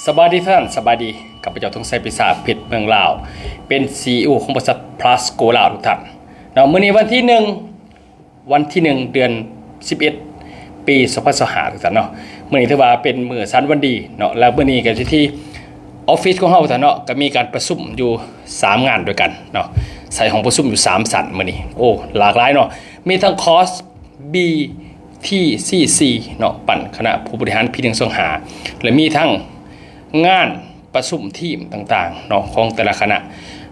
ສະບາຍດີທ່ານ, ສະບາຍດີ. ຂ້າພະເຈົ້າ ທອງໄຊ ປິສາ ເພັດເມືອງລາວ, ເປັນ ຊີອີໂອ ຂອງບໍລິສັດ Plus Go ລາວ ທຸກທ່ານເນາະ. ມື້ນີ້ວັນທີໜຶ່ງ ວັນທີໜຶ່ງ ເດືອນສິບເອັດ ປີສອງພັນຊາວຫ້າ ທຸກທ່ານເນາະ. ມື້ນີ້ຖືວ່າເປັນມື້ສັນວັນດີເນາະ, ແລະ ມື້ນີ້ກໍຢູ່ທີ່ອອບຟິດຂອງເຮົາ ທ່ານເນາະ, ກໍມີການປະຊຸມຢູ່ສາມງານດ້ວຍກັນເນາະ, ໃສ່ຫ້ອງປະຊຸມຢູ່ສາມຊັ້ນມື້ນີ້. ໂອ້ ຫຼາກຫຼາຍເນາະ, ມີທັງຄອສ ບີທີຊີຊີ ເນາະ, ປັ້ນຄະນະຜູ້ບໍລິຫານ ປີໜຶ່ງສອງຫ້າ ແລະ ມີທັງງານປະຊຸມທີມຕ່າງໆເນາະ ຂອງແຕ່ລະຄະນະ,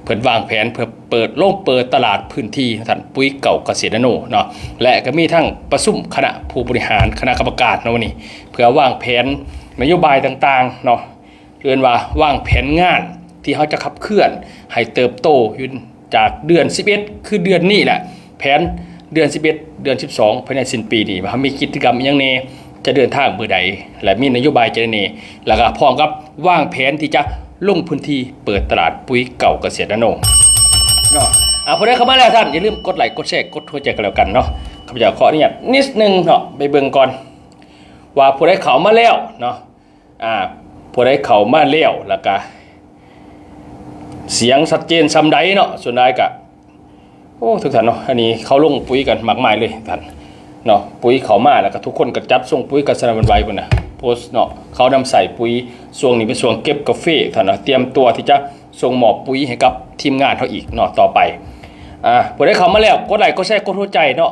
ເພິ່ນວາງແຜນເພື່ອເປີດ ລົງເປີດຕະຫຼາດພື້ນທີ່ ທ່ານ, ປຸ໋ຍເກົ່າກະເສດນາໂນເນາະ, ແລະ ກໍມີທັງປະຊຸມຄະນະຜູ້ບໍລິຫານ ຄະນະກຳມະການເນາະ ມື້ນີ້ ເພື່ອວາງແຜນນະໂຍບາຍຕ່າງໆເນາະ. ເອີ້ນວ່າວາງແຜນງານທີ່ເຮົາຈະຂັບເຄື່ອນໃຫ້ເຕີບໂຕຢູ່ຈາກເດືອນສິບເອັດ ຄືເດືອນນີ້ແຫຼະ, ແຜນເດືອນສິບເອັດ ເດືອນສິບສອງ ພາຍໃນສິ້ນປີນີ້ ວ່າເຮົາມີກິດຈະກຳອີ່ຫຍັງແດ່, ຈະເດີນທາງມື້ໃດ ແລະ ມີນະໂຍບາຍຈັ່ງໃດແດ່, ແລ້ວກໍພ້ອມກັບວາງແຜນທີ່ຈະລົງພື້ນທີ່ເປີດຕະຫຼາດປຸ໋ຍເກົ່າກະເສດນາໂນເນາະ. ອາ ຜູ້ໃດເຂົ້າມາແລ້ວທ່ານ ຢ່າລືມກົດໄລ ກົດແຊ ກົດຫົວໃຈກັນແລ້ວກັນເນາະ. ຂ້າພະເຈົ້າຂໍອະນຸຍາດນິດໜຶ່ງເນາະ, ໄປເບິ່ງກ່ອນວ່າຜູ້ໃດເຂົ້າມາແລ້ວເນາະ. ອາ ຜູ້ໃດເຂົ້າມາແລ້ວ ແລ້ວກະສຽງຊັດເຈນສ່ຳໃດເນາະ, ສ່ວນຫຼາຍກະ ໂອ້ ທຸກທ່ານເນາະ, ອັນນີ້ເຂົາລົງປຸ໋ຍກັນມາກມາຍເລີຍທ່ານເນາະ. ປຸ໋ຍເຂົ້າມາ ແລ້ວກະທຸກຄົນກະຈັດສົ່ງປຸ໋ຍກັນສະໜັ່ນຫວັ່ນໄຫວພຸ້ນນະ, ໂພສເນາະ. ເຂົານຳໃຊ້ປຸ໋ຍ, ຊ່ວງນີ້ເປັນຊ່ວງເກັບກາເຟທ່ານເນາະ, ຕຽມຕົວທີ່ຈະສົ່ງມອບປຸ໋ຍໃຫ້ກັບທີມງານເຮົາອີກເນາະ ຕໍ່ໄປ. ອາ ຜູ້ໃດເຂົ້າມາແລ້ວ ກົດໄລ ກົດແຊ ກົດຫົວໃຈເນາະ,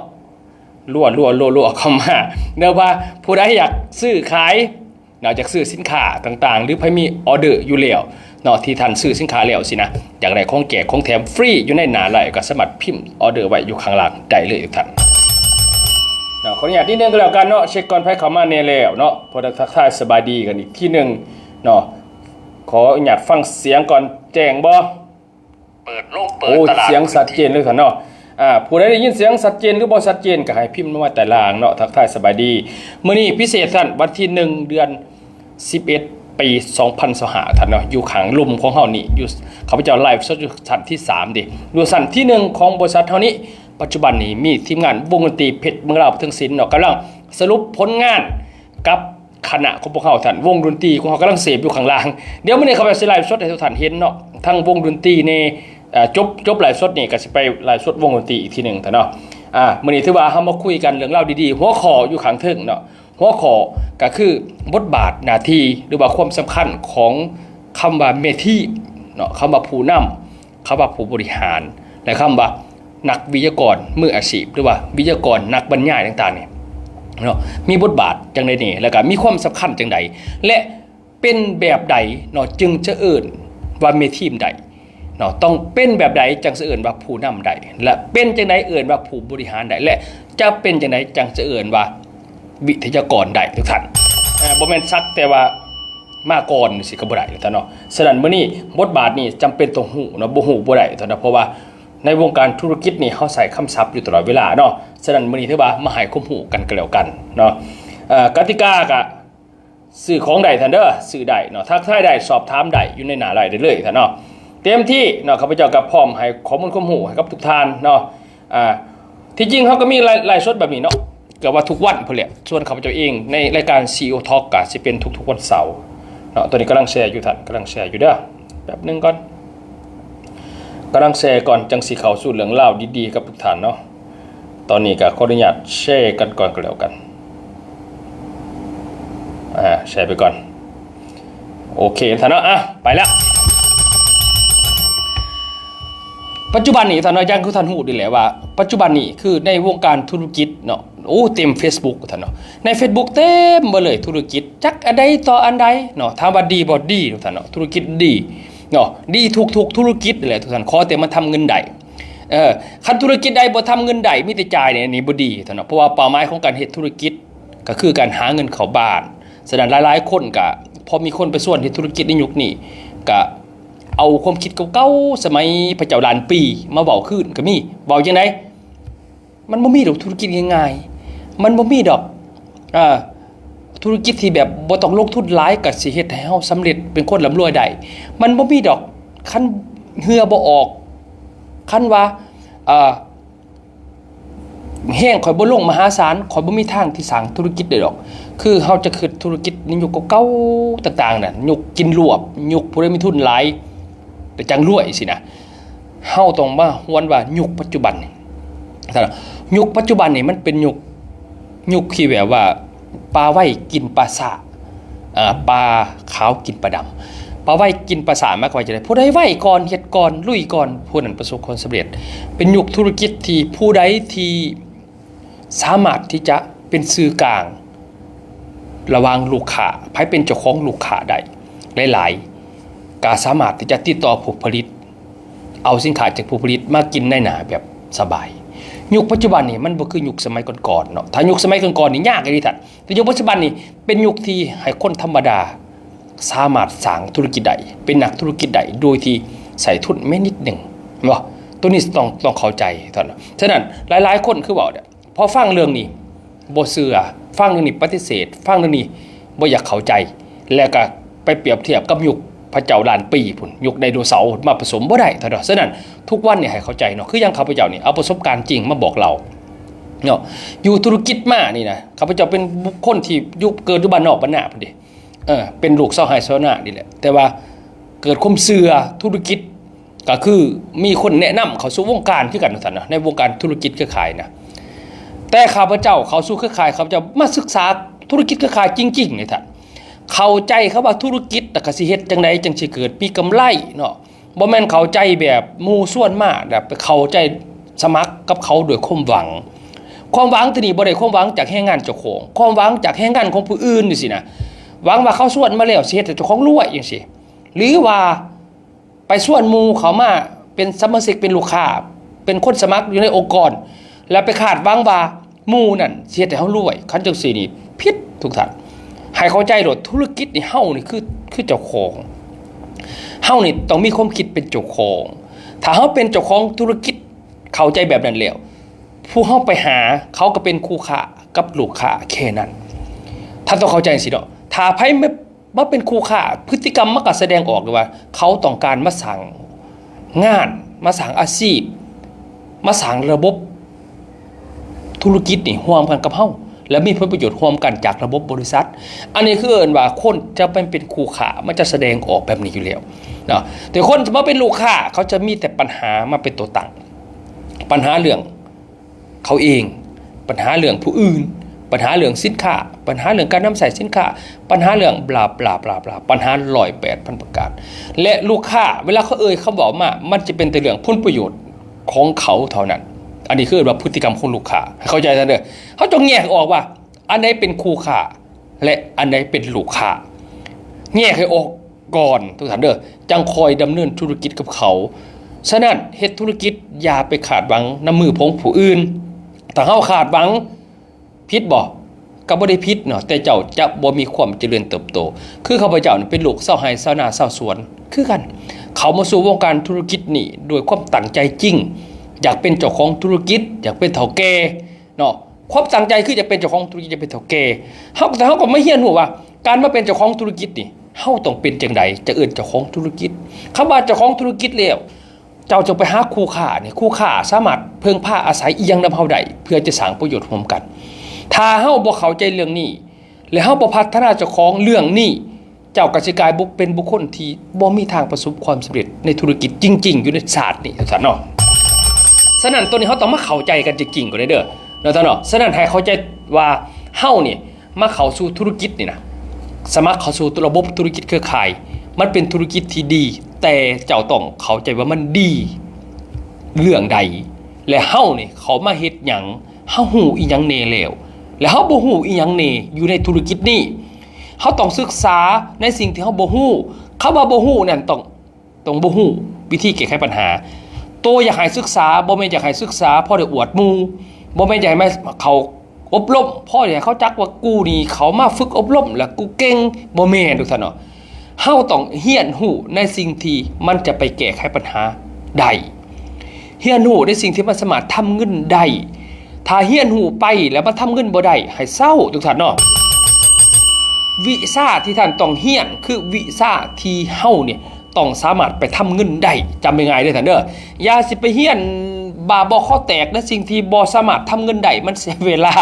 ລັວໆໆໆ ເຂົ້າມາເດີ. ວ່າຜູ້ໃດຢາກຊື້ຂາຍເນາະ, ຢາກຊື້ສິນຄ້າຕ່າງໆ ຫຼື ໃຜມີອໍເດີຢູ່ແລ້ວເນາະ ທີ່ທ່ານຊື້ສິນຄ້າແລ້ວຊີ້ນະ, ຢາກໄດ້ຂອງແຈກຂອງແຖມຟຣີຢູ່ໃນໜ້າໄລຟ໌ ກໍສາມາດພິມອໍເດີໄວ້ຢູ່ຂ້າງລ່າງໄດ້ເລີຍທຸກທ່ານເນາະ. ຂໍອະນຸຍາດນິດໜຶ່ງກໍແລ້ວກັນເນາະ, ເຊັກກ່ອນໃຜເຂົ້າມາແດ່ແລ້ວເນາະ, ພໍໄດ້ທັກທາຍສະບາຍດີກັນອີກທີໜຶ່ງເນາະ. ຂໍອະນຸຍາດຟັງສຽງກ່ອນ, ແຈ້ງບໍ່? ເປີດໂລກເປີດຕະຫຼາດ. ໂອ້ ສຽງຊັດເຈນເລີຍທ່ານເນາະ. ອາ ຜູ້ໃດໄດ້ຍິນສຽງຊັດເຈນ ຫຼື ບໍ່ຊັດເຈນ ກໍໃຫ້ພິມມາໃຕ້ລ່າງເນາະ, ທັກທາຍສະບາຍດີ. ມື້ນີ້ພິເສດທ່ານ, ວັນທີໜຶ່ງ ເດືອນສິບເອັດ ປີສອງພັນຊາວຫ້າ ທ່ານເນາະ, ຢູ່ຂ້າງລຸ່ມຂອງເຮົານີ້ ຢູ່ ຂ້າພະເຈົ້າໄລຟ໌ສົດຢູ່ຊັ້ນທີສາມເດ້, ຢູ່ຊັ້ນທີໜຶ່ງຂອງບໍລິສັດເຮົານີ້. ປັດຈຸບັນນີ້ມີທີມງານວົງດົນຕີເພັດເມືອງລາວທັງສິ້ນເນາະ, ກຳລັງສະຫຼຸບຜົນງານກັບ ຄະນະຂອງພວກເຮົາທ່ານ, ວົງດົນຕີຂອງເຮົາກຳລັງເສບຢູ່ຂ້າງລ່າງ. ດຽວມື້ນີ້ຂ້າພະເຈົ້າຊິໄລຟ໌ສົດໃຫ້ທຸກທ່ານເຫັນເນາະ, ທັງວົງດົນຕີນີ້, ເອີ ຈົບ ຈົບໄລຟ໌ສົດນີ້ກໍຊິໄປໄລຟ໌ສົດວົງດົນຕີອີກທີໜຶ່ງທ່ານເນາະ. ອາ ມື້ນີ້ຖືວ່າເຮົາມາຄຸຍກັນເລື່ອງລາວດີໆ, ຫົວຂໍ້ຢູ່ຂ້າງເທິງເນາະ, ຫົວຂໍ້ກໍຄືບົດບາດໜ້າທີ່ ຫຼືວ່າຄວາມສຳຄັນຂອງຄຳວ່າແມ່ທີມເນາະ, ຄຳວ່າຜູ້ນຳ ຄຳວ່າຜູ້ບໍລິຫານ ແລະ ຄຳວ່ານັກວິທະຍາກອນມືອາຊີບ ຫຼືວ່າວິທະຍາກອນນັກບັນຍາຍຕ່າງໆນີ້ເນາະ, ມີບົດບາດຈັ່ງໃດແດ່ ແລ້ວກະມີຄວາມສຳຄັນຈັ່ງໃດ ແລະ ເປັນແບບໃດເນາະ ຈຶ່ງຈະເອີ້ນວ່າແມ່ທີມໄດ້ເນາະ, ຕ້ອງເປັນແບບໃດຈັ່ງຈະເອີ້ນວ່າຜູ້ນຳໄດ້ ແລະ ເປັນຈັ່ງໃດເອີ້ນວ່າຜູ້ບໍລິຫານໄດ້ ແລະ ຈະເປັນຈັ່ງໃດຈັ່ງຈະເອີ້ນວ່າວິທະຍາກອນໄດ້ທຸກທ່ານ. ເອີ ບໍ່ແມ່ນສັກແຕ່ວ່າ ມາກ່ອນຊິກໍບໍ່ໄດ້ທ່ານເນາະ. ສະນັ້ນມື້ນີ້ບົດບາດນີ້ຈຳເປັນຕ້ອງຮູ້ເນາະ, ບໍ່ຮູ້ບໍ່ໄດ້ທ່ານເນາະ, ເພາະວ່າໃນວົງການທຸລະກິດນີ້ເຮົາໃຊ້ຄຳສັບຢູ່ຕະຫຼອດເວລາເນາະ. ສະນັ້ນມື້ນີ້ຖືວ່າມາໃຫ້ຄວາມຮູ້ກັນກໍແລ້ວກັນເນາະ. ເອີ ກະຕິກາກະຊື້ຂອງໄດ້ທ່ານເດີ, ຊື້ໄດ້ເນາະ, ທັກທາຍໄດ້, ສອບຖາມໄດ້ ຢູ່ໃນໜ້າໄລຟ໌ໄດ້ເລີຍທ່ານເນາະ. ເຕັມທີ່ເນາະ, ຂ້າພະເຈົ້າກໍພ້ອມໃຫ້ຂໍ້ມູນຄວາມຮູ້ໃຫ້ກັບທຸກທ່ານເນາະ. ອາ ທີ່ຈິງເຮົາກໍມີໄລ ໄລຟ໌ສົດແບບນີ້ເນາະ, ກໍວ່າທຸກວັນພຸ້ນແຫຼະ. ສ່ວນຂ້າພະເຈົ້າເອງໃນລາຍການ ຊີອີໂອ Talk ກໍຊິເປັນທຸກໆວັນເສົາເນາະ. ຕອນນີ້ກຳລັງແຊຢູ່ທ່ານ, ກຳລັງແຊຢູ່ເດີ, ແປັບໜຶ່ງກ່ອນ, ກຳລັງແຊກ່ອນ ຈັ່ງຊິເຂົ້າສູ່ເລື່ອງລາວດີໆກັບທຸກທ່ານເນາະ. ຕອນນີ້ກໍຂໍອະນຸຍາດແຊກັນກ່ອນກໍແລ້ວກັນ. ອາ ແຊໄປກ່ອນ. ໂອເຄທ່ານເນາະ, ອະ ໄປແລ້ວ. ປັດຈຸບັນນີ້ທ່ານເນາະ, ຢ່າງຄືທ່ານຮູ້ດີແຫຼະວ່າ ປັດຈຸບັນນີ້ຄືໃນວົງການທຸລະກິດເນາະ, ໂອ້ ເຕັມເຟສບຸກທ່ານເນາະ, ໃນເຟສບຸກເຕັມເບິດເລີຍທຸລະກິດ, ຈັກອັນໃດຕໍ່ອັນໃດເນາະ. ຖາມວ່າດີບໍ່? ດີທຸກທ່ານເນາະ, ທຸລະກິດດີເນາະ, ດີທຸກໆທຸລະກິດແຫຼະທຸກທ່ານ, ຂໍແຕ່ມັນທຳເງິນໄດ້. ເອີ ຄັນທຸລະກິດໃດບໍ່ທຳເງິນໄດ້ ມີແຕ່ຈ່າຍນີ້ ອັນນີ້ບໍ່ດີທ່ານເນາະ, ເພາະວ່າເປົ້າໝາຍຂອງການເຮັດທຸລະກິດ ກໍຄືການຫາເງິນເຂົ້າບ້ານ. ສະນັ້ນຫຼາຍໆຄົນກໍ ພໍມີຄົນໄປຊວນເຮັດທຸລະກິດໃນຍຸກນີ້ ກໍເອົາຄວາມຄິດເກົ່າໆ ສະໄໝພະເຈົ້າລ້ານປີມາເວົ້າຄືນກໍມີ. ເວົ້າຈັ່ງໃດ? ມັນບໍ່ມີດອກທຸລະກິດງ່າຍໆ, ມັນບໍ່ມີດອກ ເອີ ທຸລະກິດທີ່ແບບບໍ່ຕ້ອງລົງທຶນຫຼາຍກໍຊິເຮັດໃຫ້ເຮົາສຳເລັດເປັນຄົນລ່ຳລວຍໄດ້. ມັນບໍ່ມີດອກ ຄັນເຮືອບໍ່ອອກ, ຄັນວ່າ ເອີ ແຮງຂ້ອຍບໍ່ລົງມະຫາສານ ຂ້ອຍບໍ່ມີທາງທີ່ສ້າງທຸລະກິດໄດ້ດອກ. ຄືເຮົາຈະຄິດທຸລະກິດໃນຍຸກເກົ່າໆຕ່າງໆນັ້ນ ຍຸກກິນລວບ ຍຸກຜູ້ໃດມີທຶນຫຼາຍ ແລ້ວຈັ່ງລວຍຊີ້ນະ. ເຮົາຕ້ອງມາຫວນວ່າຍຸກປັດຈຸບັນນີ້ ຍຸກປັດຈຸບັນນີ້ມັນເປັນຍຸກ ຍຸກທີ່ແບບວ່າ ປາໄວກິນປາຊ້າ ອາ ປາຂາວກິນປາດຳ. ປາໄວກິນປາຊ້າໝາຍຄວາມວ່າຈັ່ງໃດ? ຜູ້ໃດໄວກ່ອນ ເຮັດກ່ອນ ລຸຍກ່ອນ ຜູ້ນັ້ນປະສົບຄວາມສຳເລັດ. ເປັນຍຸກທຸລະກິດທີ່ຜູ້ໃດທີ່ສາມາດທີ່ຈະເປັນສື່ກາງລະຫວ່າງລູກຄ້າ ໃຜເປັນເຈົ້າຂອງລູກຄ້າໄດ້ຫຼາຍໆ ກໍສາມາດທີ່ຈະຕິດຕໍ່ຜູ້ຜະລິດ ເອົາສິນຄ້າຈາກຜູ້ຜະລິດມາກິນໃນໜ້າແບບສະບາຍ. ຍຸກປັດຈຸບັນນີ້ມັນບໍ່ຄືຍຸກສະໄໝກ່ອນໆເນາະ. ຖ້າຍຸກສະໄໝກ່ອນໆນີ້ຍາກອີ່ຫຼີທ່ານ, ແຕ່ຍຸກປັດຈຸບັນນີ້ເປັນຍຸກທີ່ໃຫ້ຄົນທຳມະດາສາມາດສ້າງທຸລະກິດໄດ້ ເປັນນັກທຸລະກິດໄດ້ ໂດຍທີ່ໃຊ້ທຶນແມ່ນນິດໜຶ່ງ ເຫັນບໍ່? ໂຕນີ້ຕ້ອງ ຕ້ອງເຂົ້າໃຈທ່ານ. ສະນັ້ນຫຼາຍໆຄົນຄືເວົ້າ ພໍຟັງເລື່ອງນີ້ບໍ່ເຊື່ອ, ຟັງເລື່ອງນີ້ປະຕິເສດ, ຟັງເລື່ອງນີ້ບໍ່ຢາກເຂົ້າໃຈ ແລ້ວກໍໄປປຽບທຽບກັບຍຸກພະເຈົ້າລ້ານປີພຸ້ນ, ຍຸກໄດໂນເສົາມາປະສົມ ບໍ່ໄດ້ທ່ານເນາະ. ສະນັ້ນທຸກວັນນີ້ໃຫ້ເຂົ້າໃຈເນາະ, ຄືຢ່າງຂ້າພະເຈົ້ານີ້ເອົາປະສົບການຈິງມາບອກເລົ່າເນາະ. ຢູ່ທຸລະກິດມານີ້ນະ, ຂ້າພະເຈົ້າເປັນບຸກຄົນທີ່ຢູ່ ເກີດຢູ່ບ້ານນອກບ້ານນາພຸ້ນເດ, ເອີ ເປັນລູກຊາວໄຮ່ຊາວນານີ້ແຫຼະ, ແຕ່ວ່າເກີດຄວາມເຊື່ອທຸລະກິດ ກໍຄືມີຄົນແນະນຳເຂົ້າສູ່ວົງການຄືກັນວ່າຊັ້ນນະ, ໃນວົງການທຸລະກິດເຄືອຂ່າຍນະ. ແຕ່ຂ້າພະເຈົ້າເຂົ້າສູ່ເຄືອຂ່າຍ, ຂ້າພະເຈົ້າມາສຶກສາທຸລະກິດເຄືອຂ່າຍຈິງໆນີ້ທ່ານ, ເຂົ້າໃຈຄຳວ່າທຸລະກິດ ແລ້ວກໍຊິເຮັດຈັ່ງໃດຈັ່ງຊິເກີດມີກຳໄລເນາະ. ບໍ່ແມ່ນເຂົ້າໃຈແບບໝູ່ຊວນມາ ແລ້ວໄປເຂົ້າໃຈສະໝັກກັບເຂົາດ້ວຍຄວາມຫວັງ. ຄວາມຫວັງທີ່ນີ້ບໍ່ໄດ້ຄວາມຫວັງຈາກແຮງງານເຈົ້າຂອງ, ຄວາມຫວັງຈາກແຮງງານຂອງຜູ້ອື່ນຈັ່ງຊີ້ນະ, ຫວັງວ່າເຂົາຊວນມາແລ້ວຊິເຮັດໃຫ້ເຈົ້າຂອງລວຍຈັ່ງຊີ້ ຫຼືວ່າ ໄປຊວນໝູ່ເຂົ້າມາເປັນສະມາຊິກ ເປັນລູກຄ້າ ເປັນຄົນສະໝັກຢູ່ໃນອົງກອນ ແລ້ວໄປຄາດຫວັງວ່າໝູ່ນັ້ນຊິເຮັດໃຫ້ເຮົາລວຍ, ຄັນຈັ່ງຊີ້ນີ້ຜິດທຸກທ່ານ. ໃຫ້ເຂົ້າໃຈໂລດ, ທຸລະກິດນີ້ເຮົານີ້ຄື ຄືເຈົ້າຂອງ, ເຮົານີ້ຕ້ອງມີຄວາມຄິດເປັນເຈົ້າຂອງ. ຖ້າເຮົາເປັນເຈົ້າຂອງທຸລະກິດ ເຂົ້າໃຈແບບນັ້ນແລ້ວ ຜູ້ເຮົາໄປຫາເຂົາກໍເປັນຄູ່ຄ້າກັບລູກຄ້າແຄ່ນັ້ນ. ທ່ານຕ້ອງເຂົ້າໃຈຈັ່ງຊີ້ເນາະ, ຖ້າໃຜ ມາເປັນຄູ່ຄ້າ, ພຶດຕິກຳມັນກໍສະແດງອອກເລີຍວ່າເຂົາຕ້ອງການມາສ້າງງານ, ມາສ້າງອາຊີບ, ມາສ້າງລະບົບທຸລະກິດນີ້ຮ່ວມກັນກັບເຮົາ ແລະ ມີຜົນປະໂຫຍດຮ່ວມກັນຈາກລະບົບບໍລິສັດ. ອັນນີ້ຄືເອີ້ນວ່າຄົນຈະໄປເປັນຄູ່ຄ້າ, ມັນຈະສະແດງອອກແບບນີ້ຢູ່ແລ້ວເນາະ. ແຕ່ຄົນຈະມາເປັນລູກຄ້າ, ເຂົາຈະມີແຕ່ປັນຫາມາເປັນຕົວຕັ້ງ, ປັນຫາເລື່ອງ ເຂົາເອງ, ບັນຫາເລື່ອງຜູ້ອື່ນ, ບັນຫາເລື່ອງສິນຄ້າ, ບັນຫາເລື່ອງການນຳໃຊ້ສິນຄ້າ, ບັນຫາເລື່ອງບລາບລາບລາບລາ, ບັນຫາຮ້ອຍແປດພັນປະການ. ແລະ ລູກຄ້າເວລາເຂົາເອີ່ຍຄຳເວົ້າມາ, ມັນຈະເປັນແຕ່ເລື່ອງຜົນປະໂຫຍດຂອງເຂົາເທົ່ານັ້ນ. ອັນນີ້ຄືເອີ້ນວ່າພຶດຕິກຳຂອງລູກຄ້າ. ໃຫ້ເຂົ້າໃຈຊັ້ນເດີ. ເຮົາຕ້ອງແຍກອອກວ່າ ອັນໃດເປັນຄູ່ຄ້າ ແລະ ອັນໃດເປັນລູກຄ້າ. ແຍກໃຫ້ອອກ ກ່ອນ ທຸກທ່ານເດີ, ຈັ່ງຄ່ອຍດຳເນີນທຸລະກິດກັບເຂົາ. ສະນັ້ນ ເຮັດທຸລະກິດຢ່າໄປຄາດຫວັງນຳມືຂອງຜູ້ອື່ນ. ຖ້າເຮົາຄາດຫວັງ ຜິດບໍ່? ກໍບໍ່ໄດ້ຜິດເນາະ, ແຕ່ເຈົ້າຈະບໍ່ມີຄວາມຈະເລີນເຕີບໂຕ. ຄືຂ້າພະເຈົ້ານີ້ເປັນລູກຊາວໄຮ່ຊາວນາຊາວສວນຄືກັນ, ເຂົ້າມາສູ່ວົງການທຸລະກິດນີ້ດ້ວຍຄວາມຕັ້ງໃຈຈິງ, ຢາກເປັນເຈົ້າຂອງທຸລະກິດ, ຢາກເປັນເຖົ້າແກ່ເນາະ. ຄວາມຕັ້ງໃຈຄືຈະເປັນເຈົ້າຂອງທຸລະກິດ, ຈະເປັນເຖົ້າແກ່. ເຮົາ ແຕ່ເຮົາກໍມາຮຽນຮູ້ວ່າ ການມາເປັນເຈົ້າຂອງທຸລະກິດນີ້ ເຮົາຕ້ອງເປັນຈັ່ງໃດ ຈະເອີ້ນເຈົ້າຂອງທຸລະກິດ. ຄຳວ່າເຈົ້າຂອງທຸລະກິດແລ້ວ ເຈົ້າຈະໄປຫາຄູ່ຄ້ານີ້, ຄູ່ຄ້າສາມາດເພິ່ງພາອາໄສອີ່ຫຍັງນຳເຮົາໄດ້ ເພື່ອຈະສ້າງປະໂຫຍດຮ່ວມກັນ. ຖ້າເຮົາບໍ່ເຂົ້າໃຈເລື່ອງນີ້ ແລະ ເຮົາບໍ່ພັດທະນາເຈົ້າຂອງເລື່ອງນີ້ ເຈົ້າກໍຊິກາຍບຸ ເປັນບຸກຄົນທີ່ບໍ່ມີທາງປະສົບຄວາມສຳເລັດໃນທຸລະກິດຈິງໆ ຢູ່ໃນຊາດນີ້ ວ່າຊັ້ນເນາະ. ສະນັ້ນ ໂຕນີ້ເຮົາຕ້ອງມາເຂົ້າໃຈກັນຈິງໆ ກ່ອນເດີເນາະ ທ່ານເນາະ. ສະນັ້ນ ໃຫ້ເຂົ້າໃຈວ່າເຮົານີ້ມາເຂົ້າສູ່ທຸລະກິດນີ້ນະ, ສະໝັກເຂົ້າສູ່ລະບົບທຸລະກິດເຄືອຂ່າຍ, ມັນເປັນທຸລະກິດທີ່ດີ, ແຕ່ເຈົ້າຕ້ອງເຂົ້າໃຈວ່າມັນດີເລື່ອງໃດ ແລະ ເຮົານີ້ເຂົ້າມາເຮັດຫຍັງ, ເຮົາຮູ້ອີ່ຫຍັງແດ່ແລ້ວ ແລະ ເຮົາບໍ່ຮູ້ອີ່ຫຍັງແດ່ຢູ່ໃນທຸລະກິດນີ້. ເຮົາຕ້ອງສຶກສາໃນສິ່ງທີ່ເຮົາບໍ່ຮູ້. ຄຳວ່າບໍ່ຮູ້ນັ້ນ ຕ້ອງ ຕ້ອງບໍ່ຮູ້ວິທີແກ້ໄຂບັນຫາ. ໂຕຢາກໃຫ້ສຶກສາ ບໍ່ແມ່ນຢາກໃຫ້ສຶກສາພໍໄດ້ອວດໝູ່, ບໍ່ແມ່ນຢາກໃຫ້ມາເຂົ້າອົບຮົມ ພໍໄດ້ໃຫ້ເຂົາຈັກວ່າກູນີ້ເຂົ້າມາຝຶກອົບຮົມແລ້ວກູເກັ່ງ, ບໍ່ແມ່ນ ທຸກທ່ານເນາະ. ເຮົາຕ້ອງຮຽນຮູ້ໃນສິ່ງທີ່ມັນຈະໄປແກ້ໄຂບັນຫາໄດ້. ຮຽນຮູ້ໃນສິ່ງທີ່ມັນສາມາດທຳເງິນໄດ້. ຖ້າຮຽນຮູ້ໄປແລ້ວມັນທຳເງິນບໍ່ໄດ້ ໃຫ້ເຊົາ ທຸກທ່ານເນາະ. ວິຊາທີ່ທ່ານຕ້ອງຮຽນ ຄືວິຊາທີ່ເຮົານີ້ຕ້ອງສາມາດໄປທຳເງິນໄດ້. ຈຳງ່າຍໆເດີທ່ານເດີ. ຢ່າຊິໄປຮຽນ ບ້າບໍ່ຄໍແຕກ ແລະ ສິ່ງທີ່ບໍ່ສາມາດທຳເງິນໄດ້ ມັນເສຍເວລາ.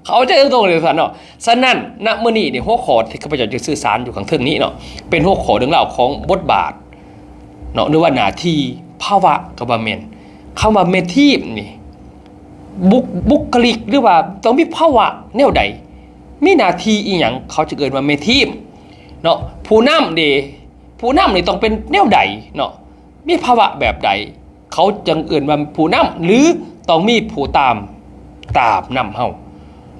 ເຂົ້າໃຈຕົງໆເລີຍທ່ານເນາະ. ສະນັ້ນ ນະມື້ນີ້ນີ້ ຫົວຂໍ້ທີ່ຂ້າພະເຈົ້າຈະສື່ສານຢູ່ຂ້າງເທິງນີ້ເນາະ ເປັນຫົວຂໍ້ເລື່ອງລາວຂອງບົດບາດເນາະ ຫຼືວ່າໜ້າທີ່ ພາວະກໍວ່າແມ່ນ. ຄຳວ່າແມ່ທີມນີ້ ບຸກ ບຸກຄະລິກ ຫຼືວ່າຕ້ອງມີພາວະແນວໃດ ມີໜ້າທີ່ອີ່ຫຍັງ ເຂົາຈຶ່ງເອີ້ນວ່າແມ່ທີມເນາະ. ຜູ້ນຳເດ ຜູ້ນຳນີ້ຕ້ອງເປັນແນວໃດເນາະ ມີພາວະແບບໃດ ເຂົາຈຶ່ງເອີ້ນວ່າຜູ້ນຳ ຫຼື ຕ້ອງມີຜູ້ຕາມ ຕາມນຳເຮົາ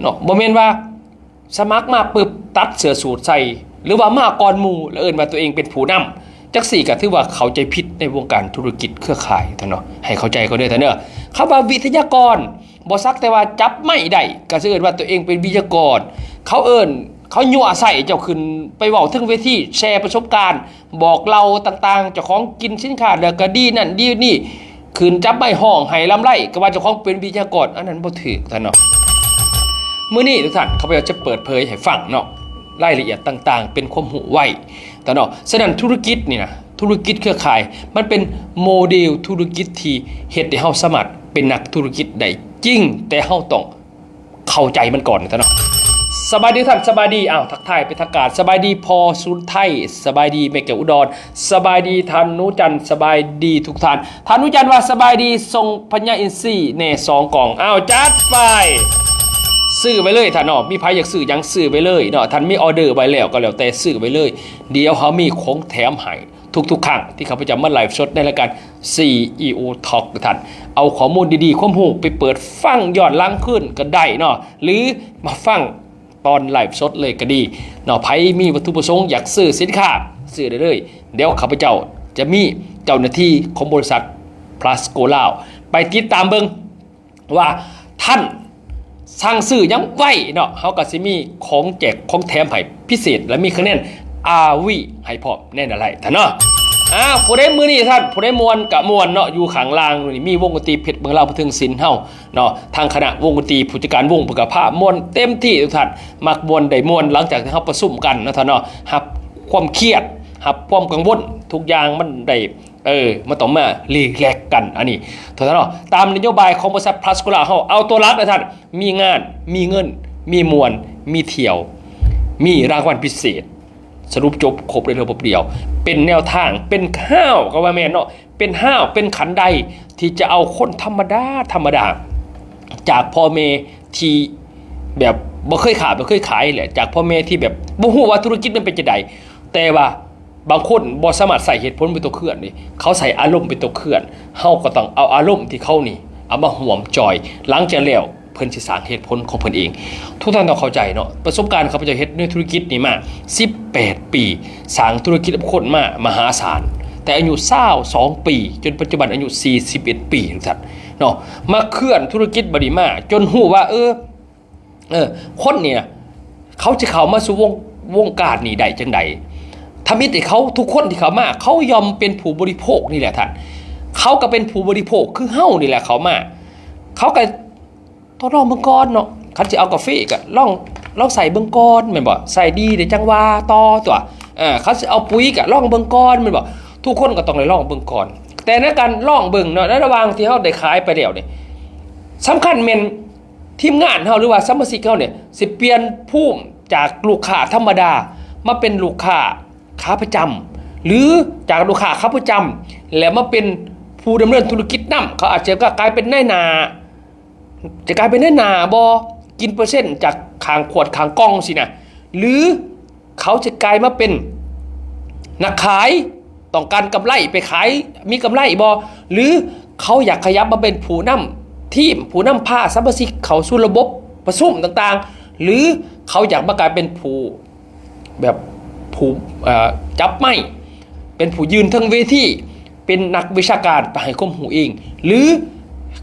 ເນາະ. ບໍ່ແມ່ນວ່າສະໝັກມາປຶບ ຕັດເສື້ອສູດໃສ່ ຫຼືວ່າມາກ່ອນໝູ່ ແລ້ວເອີ້ນວ່າຕົວເອງເປັນຜູ້ນຳ ຈັ່ງຊີ້ກໍຖືວ່າເຂົ້າໃຈຜິດໃນວົງການທຸລະກິດເຄືອຂ່າຍທ່ານເນາະ. ໃຫ້ເຂົ້າໃຈກ່ອນເດີທ່ານເດີ. ຄຳວ່າວິທະຍາກອນ ບໍ່ສັກແຕ່ວ່າຈັບໄມ້ໄດ້ ກໍຊິເອີ້ນວ່າຕົວເອງເປັນວິທະຍາກອນ. ເຂົາເອີ້ນ ເຂົາຍົວະໃສ່ເຈົ້າຂຶ້ນໄປເວົ້າເທິງເວທີ ແຊປະສົບການ ບອກເລົ່າຕ່າງໆ ເຈົ້າຂອງກິນສິນຄ້າ ແລ້ວກໍດີນັ້ນດີນີ້ ຂຶ້ນຈັບໄມ້ຮ້ອງໄຫ້ລຳໄລ ກໍວ່າເຈົ້າຂອງເປັນວິທະຍາກອນ ອັນນັ້ນບໍ່ຖືກທ່ານເນາະ. ມື້ນີ້ທຸກທ່ານ ຂ້າພະເຈົ້າຈະເປີດເຜີຍໃຫ້ຟັງເນາະ ລາຍລະອຽດຕ່າງໆ ເປັນຄວາມຮູ້ໄວ້ທ່ານເນາະ. ສະນັ້ນທຸລະກິດນີ້ນະ ທຸລະກິດເຄືອຂ່າຍ ມັນເປັນໂມເດລທຸລະກິດທີ່ເຮັດໃຫ້ເຮົາສາມາດເປັນນັກທຸລະກິດໄດ້ຈິງ ແຕ່ເຮົາຕ້ອງ ເຂົ້າໃຈມັນກ່ອນເນາະ. ສະບາຍດີທ່ານ ສະບາຍດີ ອ້າວ ທັກທາຍເປັນທາງການ ສະບາຍດີພໍ່ສູນໄທ ສະບາຍດີແມ່ແກ້ວອຸດອນ ສະບາຍດີທ່ານໜູຈັນ ສະບາຍດີທຸກທ່ານ. ທ່ານໜູຈັນວ່າ ສະບາຍດີ ສົ່ງພະຍາອິນຊີແດ່ສອງກ່ອງ. ອ້າວ ຈັດໄປ ຊື້ໄວ້ເລີຍທ່ານເນາະ. ມີໃຜຢາກຊື້ຫຍັງ ຊື້ໄວ້ເລີຍເນາະ. ທ່ານມີອໍເດີໄວ້ແລ້ວກໍແລ້ວແຕ່ ຊື້ໄວ້ເລີຍ. ດຽວເຮົາມີຂອງແຖມໃຫ້ ທຸກໆຄັ້ງທີ່ຂ້າພະເຈົ້າມາໄລຟ໌ສົດໃນລາຍການ ຊີອີໂອ Talk ທ່ານ ເອົາຂໍ້ມູນດີໆ ຄວາມຮູ້ໄປເປີດຟັງຍ້ອນຫຼັງຄືນກໍໄດ້ເນາະ ຫຼື ມາຟັງຕອນໄລຟ໌ສົດເລີຍກໍດີເນາະ. ໃຜມີວັດຖຸປະສົງຢາກຊື້ສິນຄ້າ ຊື້ໄດ້ເລີຍ. ດຽວຂ້າພະເຈົ້າຈະມີເຈົ້າໜ້າທີ່ຂອງບໍລິສັດ Plasco ລາວ ໄປຕິດຕາມເບິ່ງ ວ່າທ່ານສັ່ງຊື້ຫຍັງໄວ້ເນາະ ເຮົາກໍຊິມີຂອງແຈກຂອງແຖມໃຫ້ພິເສດ ແລະ ມີຄະແນນ ອາວີ ໃຫ້ພ້ອມແນ່ນອນແຫຼະທ່ານເນາະ. ອາ ຜູ້ໃດມື້ນີ້ທ່ານ ຜູ້ໃດມ່ວນກະມ່ວນເນາະ ຢູ່ຂ້າງລ່າງນີ້ມີວົງດົນຕີເພັດເມືອງລາວ ຜູ້ເທິງສິນເຮົາເນາະ ທາງຄະນະວົງດົນຕີ ຜູ້ຈັດການວົງ ເພິ່ນກໍພາມ່ວນເຕັມທີ່ທຸກທ່ານ ມັກມ່ວນໄດ້ມ່ວນ ຫຼັງຈາກທີ່ເຮົາປະຊຸມກັນເນາະທ່ານເນາະ ຮັບຄວາມຄຽດ ຮັບຄວາມກັງວົນ ທຸກຢ່າງມັນໄດ້ ເອີ ມັນຕ້ອງມາຣີແລັກກັນ ອັນນີ້ເທົ່ານັ້ນເນາະ. ຕາມນະໂຍບາຍຂອງບໍລິສັດ Plasco ລາວ ເຮົາເອົາຕົວຫຼັກນະທ່ານ ມີງານ ມີເງິນ ມີມ່ວນ ມີທ່ຽວ ມີລາງວັນພິເສດ ສະຫຼຸບຈົບຄົບໃນລະບົບດຽວ ເປັນແນວທາງ ເປັນຮ່າວກໍວ່າແມ່ນເນາະ ເປັນຮ່າວ ເປັນຄັນໄດທີ່ຈະເອົາຄົນທຳມະດາ ທຳມະດາ ຈາກພໍ່ແມ່ທີ່ແບບບໍ່ເຄີຍຄ້າບໍ່ເຄີຍຂາຍແຫຼະ ຈາກພໍ່ແມ່ທີ່ແບບບໍ່ຮູ້ວ່າທຸລະກິດມັນເປັນຈັ່ງໃດ ແຕ່ວ່າ ບາງຄົນບໍ່ສາມາດໃຊ້ເຫດຜົນເປັນຕົວເຄື່ອນເດ ເຂົາໃຊ້ອາລົມເປັນຕົວເຄື່ອນ ເຮົາກໍຕ້ອງເອົາອາລົມທີ່ເຂົານີ້ເອົາມາຮ່ວມຈອຍ ຫຼັງຈາກແລ້ວເພິ່ນຊິສ້າງເຫດຜົນຂອງເພິ່ນເອງ. ທຸກທ່ານຕ້ອງເຂົ້າໃຈເນາະ ປະສົບການຂ້າພະເຈົ້າເຮັດໃນທຸລະກິດນີ້ມາສິບແປດປີ ສ້າງທຸລະກິດກັບຄົນມາມະຫາສານ ແຕ່ອາຍຸຊາວສອງປີ ຈົນປັດຈຸບັນອາຍຸສີ່ສິບເອັດປີ ທ່ານເນາະ ມາເຄື່ອນທຸລະກິດບັດນີ້ມາ ຈົນຮູ້ວ່າ ເອີ ເອີ ຄົນນີ້ນະ ເຂົາຈະເຂົ້າມາສູ່ວົງ ວົງການນີ້ໄດ້ຈັ່ງໃດ? ທຳອິດນີ້ເຂົາ ທຸກຄົນທີ່ເຂົ້າມາ ເຂົາຍ່ອມເປັນຜູ້ບໍລິໂພກນີ້ແຫຼະທ່ານ. ເຂົາກໍເປັນຜູ້ບໍລິໂພກຄືເຮົານີ້ແຫຼະເຂົ້າມາ ເຂົາກໍທົດລອງເບິ່ງກ່ອນເນາະ. ຄັນຊິເອົາກາເຟກໍລອງ ລອງໃສ່ເບິ່ງກ່ອນແມ່ນບໍ່? ໃສ່ດີແລ້ວຈັ່ງວ່າຕໍ່ຕົວະ. ເອີ ຄັນຊິເອົາປຸ໋ຍກໍລອງເບິ່ງກ່ອນແມ່ນບໍ່? ທຸກຄົນກໍຕ້ອງໄດ້ລອງເບິ່ງກ່ອນ. ແຕ່ໃນການລອງເບິ່ງເນາະ ໃນລະຫວ່າງທີ່ເຮົາໄດ້ຂາຍໄປແລ້ວນີ້ ສຳຄັນແມ່ນ ທີມງານເຮົາ ຫຼືວ່າສະມາຊິກເຮົານີ້ ຊິປ່ຽນພູມຈາກລູກຄ້າທຳມະດາ ມາເປັນລູກຄ້າຂາປະຈຳ ຫຼື ຈາກລູກຄ້າຂາປະຈຳ ແລ້ວມາເປັນຜູ້ດຳເນີນທຸລະກິດນຳ. ເຂົາອາດຈະກາຍເປັນນາຍໜ້າ ຈະກາຍເປັນນາຍໜ້າບໍ່? ກິນເປີເຊັນຈາກຂ້າງຂວດຂ້າງກ່ອງຊີ້ນະ ຫຼື ເຂົາຈະກາຍມາເປັນນັກຂາຍ ຕ້ອງການກຳໄລ ໄປຂາຍມີກຳໄລບໍ່? ຫຼື ເຂົາຢາກຂະຫຍັບມາເປັນຜູ້ນຳທີມ ຜູ້ນຳພາສະມາຊິກເຂົ້າສູ່ລະບົບປະຊຸມຕ່າງໆ ຫຼື ເຂົາຢາກມາກາຍເປັນຜູ້ ແບບຜູ້ ເອີ ຈັບໄມ້ ເປັນຜູ້ຢືນເທິງເວທີ ເປັນນັກວິຊາການໄປໃຫ້ຄວາມຮູ້ເອງ ຫຼື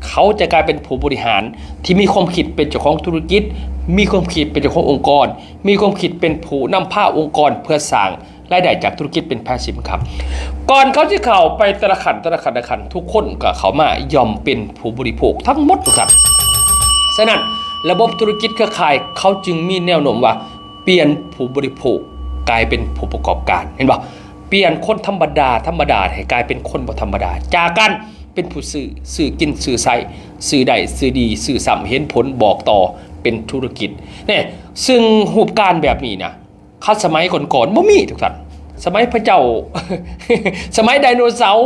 ເຂົາຈະກາຍເປັນຜູ້ບໍລິຫານທີ່ມີຄວາມຄິດເປັນເຈົ້າຂອງທຸລະກິດ ມີຄວາມຄິດເປັນເຈົ້າຂອງອົງກອນ ມີຄວາມຄິດເປັນຜູ້ນຳພາອົງກອນ ເພື່ອສ້າງລາຍໄດ້ຈາກທຸລະກິດເປັນ passive income. ກ່ອນເຂົາຊິເຂົ້າໄປແຕ່ລະຂັ້ນ ແຕ່ລະຂັ້ນ ແຕ່ລະຂັ້ນ ທຸກຄົນກໍເຂົ້າມາຍ່ອມເປັນຜູ້ບໍລິໂພກທັງໝົດທຸກທ່ານ. ສະນັ້ນ ລະບົບທຸລະກິດເຄືອຂ່າຍເຂົາຈຶ່ງມີແນວໂນ້ມວ່າ ປ່ຽນຜູ້ບໍລິໂພກກາຍເປັນຜູ້ປະກອບການ ເຫັນບໍ່? ປ່ຽນຄົນທຳມະດາ ທຳມະດາໃຫ້ກາຍເປັນຄົນບໍ່ທຳມະດາ ຈາກການ ເປັນຜູ້ຊື້ ຊື້ກິນ ຊື້ໃຊ້ ຊື້ໄດ້ ຊື້ດີ ຊື້ຊ້ຳ ເຫັນຜົນ ບອກຕໍ່ ເປັນທຸລະກິດແນ່. ຊຶ່ງຮູບການແບບນີ້ນະ ຄັນສະໄໝກ່ອນໆ ບໍ່ມີທຸກທ່ານ. ສະໄໝພະເຈົ້າ ສະໄໝໄດໂນເສົາ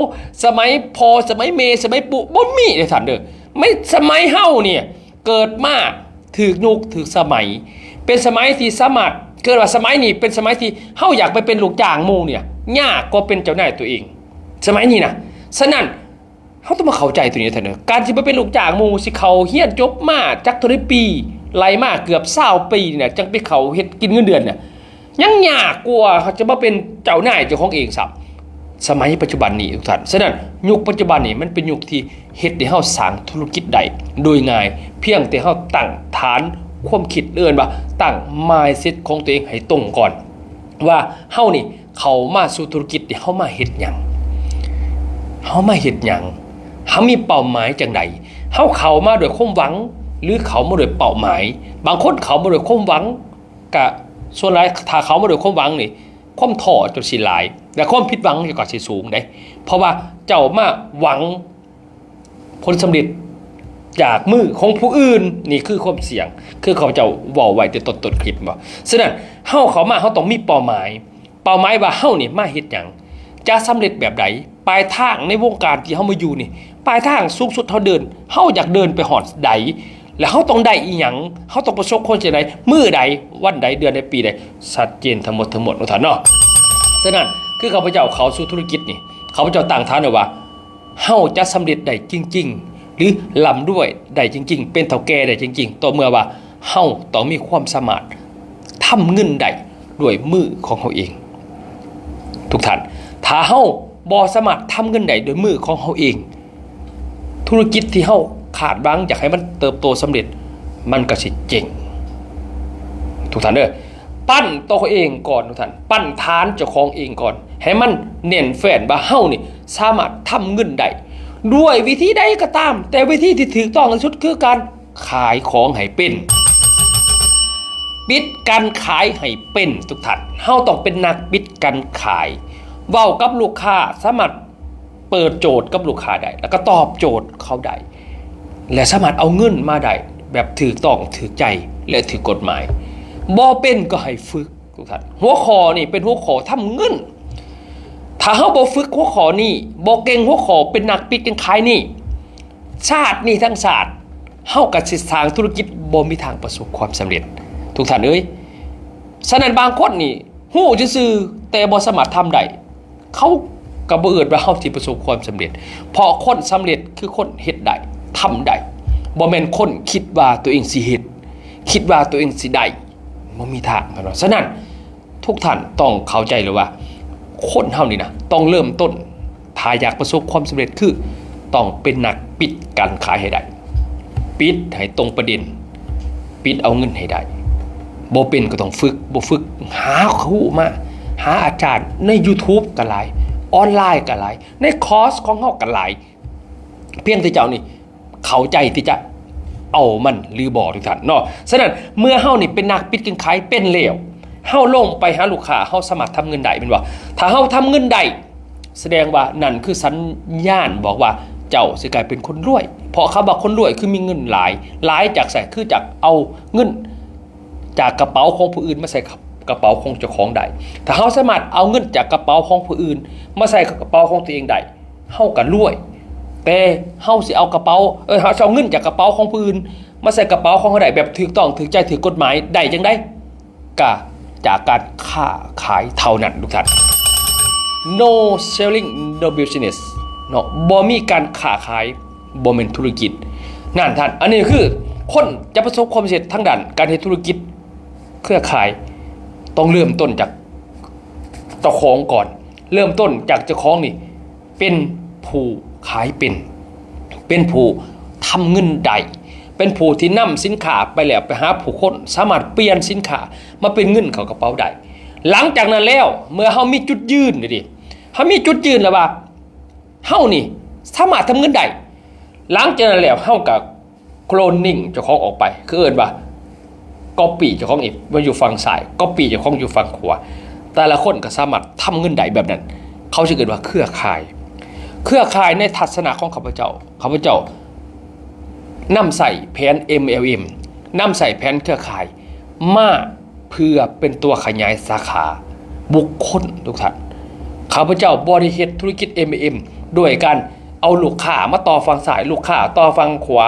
ສະໄໝພໍ່ ສະໄໝແມ່ ສະໄໝປູ່ ບໍ່ມີເດ້ທ່ານເດີ. ສະໄໝເຮົານີ້ ເກີດມາຖືກຍຸກຖືກສະໄໝ ເປັນສະໄໝທີ່ສາມາດ ເກີດວ່າສະໄໝນີ້ເປັນສະໄໝທີ່ເຮົາຢາກໄປເປັນລູກຈ້າງໝູ່ນີ້ ຍາກກວ່າເປັນເຈົ້ານາຍຕົວເອງ ສະໄໝນີ້ນະ. ສະນັ້ນ ເຮົາຕ້ອງມາເຂົ້າໃຈຕົວນີ້ທ່ານເດີ. ການຊິໄປເປັນລູກຈ້າງໝູ່ ຊິເຂົ້າຮຽນຈົບມາຈັກເທົ່າໃດປີ ໄລ່ມາເກືອບຊາວປີນີ້ນະ ຈັ່ງໄປເຂົ້າເຮັດກິນເງິນເດືອນນະ ຍັງຍາກກວ່າເຮົາຈະມາເປັນເຈົ້ານາຍເຈົ້າຂອງເອງຊ້ຳ ສະໄໝປັດຈຸບັນນີ້ທຸກທ່ານ. ສະນັ້ນ ຍຸກປັດຈຸບັນນີ້ມັນເປັນຍຸກທີ່ເຮັດໃຫ້ເຮົາສ້າງທຸລະກິດໄດ້ໂດຍງ່າຍ ພຽງແຕ່ເຮົາຕັ້ງຖານຄວາມຄິດ ເອີ້ນວ່າຕັ້ງ mindset ຂອງຕົວເອງໃຫ້ຕົງກ່ອນ ວ່າເຮົານີ້ເຂົ້າມາສູ່ທຸລະກິດນີ້ ເຮົາມາເຮັດຫຍັງ? ເຮົາມາເຮັດຫຍັງ? ເຮົາມີເປົ້າໝາຍຈັ່ງໃດ? ເຮົາເຂົ້າມາດ້ວຍຄວາມຫວັງ ຫຼື ເຂົ້າມາດ້ວຍເປົ້າໝາຍ? ບາງຄົນເຂົ້າມາດ້ວຍຄວາມຫວັງ ກະສ່ວນຫຼາຍ ຖ້າເຂົ້າມາດ້ວຍຄວາມຫວັງນີ້ ຄວາມທໍ້ເຈົ້າຊິຫຼາຍ ແລະ ຄວາມຜິດຫວັງເຈົ້າກໍຊິສູງເດ້. ເພາະວ່າເຈົ້າມາຫວັງ ຜົນສຳເລັດຈາກມືຂອງຜູ້ອື່ນ ນີ້ຄືຄວາມສ່ຽງ ຄືຂ້າພະເຈົ້າເວົ້າໄວ້ແຕ່ຕົ້ນໆຄລິບບໍ. ສະນັ້ນ ເຮົາເຂົ້າມາ ເຮົາຕ້ອງມີເປົ້າໝາຍ ເປົ້າໝາຍວ່າເຮົານີ້ມາເຮັດຫຍັງ? ຈະສຳເລັດແບບໃດ? ປາຍທາງໃນວົງການທີ່ເຮົາມາຢູ່ນີ້ ປາຍທາງສູງສຸດເຮົາເດີນ ເຮົາຢາກເດີນໄປຮອດໃດ? ແລະ ເຮົາຕ້ອງໄດ້ອີ່ຫຍັງ? ເຮົາຕ້ອງປະສົບຄວາມສຳເລັດໃດ? ມື້ໃດ? ວັນໃດ? ເດືອນໃດ? ປີໃດ? ຊັດເຈນທັງໝົດທັງມວນເນາະທ່ານເນາະ. ສະນັ້ນ ຄືຂ້າພະເຈົ້າເຂົ້າສູ່ທຸລະກິດນີ້ ຂ້າພະເຈົ້າຕັ້ງຖານໄວ້ວ່າ ເຮົາຈະສຳເລັດໄດ້ຈິງໆ ຫຼື ລ່ຳລວຍໄດ້ຈິງໆ ເປັນເຖົ້າແກ່ໄດ້ຈິງໆ ຕໍ່ເມື່ອວ່າເຮົາຕ້ອງມີຄວາມສາມາດທຳເງິນໄດ້ດ້ວຍມືຂອງເຮົາເອງ. ທຸກທ່ານ ຖ້າເຮົາບໍ່ສາມາດທຳເງິນໄດ້ດ້ວຍມືຂອງເຮົາເອງ ທຸລະກິດທີ່ເຮົາຄາດຫວັງຢາກໃຫ້ມັນເຕີບໂຕສຳເລັດ ມັນກໍຊິເຈັງ. ທຸກທ່ານເດີ ປັ້ນຕົວເອງກ່ອນ ທຸກທ່ານ ປັ້ນຖານເຈົ້າຂອງເອງກ່ອນ ໃຫ້ມັນແໜ້ນແຟ້ນວ່າເຮົານີ້ສາມາດທຳເງິນໄດ້ດ້ວຍວິທີໃດກໍຕາມ ແຕ່ວິທີທີ່ຖືກຕ້ອງທີ່ສຸດຄືການຂາຍຂອງໃຫ້ເປັນ ປິດການຂາຍໃຫ້ເປັນ. ທຸກທ່ານ ເຮົາຕ້ອງເປັນນັກປິດການຂາຍ ເວົ້າກັບລູກຄ້າ ສາມາດ ເປີດໂຈດກັບລູກຄ້າໄດ້ ແລ້ວກໍຕອບໂຈດເຂົາໄດ້ ແລະ ສາມາດເອົາເງິນມາໄດ້ແບບຖືກຕ້ອງ ຖືກໃຈ ແລະ ຖືກກົດໝາຍ. ບໍ່ເປັນກໍໃຫ້ຝຶກ ທຸກທ່ານ. ຫົວຂໍ້ນີ້ເປັນຫົວຂໍ້ທຳເງິນ. ຖ້າເຮົາບໍ່ຝຶກຫົວຂໍ້ນີ້ ບໍ່ເກັ່ງຫົວຂໍ້ເປັນນັກປິດການຂາຍນີ້ ຊາດນີ້ທັງຊາດ ເຮົາກໍຊິສ້າງທຸລະກິດບໍ່ມີທາງປະສົບຄວາມສຳເລັດ ທຸກທ່ານເອີຍ. ສະນັ້ນ ບາງຄົນນີ້ຮູ້ຊື່ໆ ແຕ່ບໍ່ສາມາດທຳໄດ້ ເຂົາກໍບໍ່ເອີ້ນວ່າເຮົາຊິປະສົບຄວາມສຳເລັດ ເພາະຄົນສຳເລັດຄືຄົນເຮັດໄດ້ ທຳໄດ້ ບໍ່ແມ່ນຄົນຄິດວ່າຕົວເອງຊິເຮັດ ຄິດວ່າຕົວເອງຊິໄດ້ ບໍ່ມີທາງເນາະ. ສະນັ້ນ ທຸກທ່ານຕ້ອງເຂົ້າໃຈເລີຍວ່າ ຄົນເຮົານີ້ນະ ຕ້ອງເລີ່ມຕົ້ນ ຖ້າຢາກປະສົບຄວາມສຳເລັດ ຄືຕ້ອງເປັນນັກປິດການຂາຍໃຫ້ໄດ້ ປິດໃຫ້ຕົງປະເດັນ ປິດເອົາເງິນໃຫ້ໄດ້. ບໍ່ເປັນກໍຕ້ອງຝຶກ ບໍ່ຝຶກ ຫາຮູ້ມາ ຫາອາຈານໃນ YouTube ກໍຫຼາຍ ອອນລາຍກໍຫຼາຍ ໃນຄອສຂອງເຮົາກໍຫຼາຍ ພຽງແຕ່ເຈົ້ານີ້ເຂົ້າໃຈທີ່ຈະເອົາມັນຫຼືບໍ່ ທຸກທ່ານເນາະ. ສະນັ້ນ ເມື່ອເຮົານີ້ເປັນນັກປິດການຂາຍເປັນແລ້ວ ເຮົາລົງໄປຫາລູກຄ້າ ເຮົາສາມາດທຳເງິນໄດ້ແມ່ນບໍ່? ຖ້າເຮົາທຳເງິນໄດ້ ສະແດງວ່ານັ້ນຄືສັນຍານບອກວ່າເຈົ້າຊິກາຍເປັນຄົນລວຍ ເພາະຄຳວ່າຄົນລວຍຄືມີເງິນຫຼາຍ ຫຼາຍຈາກໃສ? ຄືຈາກເອົາເງິນຈາກກະເປົາຂອງຜູ້ອື່ນມາໃສ່ກະເປົາຂອງເຈົ້າຂອງໄດ້. ຖ້າເຮົາສາມາດເອົາເງິນຈາກກະເປົາຂອງຜູ້ອື່ນມາໃສ່ກະເປົາຂອງຕົວເອງໄດ້ ເຮົາກໍລວຍ. ແຕ່ເຮົາຊິເອົາກະເປົາ ເອີ ເຮົາຊິເອົາເງິນຈາກກະເປົາຂອງຜູ້ອື່ນມາໃສ່ກະເປົາຂອງເຮົາໄດ້ແບບຖືກຕ້ອງ ຖືກໃຈ ຖືກກົດໝາຍໄດ້ຈັ່ງໃດ? ກະຈາກການຄ້າຂາຍເທົ່ານັ້ນ ທຸກທ່ານ. No selling, no business ເນາະ ບໍ່ມີການຄ້າຂາຍ ບໍ່ແມ່ນທຸລະກິດ. ນັ້ນທ່ານ ອັນນີ້ຄືຄົນຈະປະສົບຄວາມສຳເລັດທາງດ້ານການເຮັດທຸລະກິດເຄືອຂ່າຍ ຕ້ອງເລີ່ມຕົ້ນຈາກເຈົ້າຂອງກ່ອນ. ເລີ່ມຕົ້ນຈາກເຈົ້າຂອງນີ້ ເປັນຜູ້ຂາຍເປັນ ເປັນຜູ້ທຳເງິນໄດ້ ເປັນຜູ້ທີ່ນຳສິນຄ້າໄປແລ້ວໄປຫາຜູ້ຄົນ ສາມາດປ່ຽນສິນຄ້າມາເປັນເງິນເຂົ້າກະເປົາໄດ້. ຫຼັງຈາກນັ້ນແລ້ວ ເມື່ອເຮົາມີຈຸດຢືນ ເຮົາມີຈຸດຢືນແລ້ວວ່າ ເຮົານີ້ສາມາດທຳເງິນໄດ້ ຫຼັງຈາກນັ້ນແລ້ວ ເຮົາກໍ cloning ເຈົ້າຂອງອອກໄປ ຄືເອີ້ນວ່າ copy ເຈົ້າຂອງອີກ ວ່າຢູ່ຝັ່ງຊ້າຍ copy ເຈົ້າຂອງຢູ່ຝັ່ງຂວາ ແຕ່ລະຄົນກໍສາມາດທຳເງິນໄດ້ແບບນັ້ນ ເຂົາຈະເອີ້ນວ່າເຄືອຂ່າຍ. ເ ເຄືອຂ່າຍໃນທັດສະນະຂອງຂ້າພະເຈົ້າ, ຂ້າພະເຈົ້ານຳໃຊ້ແຜນ ເອັມແອລເອັມ ນຳໃຊ້ແຜນເຄືອຂ່າຍມາເພື່ອເປັນຕົວຂະຫຍາຍສາຂາບຸກຄົນ ທຸກທ່ານ. ຂ້າພະເຈົ້າບໍ່ໄດ້ເຮັດທຸລະກິດ ເອັມແອລເອັມ ດ້ວຍການເອົາລູກຄ້າມາຕໍ່ຝັ່ງຊ້າຍ, ລູກຄ້າຕໍ່ຝັ່ງຂວາ,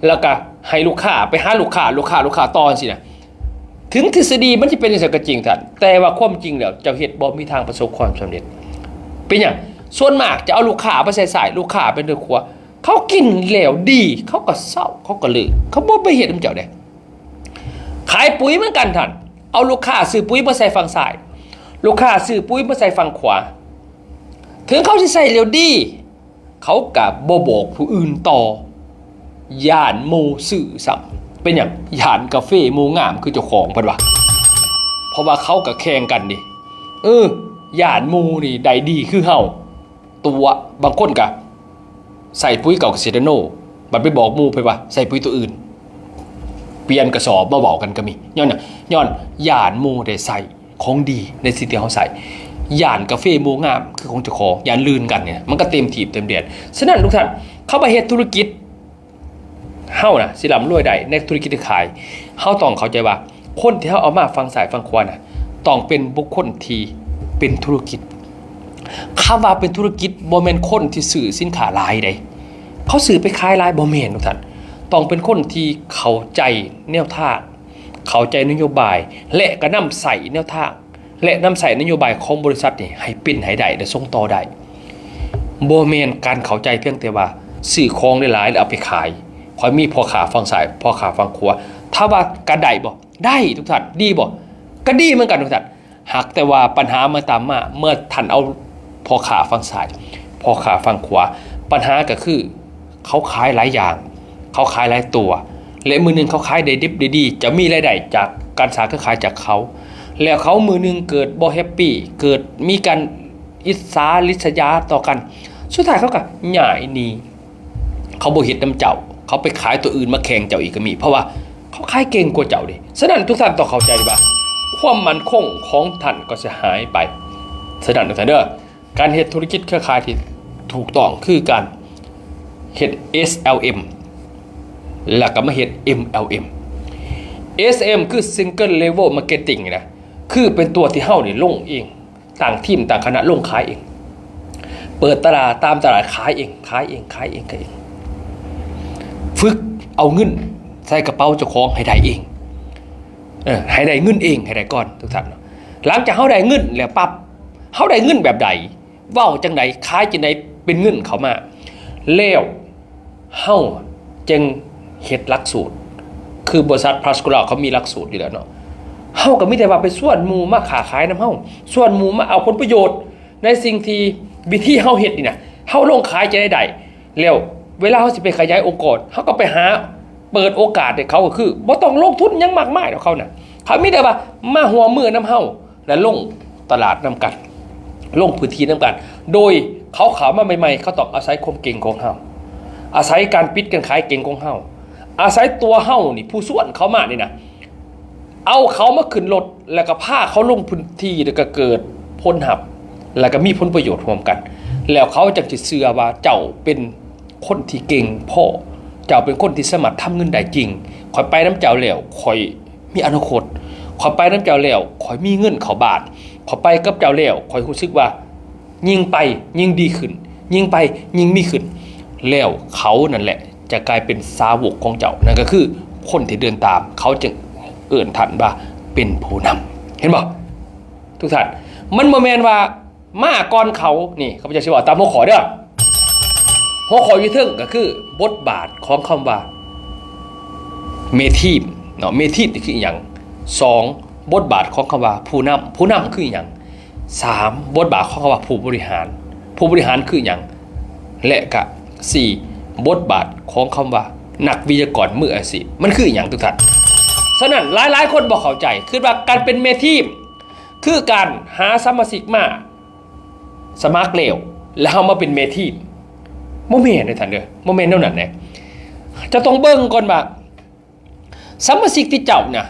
ແລ້ວກະໃຫ້ລູກຄ້າໄປຫາລູກຄ້າ, ລູກຄ້າ, ລູກຄ້າຕໍ່ຈັ່ງຊີ້ນະ. ເຖິງທິດສະດີມັນຈະເປັນຈັ່ງຊັ້ນກໍຈິງທ່ານ, ແຕ່ວ່າຄວາມຈິງແລ້ວເຈົ້າເຮັດບໍ່ມີທາງປະສົບຄວາມສຳເລັດ. ເປັນຫຍັງ? ສ່ວນມາກຈະເອົາລູກຄ້າໄປໃສ່ຊ້າຍ, ລູກຄ້າໄປໃນຂວາ. ເຂົາກິນແລ້ວດີ, ເຂົາກໍເຊົາ, ເຂົາກໍເລີກ, ເຂົາບໍ່ໄປເຮັດນຳເຈົ້າເດ້. ຂາຍປຸ໋ຍເໝືອນກັນທ່ານ, ເອົາລູກຄ້າຊື້ປຸ໋ຍມາໃສ່ຝັ່ງຊ້າຍ, ລູກຄ້າຊື້ປຸ໋ຍມາໃສ່ຝັ່ງຂວາ. ເຖິງເຂົາຊິໃຊ້ແລ້ວດີ, ເຂົາກະບໍ່ບອກຜູ້ອື່ນຕໍ່, ຢ້ານໝູ່ຊື້ຊ້ຳ. ເປັນຫຍັງ? ຢ້ານກາເຟໝູ່ງາມຄືເຈົ້າຂອງ, ເພິ່ນວ່າ. ເພາະວ່າເຂົາກະແຂ່ງກັນເດ້. ເອີ, ຢ້ານໝູ່ນີ້ໄດ້ດີຄືເຮົາ. ຕົວະ, ບາງຄົນກະໃສ່ປຸ໋ຍເກົ່າກະເຊດາໂນ, ບັດໄປບອກໝູ່ ເພິ່ນວ່າໃສ່ປຸ໋ຍຕົວອື່ນ. ປ່ຽນກະສອບມາເວົ້າກັນກໍມີ. ຍ້ອນຫຍັງ? ຍ້ອນຢ້ານໝູ່ໄດ້ໃຊ້ ຂອງດີໃນສິ່ງທີ່ເຮົາໃຊ້. ຢ້ານກາເຟໝູ່ງາມຄືຂອງເຈົ້າຂອງ, ຢ້ານລື່ນກັນນີ້ນະ, ມັນກໍເຕັມທີ່ເຕັມແດນ. ສະນັ້ນທຸກທ່ານ, ຄຳວ່າເຮັດທຸລະກິດ, ເຮົານະຊິລ່ຳລວຍໄດ້ໃນທຸລະກິດທີ່ຂາຍ, ເຮົາຕ້ອງເຂົ້າໃຈວ່າຄົນທີ່ເຮົາເອົາມາຝັ່ງຊ້າຍຝັ່ງຂວານະ ຕ້ອງເປັນບຸກຄົນທີ່ເປັນທຸລະກິດ. ຄຳວ່າເປັນທຸລະກິດ ບໍ່ແມ່ນຄົນທີ່ຊື້ສິນຄ້າຫຼາຍເດ້, ເຂົາຊື້ໄປຂາຍຫຼາຍ, ບໍ່ແມ່ນ, ທຸກທ່ານ. ຕ້ອງເປັນຄົນທີ່ເຂົ້າໃຈແນວທາງ, ເຂົ້າໃຈນະໂຍບາຍ ແລະ ກະນຳໃຊ້ແນວທາງ ແລະ ນຳໃຊ້ນະໂຍບາຍຂອງບໍລິສັດນີ້ໃຫ້ເປັນໃຫ້ໄດ້ ແລະ ສົ່ງຕໍ່ໄດ້. ບໍ່ແມ່ນການເຂົ້າໃຈພຽງແຕ່ວ່າຊື້ຂອງຫຼາຍໆ ແລ້ວເອົາໄປຂາຍ, ຂ້ອຍມີພໍ່ຄ້າຝັ່ງຊ້າຍ, ພໍ່ຄ້າຝັ່ງຂວາ. ຖາມວ່າກະໄດ້ບໍ່? ໄດ້, ທຸກທ່ານ. ດີບໍ່? ກະດີເໝືອນກັນ, ທຸກທ່ານ. ຫາກແຕ່ວ່າບັນຫາມັນຕາມມາ ເມື່ອທ່ານເອົາພໍ່ຄ້າຝັ່ງຊ້າຍ, ພໍ່ຄ້າຝັ່ງຂວາ, ບັນຫາກໍຄື ເຂົາຂາຍຫຼາຍຢ່າງ, ເຂົາຂາຍຫຼາຍຕົວ ແລະ ມື້ໜຶ່ງເຂົາຂາຍໄດ້ດິບໄດ້ດີ, ຈະມີລາຍໄດ້ຈາກການສ້າງເຄືອຂ່າຍຈາກເຂົາ, ແລ້ວເຂົາມື້ໜຶ່ງເກີດບໍ່ແຮັບປີ, ເກີດມີການອິດສາລິດສະຍາຕໍ່ກັນ, ສຸດທ້າຍເຂົາກໍຍ້າຍໜີ, ເຂົາບໍ່ເຮັດນຳເຈົ້າ, ເຂົາໄປຂາຍຕົວອື່ນມາແຂ່ງເຈົ້າອີກກໍມີ, ເພາະວ່າເຂົາຂາຍເກັ່ງກວ່າເຈົ້າເດ້. ສະນັ້ນ ທຸກທ່ານຕ້ອງເຂົ້າໃຈວ່າ ຄວາມໝັ້ນຄົງຂອງທ່ານກໍຈະຫາຍໄປ. ສະນັ້ນ ທຸກທ່ານເດີ, ການເຮັດທຸລະກິດເຄືອຂ່າຍທີ່ຖືກຕ້ອງຄືການເຮັດ ເອສແອລເອັມ ແລ້ວກໍມາເຮັດ ເອັມແອລເອັມ. ເອສແອລເອັມ ຄື Single Level Marketing ນີ້ນະ, ຄືເປັນຕົວທີ່ເຮົານີ້ລົງເອງ, ຕັ້ງທີມ, ຕັ້ງຄະນະລົງຂາຍເອງ, ເປີດຕະຫຼາດ, ຕາມຕະຫຼາດ, ຂາຍເອງ, ຂາຍເອງ, ຂາຍເອງ, ຂາຍເອງ. ຝຶກເອົາເງິນໃສ່ກະເປົາເຈົ້າຂອງໃຫ້ໄດ້ເອງ, ເອີ, ໃຫ້ໄດ້ເງິນເອງໃຫ້ໄດ້ກ່ອນ, ທຸກທ່ານເນາະ. ຫຼັງຈາກເຮົາໄດ້ເງິນແລ້ວປັບ, ເຮົາໄດ້ເງິນແບບໃດ? ເວົ້າຈັ່ງໃດ? ຂາຍຈັ່ງໃດເປັນເງິນເຂົ້າມາ? ແລ້ວເຮົາຈຶ່ງເຮັດຫຼັກສູດ, ຄືບໍລິສັດ Pascuala ເຂົາມີຫຼັກສູດຢູ່ແລ້ວເນາະ. ເຮົາກໍມີແຕ່ວ່າໄປຊວນໝູ່ມາຄ້າຂາຍນຳເຮົາ, ຊວນໝູ່ມາເອົາຜົນປະໂຫຍດໃນສິ່ງທີ່ ວິທີເຮົາເຮັດນີ້ນະ, ເຮົາລົງຂາຍຈັ່ງໃດໄດ້? ແລ້ວເວລາເຮົາຊິໄປຂະຫຍາຍອົງກອນ, ເຮົາກໍໄປຫາ ເປີດໂອກາດໃຫ້ເຂົາ, ກໍຄືບໍ່ຕ້ອງລົງທຶນຫຍັງມາກມາຍດອກເຂົານະ, ເຂົາມີແຕ່ວ່າມາຮ່ວມມືນຳເຮົາ ແລະ ລົງຕະຫຼາດນຳກັນ, ລົງພື້ນທີ່ນຳກັນ. ໂດຍເຂົາເຂົ້າມາໃໝ່ໆ ເຂົາຕ້ອງອາໄສຄວາມເກັ່ງຂອງເຮົາ, ອາໄສການປິດການຂາຍເກັ່ງຂອງເຮົາ, ອາໄສຕົວເຮົານີ້ ຜູ້ຊວນເຂົາມານີ້ນະ, ເອົາເຂົາມາຂຶ້ນລົດ ແລ້ວກໍພາເຂົາລົງພື້ນທີ່ ແລ້ວກໍເກີດຜົນຮັບ ແລ້ວກໍມີຜົນປະໂຫຍດຮ່ວມກັນ, ແລ້ວເຂົາຈັ່ງຊິເຊື່ອວ່າເຈົ້າເປັນ ຄົນທີ່ເກັ່ງພໍ, ເຈົ້າເປັນຄົນທີ່ສາມາດທຳເງິນໄດ້ຈິງ. ຂ້ອຍໄປນຳເຈົ້າແລ້ວ ຂ້ອຍມີອະນາຄົດ. ຂ້ອຍໄປນຳເຈົ້າແລ້ວ ຂ້ອຍມີເງິນເຂົ້າບ້ານ. ຂ້ອຍໄປກັບເຈົ້າແລ້ວ ຂ້ອຍຮູ້ສຶກວ່າ ຍິ່ງໄປຍິ່ງດີຂຶ້ນ, ຍິ່ງໄປຍິ່ງມີຂຶ້ນ. ແລ້ວເຂົານັ້ນແຫຼະຈະກາຍເປັນສາວົກຂອງເຈົ້າ. ນັ້ນກໍຄືຄົນທີ່ເດີນຕາມ, ເຂົາຈຶ່ງເອີ້ນທ່ານວ່າເປັນຜູ້ນຳ. ເຫັນບໍ່? ທຸກທ່ານ, ມັນບໍ່ແມ່ນວ່າ ມາກ່ອນເຂົາ. ນີ້ ຂ້າພະເຈົ້າຊິເວົ້າຕາມຫົວຂໍ້ເດີ. ຫົວຂໍ້ຢູ່ເທິງກໍຄືບົດບາດຂອງຄຳວ່າແມ່ທີມເນາະ, ແມ່ທີມນີ້ຄືອີ່ຫຍັງ? ສອງ ບົດບາດຂອງຄຳວ່າຜູ້ນຳ, ຜູ້ນຳຄືອີ່ຫຍັງ? ສາມ ບົດບາດຂອງຄຳວ່າຜູ້ບໍລິຫານ, ຜູ້ບໍລິຫານຄືອີ່ຫຍັງ? ແລະກະ ສີ່ ບົດບາດຂອງຄຳວ່ານັກວິທະຍາກອນມືອາຊີບ ມັນຄືອີ່ຫຍັງ ທຸກທ່ານ? ສະນັ້ນ ຫຼາຍໆຄົນບໍ່ເຂົ້າໃຈ, ຄິດວ່າການເປັນແມ່ທີມຄືການຫາສະມາຊິກມາ ສະໝັກແລ້ວ ແລ້ວເຮົາມາເປັນແມ່ທີມ. ບໍ່ແມ່ນເດ້ທ່ານເດີ, ບໍ່ແມ່ນແນວນັ້ນເດ້. ເຈົ້າຕ້ອງເບິ່ງກ່ອນວ່າ ສະມາຊິກທີ່ເຈົ້ານະ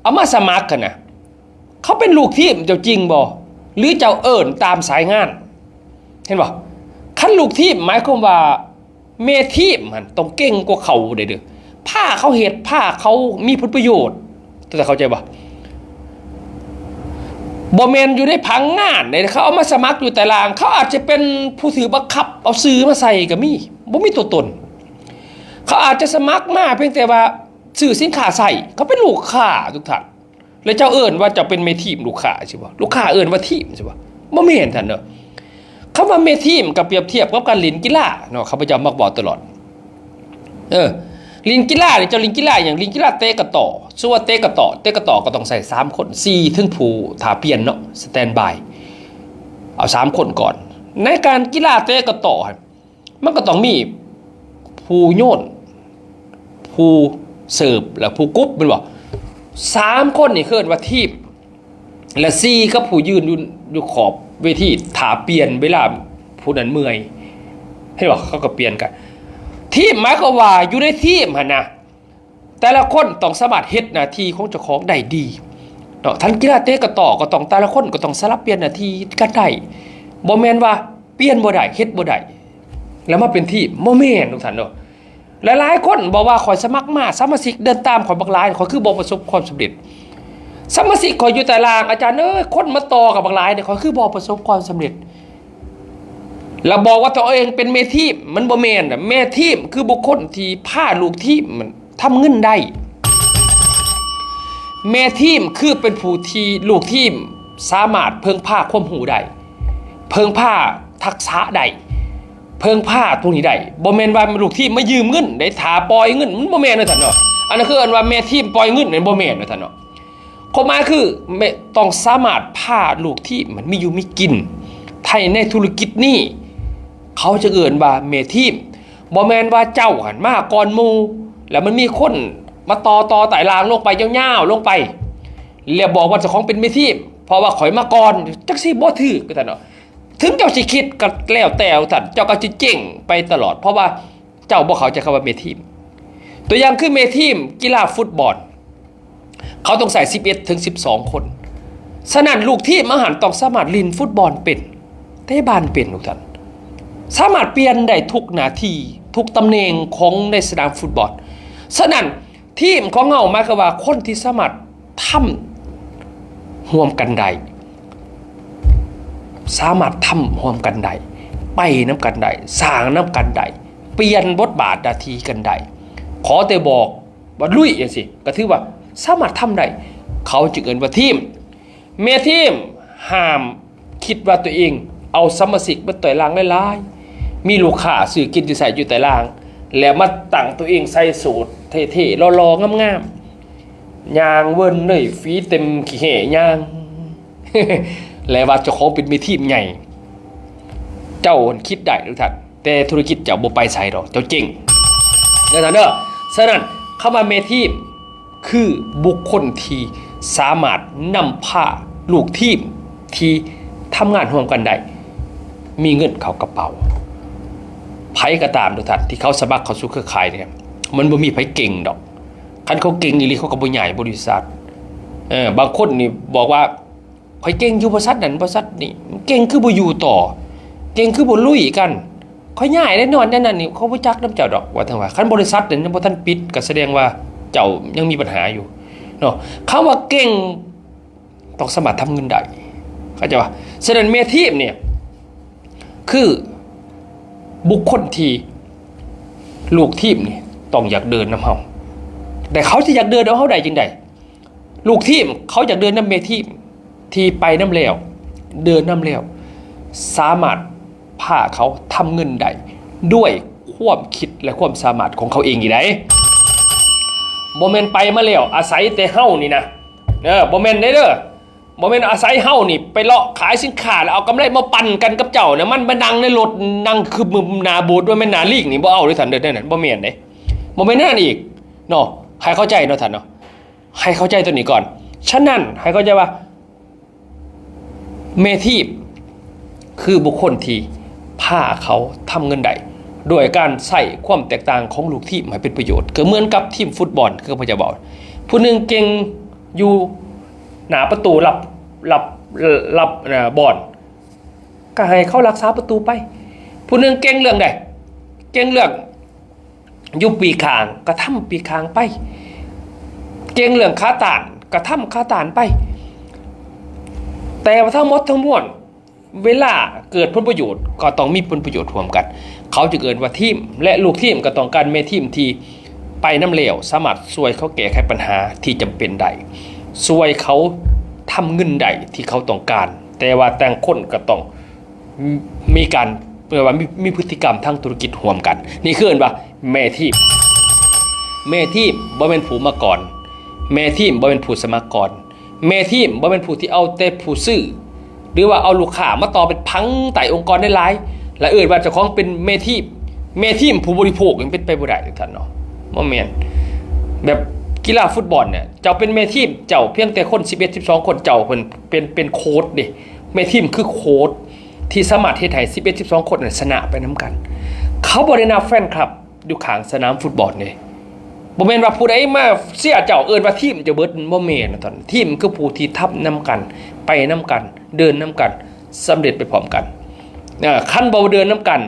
ເອົາມາສະໝັກຫັ້ນນະ ເຂົາເປັນລູກທີມເຈົ້າຈິງບໍ່ ຫຼື ເຈົ້າເອີ້ນຕາມສາຍງານ? ເຫັນບໍ່? ຄັນລູກທີມ ໝາຍຄວາມວ່າແມ່ທີມຫັ້ນຕ້ອງເກັ່ງກວ່າເຂົາເດ້ເດີ ພາເຂົາເຮັດ ພາເຂົາມີຜົນປະໂຫຍດ ເຈົ້າເຂົ້າໃຈບໍ່? ບໍ່ແມ່ນຢູ່ໃນຜັງງານເດ້ ເຂົາເອົາມາສະໝັກຢູ່ຕາລາງ ເຂົາອາດຈະເປັນຜູ້ຖືກບັງຄັບ ເອົາຊື່ມາໃສ່ກໍມີ ບໍ່ມີຕົວຕົນ ເຂົາອາດຈະສະໝັກມາພຽງແຕ່ວ່າຊື້ສິນຄ້າໃຊ້ ເຂົາເປັນລູກຄ້າທຸກທ່ານ. ແລ້ວເຈົ້າເອີ້ນວ່າເຈົ້າເປັນແມ່ທີມລູກຄ້າຊິບໍ່? ລູກຄ້າເອີ້ນວ່າທີມຊິບໍ່? ບໍ່ແມ່ນທ່ານເນາະ. ຄຳວ່າແມ່ທີມກໍປຽບທຽບກັບການຫຼິ້ນກິລາເນາະ ຂ້າພະເຈົ້າມັກເວົ້າຕະຫຼອດ. ເອີ ຫຼິ້ນກິລານີ້ ເຈົ້າຫຼິ້ນກິລາຫຍັງ? ຫຼິ້ນກິລາເຕະກະຕໍ້. ສົມມຸດວ່າເຕະກະຕໍ້ ເຕະກະຕໍ້ກໍຕ້ອງໃຊ້ສາມຄົນ ສີ່ ເຖິງຜູ້ຖ້າປ່ຽນເນາະ ສະແຕນບາຍ ເອົາສາມຄົນກ່ອນ. ໃນການກິລາເຕະກະຕໍ້ຫັ້ນ ມັນກໍຕ້ອງມີຜູ້ໂຍນ ຜູ້ເສີບ ແລະ ຜູ້ກຸບ ແມ່ນບໍ່? ສາມຄົນນີ້ເອີ້ນວ່າທີມ ແລະ ສີ່ກັບຜູ້ຢືນຢູ່ ຢູ່ຂອບເວທີຖ້າປ່ຽນເວລາຜູ້ນັ້ນເມື່ອຍ ເຫັນບໍ່? ເຂົາກໍປ່ຽນກັນ. ທີມໝາຍຄວາມວ່າຢູ່ໃນທີມຫັ້ນນະ ແຕ່ລະຄົນຕ້ອງສາມາດເຮັດໜ້າທີ່ຂອງເຈົ້າຂອງໄດ້ດີເນາະ. ທ່ານກິລາເຕະກະຕໍ້ກໍຕ້ອງ ແຕ່ລະຄົນກໍຕ້ອງສະຫຼັບປ່ຽນໜ້າທີ່ກັນໄດ້. ບໍ່ແມ່ນວ່າປ່ຽນບໍ່ໄດ້ ເຮັດບໍ່ໄດ້ ແລ້ວມາເປັນທີມ ບໍ່ແມ່ນທຸກທ່ານເນາະ. ຫຼາຍໆຄົນບອກວ່າ ຂ້ອຍສະໝັກມາ ສະມາຊິກເດີນຕາມຂ້ອຍບັກຫຼາຍ ຂ້ອຍຄືບໍ່ປະສົບຄວາມສຳເລັດ. ສະມາຊິກຂ້ອຍຢູ່ຕາລາງ ອາຈານເອີຍ ຄົນມາຕໍ່ກັບບັກຫຼາຍ ຂ້ອຍຄືບໍ່ປະສົບຄວາມສຳເລັດ. ແລ້ວບອກວ່າຕົວເອງເປັນແມ່ທີມ ມັນບໍ່ແມ່ນ. ແມ່ທີມຄືບຸກຄົນທີ່ພາລູກທີມທຳເງິນໄດ້. ແມ່ທີມຄືເປັນຜູ້ທີ່ລູກທີມສາມາດເພິ່ງພາຄວາມຮູ້ໄດ້ ເພິ່ງພາທັກສະໄດ້ ເພິ່ງພາພວກນີ້ໄດ້. ບໍ່ແມ່ນວ່າລູກທີມມາຢືມເງິນໄດ້ ຖ້າປ່ອຍເງິນ ມັນບໍ່ແມ່ນວ່າຊັ້ນເນາະ. ອັນນັ້ນຄືເອີ້ນວ່າແມ່ທີມປ່ອຍເງິນ ມັນບໍ່ແມ່ນວ່າຊັ້ນເນາະ. ຄວາມໝາຍຄືແມ່ ຕ້ອງສາມາດພາລູກທີມມັນມີຢູ່ມີກິນ. ໃນທຸລະກິດນີ້ ເຂົາຈະເອີ້ນວ່າແມ່ທີມ. ບໍ່ແມ່ນວ່າເຈົ້າຫັ້ນມາກ່ອນໝູ່ ແລ້ວມັນມີຄົນມາຕໍ່ ຕໍ່ໄຕ່ລາງລົງໄປຍາວໆລົງໄປ ແລ້ວບອກວ່າເຈົ້າຂອງເປັນແມ່ທີມ ເພາະວ່າຂ້ອຍມາກ່ອນ. ຈັກຊິບໍ່ຖືກວ່າຊັ້ນເນາະ. ເຖິງເຈົ້າຊິຄິດກໍແລ້ວແຕ່ຂອງທ່ານ ເຈົ້າກໍຊິເຈັງໄປຕະຫຼອດ ເພາະວ່າເຈົ້າບໍ່ເຂົ້າໃຈຄຳວ່າແມ່ທີມ. ຕົວຢ່າງຄືແມ່ທີມກິລາຟຸດບອນ ເຂົາຕ້ອງໃຊ້ສິບເອັດເຖິງສິບສອງຄົນ. ສະນັ້ນ ລູກທີມເຮົາຫັ້ນຕ້ອງສາມາດຫຼິ້ນຟຸດບອນເປັນ, ເຕະບານເປັນ ທຸກທ່ານ, ສາມາດປ່ຽນໄດ້ທຸກໜ້າທີ່, ທຸກຕຳແໜ່ງຂອງໃນສະໜາມຟຸດບອນ. ສະນັ້ນ ທີມຂອງເຮົາ ໝາຍຄວາມວ່າຄົນທີ່ສາມາດທຳຮ່ວມກັນໄດ້, ສາມາດທຳຮ່ວມກັນໄດ້, ໄປນຳກັນໄດ້, ສ້າງນຳກັນໄດ້, ປ່ຽນບົດບາດໜ້າທີ່ກັນໄດ້. ຂໍແຕ່ບອກວ່າລຸຍຈັ່ງຊີ້ ກໍຖືວ່າສາມາດທຳໄດ້, ເຂົາຈຶ່ງເອີ້ນວ່າທີມ. ແມ່ທີມຫ້າມຄິດວ່າຕົວເອງເອົາສະມາຊິກມາຕ່ອຍລາງຫຼາຍໆ, ມີລູກຄ້າຊື້ກິນຊື້ໃຊ້ຢູ່ຕ່ອຍລາງ ແລ້ວມາຕັ້ງຕົວເອງໃສ່ສູດເທ່ໆ ຫຼໍ່ໆ ງາມໆ, ຍ່າງເວີນເລີຍ ຝີເຕັມຂີ້ແຫ້ຍ່າງ ແລະວ່າເຈົ້າຂອງເປັນແມ່ທີມໃຫຍ່. ເຈົ້າຄິດໄດ້ທຸກທ່ານ, ແຕ່ທຸລະກິດເຈົ້າບໍ່ໄປໃສດອກ, ເຈົ້າເຈັງເດີທ່ານເດີ. ສະນັ້ນ ຄຳວ່າແມ່ທີມ ຄືບຸກຄົນທີ່ສາມາດນຳພາລູກທີມທີ່ທຳງານຮ່ວມກັນໄດ້ ມີເງິນເຂົ້າກະເປົາ. ໃຜກໍຕາມທຸກທ່ານ ທີ່ເຂົາສະໝັກເຂົ້າສູ່ເຄືອຂ່າຍນີ້ ມັນບໍ່ມີໃຜເກັ່ງດອກ. ຄັນເຂົາເກັ່ງອີ່ຫຼີ ເຂົາກໍບໍ່ຍ້າຍບໍລິສັດ. ເອີ ບາງຄົນນີ້ບອກວ່າ ຂ້ອຍເກັ່ງຢູ່ບໍລິສັດນັ້ນບໍລິສັດນີ້, ເກັ່ງຄືບໍ່ຢູ່ຕໍ່, ເກັ່ງຄືບໍ່ລຸຍກັນ, ຂ້ອຍຍ້າຍແນ່ນອນແນວນັ້ນນີ້, ເຂົາບໍ່ຈັກນຳເຈົ້າດອກ. ວ່າຈັ່ງວ່າ ຄັນບໍລິສັດນັ້ນຍັງບໍ່ທັນປິດ ກໍສະແດງວ່າເຈົ້າຍັງມີບັນຫາຢູ່ເນາະ. ຄຳວ່າເກັ່ງ ຕ້ອງສາມາດທຳເງິນໄດ້, ເຂົ້າໃຈບໍ່? ສະນັ້ນ ແມ່ທີມນີ້ ຄືບຸກຄົນທີ່ລູກທີມນີ້ຕ້ອງຢາກເດີນນຳເຮົາ. ແຕ່ເຂົາຊິຢາກເດີນນຳເຮົາໄດ້ຈັ່ງໃດ? ລູກທີມເຂົາຢາກເດີນນຳແມ່ທີມທີ່ໄປນຳແລ້ວ, ເດີນນຳແລ້ວ, ສາມາດພາເຂົາທຳເງິນໄດ້ດ້ວຍຄວາມຄິດ ແລະ ຄວາມສາມາດຂອງເຂົາເອງອີກໃດ. ບໍ່ແມ່ນໄປມາແລ້ວອາໄສແຕ່ເຮົານີ້ນະ, ເອີ ບໍ່ແມ່ນເດີ. ບໍ່ແມ່ນອາໄສເຮົານີ້ໄປເລາະຂາຍສິນຄ້າ ແລ້ວເອົາກຳໄລມາປັນກັນກັບເຈົ້ານະ, ມັນມານັ່ງໃນລົດ ນັ່ງຄືໜ້າບູດ ວ່າແມ່ນໜ້າລີກນີ້ ບໍ່ເອົາເດ້ທ່ານເດີ. ນັ້ນບໍ່ແມ່ນເດ້, ບໍ່ແມ່ນນັ້ນອີກເນາະ. ໃຫ້ເຂົ້າໃຈເນາະທ່ານເນາະ, ໃຫ້ເຂົ້າໃຈຕົວນີ້ກ່ອນ. ສະນັ້ນ ໃຫ້ເຂົ້າໃຈວ່າແມ່ທີມຄືບຸກຄົນທີ່ພາເຂົາທຳເງິນໄດ້ ໂດຍການໃຊ້ຄວາມແຕກຕ່າງຂອງລູກທີມໃຫ້ເປັນປະໂຫຍດ, ກໍເໝືອນກັບທີມຟຸດບອນ ຄືຂ້າພະເຈົ້າເວົ້າ, ຜູ້ໜຶ່ງເກັ່ງຢູ່ ໜ້າປະຕູ ຮັບ ຮັບ ຮັບ ເອີ ບອນ, ກໍໃຫ້ເຂົາຮັກສາປະຕູໄປ. ຜູ້ໜຶ່ງເກັ່ງເລື່ອງໃດ? ເກັ່ງເລື່ອງຢູ່ປີກຂ້າງ ກະທຳປີກຂ້າງໄປ, ເກັ່ງເລື່ອງຂາຕ້ານ ກະທຳຂາຕ້ານໄປ. ແຕ່ວ່າທັງໝົດທັງມວນ ເວລາເກີດຜົນປະໂຫຍດ ກໍຕ້ອງມີຜົນປະໂຫຍດຮ່ວມກັນ. ເຂົາຈຶ່ງເອີ້ນວ່າທີມ ແລະ ລູກທີມກໍຕ້ອງການແມ່ທີມທີ່ໄປນຳແລ້ວ ສາມາດຊ່ວຍເຂົາແກ້ໄຂບັນຫາທີ່ຈຳເປັນໄດ້, ຊ່ວຍເຂົາທຳເງິນໄດ້ທີ່ເຂົາຕ້ອງການ, ແຕ່ວ່າຕ່າງຄົນກໍຕ້ອງມີການ ເອີ້ນວ່າມີ ມີພຶດຕິກຳທາງທຸລະກິດຮ່ວມກັນ. ນີ້ຄືເອີ້ນວ່າແມ່ທີມ. ແມ່ທີມບໍ່ແມ່ນຜູ້ມາກອນ, ແມ່ທີມບໍ່ແມ່ນຜູ້ສະໝັກກອນ. ແມ່ທີມບໍ່ແມ່ນຜູ້ທີ່ເອົາແຕ່ຜູ້ຊື້ ຫຼືວ່າເອົາລູກຄ້າມາຕໍ່ເປັນພັງໃຕ້ອົງກອນຫຼາຍໆ ແລະ ເອີ້ນວ່າເຈົ້າຂອງເປັນແມ່ທີມ. ແມ່ທີມຜູ້ບໍລິໂພກ ມັນເປັນໄປບໍ່ໄດ້ ທ່ານເນາະ, ບໍ່ແມ່ນ. ແບບກິລາຟຸດບອນເນຍ ເຈົ້າເປັນແມ່ທີມ ເຈົ້າພຽງແຕ່ຄົນສິບເອັດ ສິບສອງຄົນ ເຈົ້າເປັນ ເປັນ ເປັນໂຄດເດ້. ແມ່ທີມຄືໂຄດທີ່ສາມາດເຮັດໃຫ້ສິບເອັດ ສິບສອງຄົນນັ້ນຊະນະໄປນຳກັນ. ເຂົາບໍ່ໄດ້ນັບແຟນຄລັບ ຢູ່ຂ້າງສະໜາມຟຸດບອນເດ້. ບໍ່ແມ່ນວ່າຜູ້ໃດມາເຊຍເຈົ້າ ເອີ້ນວ່າທີມເຈົ້າເບິດ, ບໍ່ແມ່ນ. ທີມຄືຜູ້ທີ່ທຳນຳກັນ, ໄປນຳກັນ, ເດີນນຳກັນ, ສຳເລັດໄປພ້ອມກັນ. ເອີ ຄັນບໍ່ເດີນນຳກັນ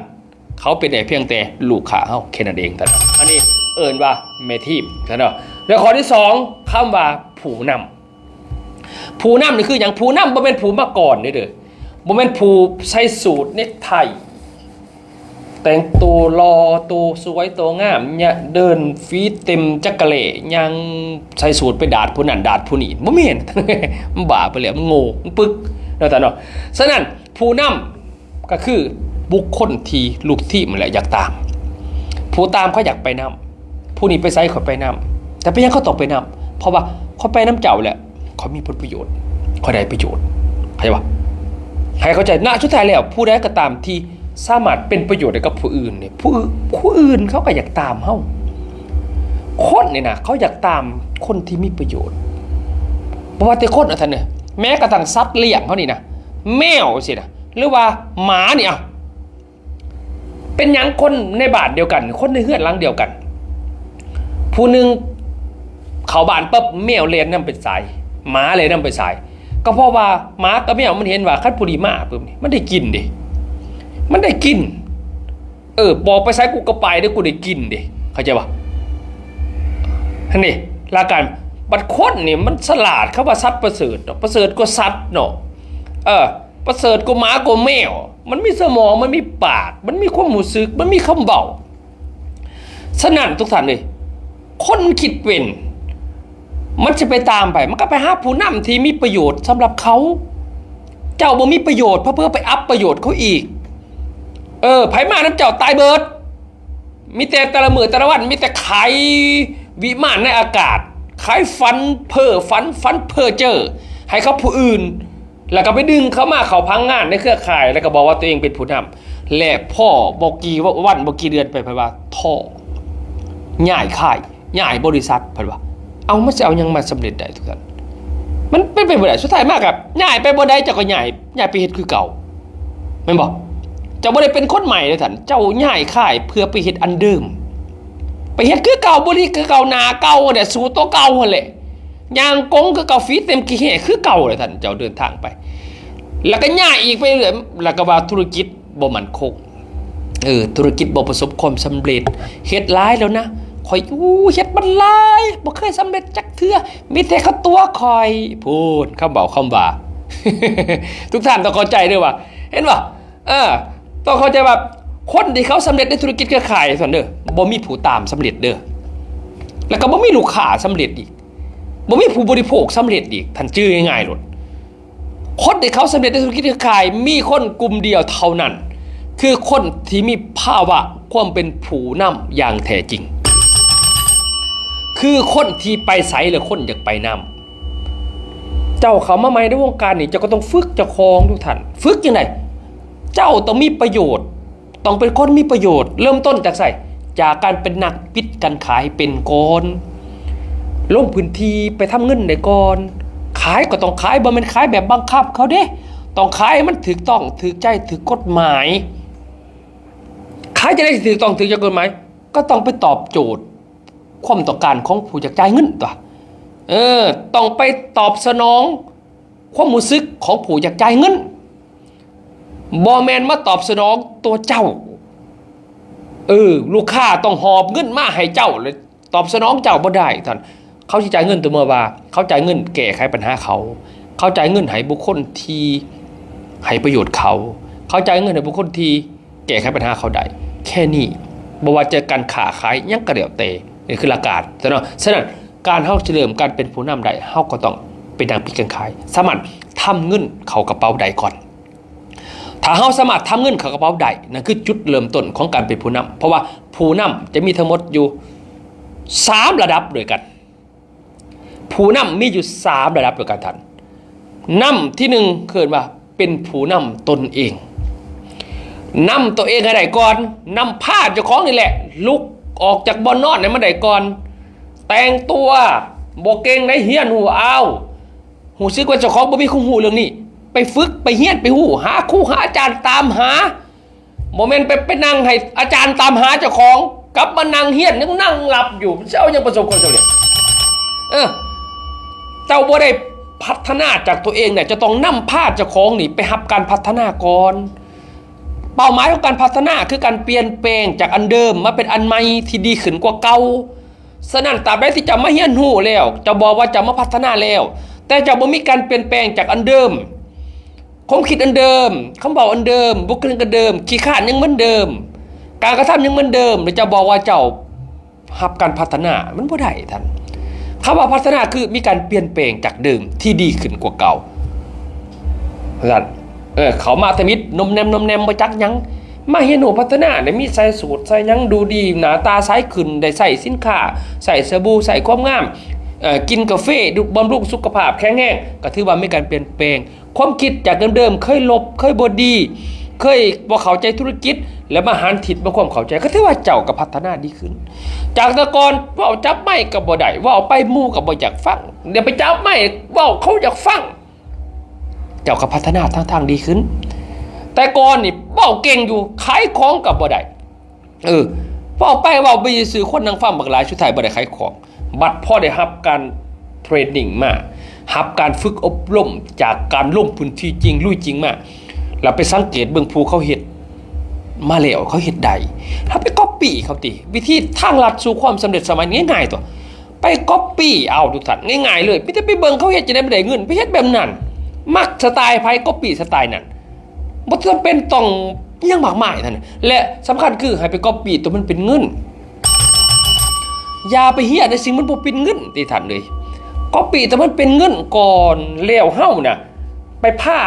ເຂົາເປັນໄດ້ພຽງແຕ່ລູກຄ້າເຮົາແຄ່ນັ້ນເອງ. ອັນນີ້ເອີ້ນວ່າແມ່ທີມ ເນາະ. ແລ້ວຂໍ້ທີສອງ ຄຳວ່າຜູ້ນຳ. ຜູ້ນຳນີ້ຄືຫຍັງ? ຜູ້ນຳບໍ່ແມ່ນຜູ້ມາກອນເດ້ ເດີ. ບໍ່ແມ່ນຜູ້ໃສ່ສູດເນັກໄທ ແຕ່ງໂຕຫຼໍ່ ໂຕສວຍ ໂຕງາມ ຍະ ເດີນຟີເຕັມຈັກກະແຫຼ ຍ່າງໃສ່ສູດໄປດາດຜູ້ນັ້ນດາດຜູ້ນີ້ ບໍ່ແມ່ນ. ມັນບ້າໄປແລ້ວ ມັນໂງ່ ມັນປຶກ ເນາະທ່ານເນາະ. ສະນັ້ນ ຜູ້ນຳກໍຄືບຸກຄົນທີ່ລູກທີມນັ້ນແຫຼະຢາກຕາມ. ຜູ້ຕາມເຂົາຢາກໄປນຳ. ຜູ້ນີ້ໄປໃສຂ້ອຍໄປນຳ. ແຕ່ເປັນຫຍັງເຂົາຕ້ອງໄປນຳ? ເພາະວ່າຂ້ອຍໄປນຳເຈົ້າແລ້ວ ຂ້ອຍມີຜົນປະໂຫຍດ, ຂ້ອຍໄດ້ປະໂຫຍດ. ເຂົ້າໃຈບໍ່? ໃຫ້ເຂົ້າໃຈນະ, ສຸດທ້າຍແລ້ວ ຜູ້ໃດກໍຕາມທີ່ສາມາດເປັນປະໂຫຍດໃຫ້ກັບຜູ້ອື່ນນີ້ ຜູ້ ຜູ້ອື່ນເຂົາກໍຢາກຕາມເຮົາ. ຄົນນີ້ນະ ເຂົາຢາກຕາມຄົນທີ່ມີປະໂຫຍດ. ບໍ່ວ່າແຕ່ຄົນນະທ່ານເອີຍ, ແມ້ກະທັ່ງສັດລ້ຽງເຮົານີ້ນະ, ແມວຊີ້ນະ ຫຼືວ່າໝານີ້ ເອົ້າ ເປັນຫຍັງຄົນໃນບ້ານດຽວກັນ, ຄົນໃນເຮືອນຫຼັງດຽວກັນ, ຜູ້ໜຶ່ງເຂົ້າບ້ານປັບ ແມວແລ່ນນຳໄປສາຍ, ໝາແລ່ນນຳໄປສາຍ? ກໍເພາະວ່າໝາກັບແມວມັນເຫັນວ່າ ຄັນຜູ້ນີ້ມາປຶບນີ້ ມັນໄດ້ກິ່ນເດ້, ມັນໄດ້ກິ່ນ. ເອີ ບອກໄປໃສກູກໍໄປເດ້, ກູໄດ້ກິ່ນເດ້, ເຂົ້າໃຈບໍ່? ຫັ້ນນີ້ ຫຼັກການ. ບັດຄົນນີ້ມັນສະຫຼາດ, ເຂົາວ່າສັດປະເສີດເນາະ, ປະເສີດກວ່າສັດເນາະ, ເອີ ປະເສີດກວ່າໝາກວ່າແມວ. ມັນມີສະໝອງ, ມັນມີປາກ, ມັນມີຄວາມຮູ້ສຶກ, ມັນມີຄຳເວົ້າ. ສະນັ້ນ ທຸກທ່ານເອີຍ, ຄົນມັນຄິດເປັນ ມັນຊິໄປຕາມໃຜ? ມັນກໍໄປຫາຜູ້ນຳທີ່ມີປະໂຫຍດສຳລັບເຂົາ. ເຈົ້າບໍ່ມີປະໂຫຍດ, ເຜີໆໄປອັບປະໂຫຍດເຂົາອີກ. ເອີ ໃຜມານຳເຈົ້າຕາຍເບິດ. ມີແຕ່ແຕ່ລະມື້ແຕ່ລະວັນ ມີແຕ່ຂາຍວິມານໃນອາກາດ, ຂາຍຝັນເພ້ອຝັນ, ຝັນເພ້ອເຈີ້ໃຫ້ກັບຜູ້ອື່ນ. ແລ້ວກໍໄປດຶງເຂົາມາເຂົ້າພັງງານໃນເຄືອຂ່າຍ, ແລ້ວກໍບອກວ່າຕົວເອງເປັນຜູ້ນຳ. ແລະ ພໍບໍ່ກີ່ວັນບໍ່ກີ່ເດືອນໄປ ເພິ່ນວ່າທໍ້, ຍ້າຍຄ້າຍ, ຍ້າຍບໍລິສັດ, ເພິ່ນວ່າ. ເອົາ ມັນຊິເອົາຫຍັງມາສຳເລັດໄດ້ ທຸກທ່ານ? ມັນເປັນໄປບໍ່ໄດ້. ສຸດທ້າຍມາກໍຍ້າຍໄປບໍ່ໄດ້, ເຈົ້າກໍຍ້າຍ, ຍ້າຍໄປເຮັດຄືເກົ່າ, ແມ່ນບໍ່? ເຈົ້າບໍ່ໄດ້ເປັນຄົນໃໝ່ເດ້ທ່ານ, ເຈົ້າຍ້າຍຄ້າຍເພື່ອໄປເຮັດອັນເດີມ, ໄປເຮັດຄືເກົ່າ, ບໍລິກຄືເກົ່າ, ໜ້າເກົ່າຫັ້ນແຫຼະ, ສູດໂຕເກົ່າຫັ້ນແຫຼະ. ຍ່າງກົງຄືເກົ່າ, ຟີເຕັມຂີ້ແຫ້ຄືເກົ່າແຫຼະທ່ານ, ເຈົ້າເດີນທາງໄປ ແລ້ວກໍຍ້າຍອີກໄປເລື້ອຍ, ແລ້ວກໍວ່າທຸລະກິດບໍ່ໝັ້ນຄົງ, ເອີ ທຸລະກິດບໍ່ປະສົບຄວາມສຳເລັດ, ເຮັດຫຼາຍແລ້ວນະ, ຂ້ອຍ ໂອ້ ເຮັດມາຫຼາຍ ບໍ່ເຄີຍສຳເລັດຈັກເທື່ອ, ມີແຕ່ເຂົາຕົວະຂ້ອຍ. ພຸ້ນ ຄຳເວົ້າຄຳວ່າ. ທຸກທ່ານຕ້ອງເຂົ້າໃຈເດີ້ວ່າ, ເຫັນບໍ່? ເອີ ຕ້ອງເຂົ້າໃຈວ່າ ຄົນທີ່ເຂົາສຳເລັດໃນທຸລະກິດເຄືອຂ່າຍຊັ້ນເດີ້ ບໍ່ມີຜູ້ຕາມສຳເລັດເດີ້, ແລ້ວກໍບໍ່ມີລູກຄ້າສຳເລັດອີກ, ບໍ່ມີຜູ້ບໍລິໂພກສຳເລັດອີກ. ທ່ານຈື່ງ່າຍໆໂລດ, ຄົນທີ່ເຂົາສຳເລັດໃນທຸລະກິດເຄືອຂ່າຍ ມີຄົນກຸ່ມດຽວເທົ່ານັ້ນ, ຄືຄົນທີ່ມີພາວະຄວາມເປັນຜູ້ນຳຢ່າງແທ້ຈິງ. ຄືຄົນທີ່ໄປໃສແລ້ວຄົນຢາກໄປນຳ. ເຈົ້າເຂົ້າມາໃໝ່ໃນວົງການນີ້ ເຈົ້າກໍຕ້ອງຝຶກເຈົ້າຂອງ ທຸກທ່ານ. ຝຶກຈັ່ງໃດ? ເຈົ້າຕ້ອງມີປະໂຫຍດ, ຕ້ອງເປັນຄົນມີປະໂຫຍດ. ເລີ່ມຕົ້ນຈາກໃສ? ຈາກການເປັນນັກປິດການຂາຍເປັນກ່ອນ, ລົງພື້ນທີ່ໄປທຳເງິນໄດ້ກ່ອນ. ຂາຍກໍຕ້ອງຂາຍ, ບໍ່ແມ່ນຂາຍແບບບັງຄັບເຂົາເດ້, ຕ້ອງຂາຍໃຫ້ມັນຖືກຕ້ອງ, ຖືກໃຈ, ຖືກກົດໝາຍ. ຂາຍຈັ່ງໃດຊິຖືກຕ້ອງ, ຖືກໃຈກົດໝາຍ? ກໍຕ້ອງໄປຕອບໂຈດ ຄວາມຕ້ອງການຂອງຜູ້ຢາກຈ່າຍເງິນຕົວະ. ເອີ ຕ້ອງໄປຕອບສະໜອງຄວາມຮູ້ສຶກຂອງຜູ້ຢາກຈ່າຍເງິນ. ບໍ່ແມ່ນມາຕອບສະໜອງຕົວເຈົ້າ. ເອີ ລູກຄ້າຕ້ອງຫອບເງິນມາໃຫ້ເຈົ້າ ແລະ ຕອບສະໜອງເຈົ້າບໍ່ໄດ້ທ່ານ. ເຂົາຊິຈ່າຍເງິນຕໍ່ເມື່ອວ່າເຂົາຈ່າຍເງິນແກ້ໄຂບັນຫາເຂົາ, ເຂົາຈ່າຍເງິນໃຫ້ບຸກຄົນທີ່ໃຫ້ປະໂຫຍດເຂົາ, ເຂົາຈ່າຍເງິນໃຫ້ບຸກຄົນທີ່ ແກ້ໄຂບັນຫາເຂົາໄດ້ ແຄ່ນີ້. ບໍ່ວ່າຈະການຄ້າຂາຍຫຍັງກໍແລ້ວແຕ່ ນີ້ຄືຫຼັກການຊະເນາະ. ສະນັ້ນ ການເຮົາຊິເລີ່ມການເປັນຜູ້ນຳໄດ້ ເຮົາກໍຕ້ອງເປັນນັກປີກການຂາຍ ສາມາດທຳເງິນເຂົ້າກະເປົາໄດ້ກ່ອນ. ຖ້າເຮົາສາມາດທຳເງິນເຂົ້າກະເປົາໄດ້ ນັ້ນຄືຈຸດເລີ່ມຕົ້ນຂອງການເປັນຜູ້ນຳ ເພາະວ່າຜູ້ນຳຈະມີທັງໝົດຢູ່ສາມລະດັບດ້ວຍກັນ. ຜູ້ນຳມີຢູ່ສາມລະດັບດ້ວຍກັນທ່ານ. ນຳທີໜຶ່ງ ເອີ້ນວ່າເປັນຜູ້ນຳຕົນເອງ. ນຳຕົວເອງໃຫ້ໄດ້ກ່ອນ, ນຳພາເຈົ້າຂອງນີ້ແຫຼະ ລຸກອອກຈາກບ່ອນນອນໃຫ້ມັນໄດ້ກ່ອນ. ແຕ່ງຕົວບໍ່ເກັ່ງໃດ, ຮຽນຮູ້ເອົາ. ຮູ້ສຶກວ່າເຈົ້າຂອງບໍ່ມີຄວາມຮູ້ເລື່ອງນີ້, ໄປຝຶກ, ໄປຮຽນ, ໄປຮູ້, ຫາຄູຫາອາຈານ, ຕາມຫາ. ບໍ່ແມ່ນໄປ ໄປນັ່ງໃຫ້ອາຈານຕາມຫາເຈົ້າຂອງ, ກັບມານັ່ງຮຽນ ຍັງນັ່ງຫຼັບຢູ່, ມັນຊິເອົາຫຍັງປະສົບຄວາມສຳເລັດ? ເອີ ເຈົ້າບໍ່ໄດ້ພັດທະນາຈາກຕົວເອງນະ, ເຈົ້າຕ້ອງນຳພາເຈົ້າຂອງນີ້ໄປຮັບການພັດທະນາກ່ອນ. ເປົ້າໝາຍຂອງການພັດທະນາຄືການປ່ຽນແປງຈາກອັນເດີມມາເປັນອັນໃໝ່ທີ່ດີຂຶ້ນກວ່າເກົ່າ. ສະນັ້ນ ຕາບໃດທີ່ເຈົ້າມາຮຽນຮູ້ແລ້ວ, ເຈົ້າບອກວ່າເຈົ້າມາພັດທະນາແລ້ວ, ແຕ່ເຈົ້າບໍ່ມີການປ່ຽນແປງຈາກອັນເດີມ, ຄວາມຄິດອັນເດີມ, ຄຳເວົ້າອັນເດີມ, ບຸກຄະລິກອັນເດີມ, ຂີ້ຄ້ານຍັງເໝືອນເດີມ, ການກະທຳຍັງເໝືອນເດີມ, ແລ້ວເຈົ້າບອກວ່າເຈົ້າຮັບການພັດທະນາ, ມັນບໍ່ໄດ້ທ່ານ. ຄຳວ່າພັດທະນາຄືມີການປ່ຽນແປງຈາກເດີມທີ່ດີຂຶ້ນກວ່າເກົ່າ. ວ່າຊັ້ນ ເອີ ເຂົ້າມາທຳອິດໜົມແໜມໆ ບໍ່ຈັກຫຍັງ, ມາຮຽນຮູ້ພັດທະນາໄດ້ມີໃສ່ສູດໃສ່ຫຍັງດູດີ, ໜ້າຕາໃສຂຶ້ນ, ໄດ້ໃຊ້ສິນຄ້າ, ໃຊ້ສະບູ, ໃຊ້ຄວາມງາມ, ເອີ ກິນກາເຟ, ດູ ບຳລຸງສຸຂະພາບແຂງແຮງ, ກໍຖືວ່າມີການປ່ຽນແປງ. ຄວາມຄິດຈາກເດີມໆ ເຄີຍລົບ, ເຄີຍບໍ່ດີ, ເຄີຍບໍ່ເຂົ້າໃຈທຸລະກິດ, ແລ້ວມາຫັນທິດ ມາຄວາມເຂົ້າໃຈ, ກໍຖືວ່າເຈົ້າກໍພັດທະນາດີຂຶ້ນ. ຈາກແຕ່ກ່ອນເວົ້າຈັບໄມກໍບໍ່ໄດ້, ເວົ້າໄປໝູ່ກໍບໍ່ຢາກຟັງ, ດຽວໄປຈັບໄມເວົ້າ ເຂົາຢາກຟັງ. ເຈົ້າກໍພັດທະນາທາງທາງດີຂຶ້ນ. ແຕ່ກ່ອນນີ້ເວົ້າເກັ່ງຢູ່, ຂາຍຂອງກໍບໍ່ໄດ້. ເອີ ເວົ້າໄປເວົ້າມາຊື່ໆ ຄົນນັ່ງຟັງບັກຫຼາຍ, ສຸດທ້າຍບໍ່ໄດ້ຂາຍຂອງ. ບັດພໍໄດ້ຮັບການເທຣນນິງມາ, ຮັບການຝຶກອົບຮົມຈາກການລົງພື້ນທີ່ຈິງ, ລຸຍຈິງມາ, ແລ້ວໄປສັງເກດເບິ່ງຜູ້ເຂົາເຮັດມາແລ້ວ, ເຂົາເຮັດໄດ້, ເຮົາໄປກັອບປີ້ເຂົາຕິ. ວິທີທາງລັດສູ່ຄວາມສຳເລັດສະໄໝນີ້ງ່າຍໆຕົວະ. ໄປກັອບປີ້ເອົາທຸກທ່ານ, ງ່າຍໆເລີຍ, ມີແຕ່ໄປເບິ່ງເຂົາເຮັດຈັ່ງໃດມັນໄດ້ເງິນ, ໄປເຮັດແບບນັ້ນ. ມັກສະໄຕລ໌ໃຜ ກັອບປີ້ສະໄຕລ໌ນັ້ນ, ບໍ່ຈຳເປັນຕ້ອງຫຍັງມາກມາຍທ່ານ. ແລະ ສຳຄັນຄືໃຫ້ໄປກັອບປີ້ຕົວມັນເປັນເງິນ, ຢ່າໄປຮຽນໃນສິ່ງມັນບໍ່ເປັນເງິນຕິທ່ານເອີຍ. ກັອບປີ້ຕົວມັນເປັນເງິນກ່ອນ, ແລ້ວເຮົານະ ໄປພາ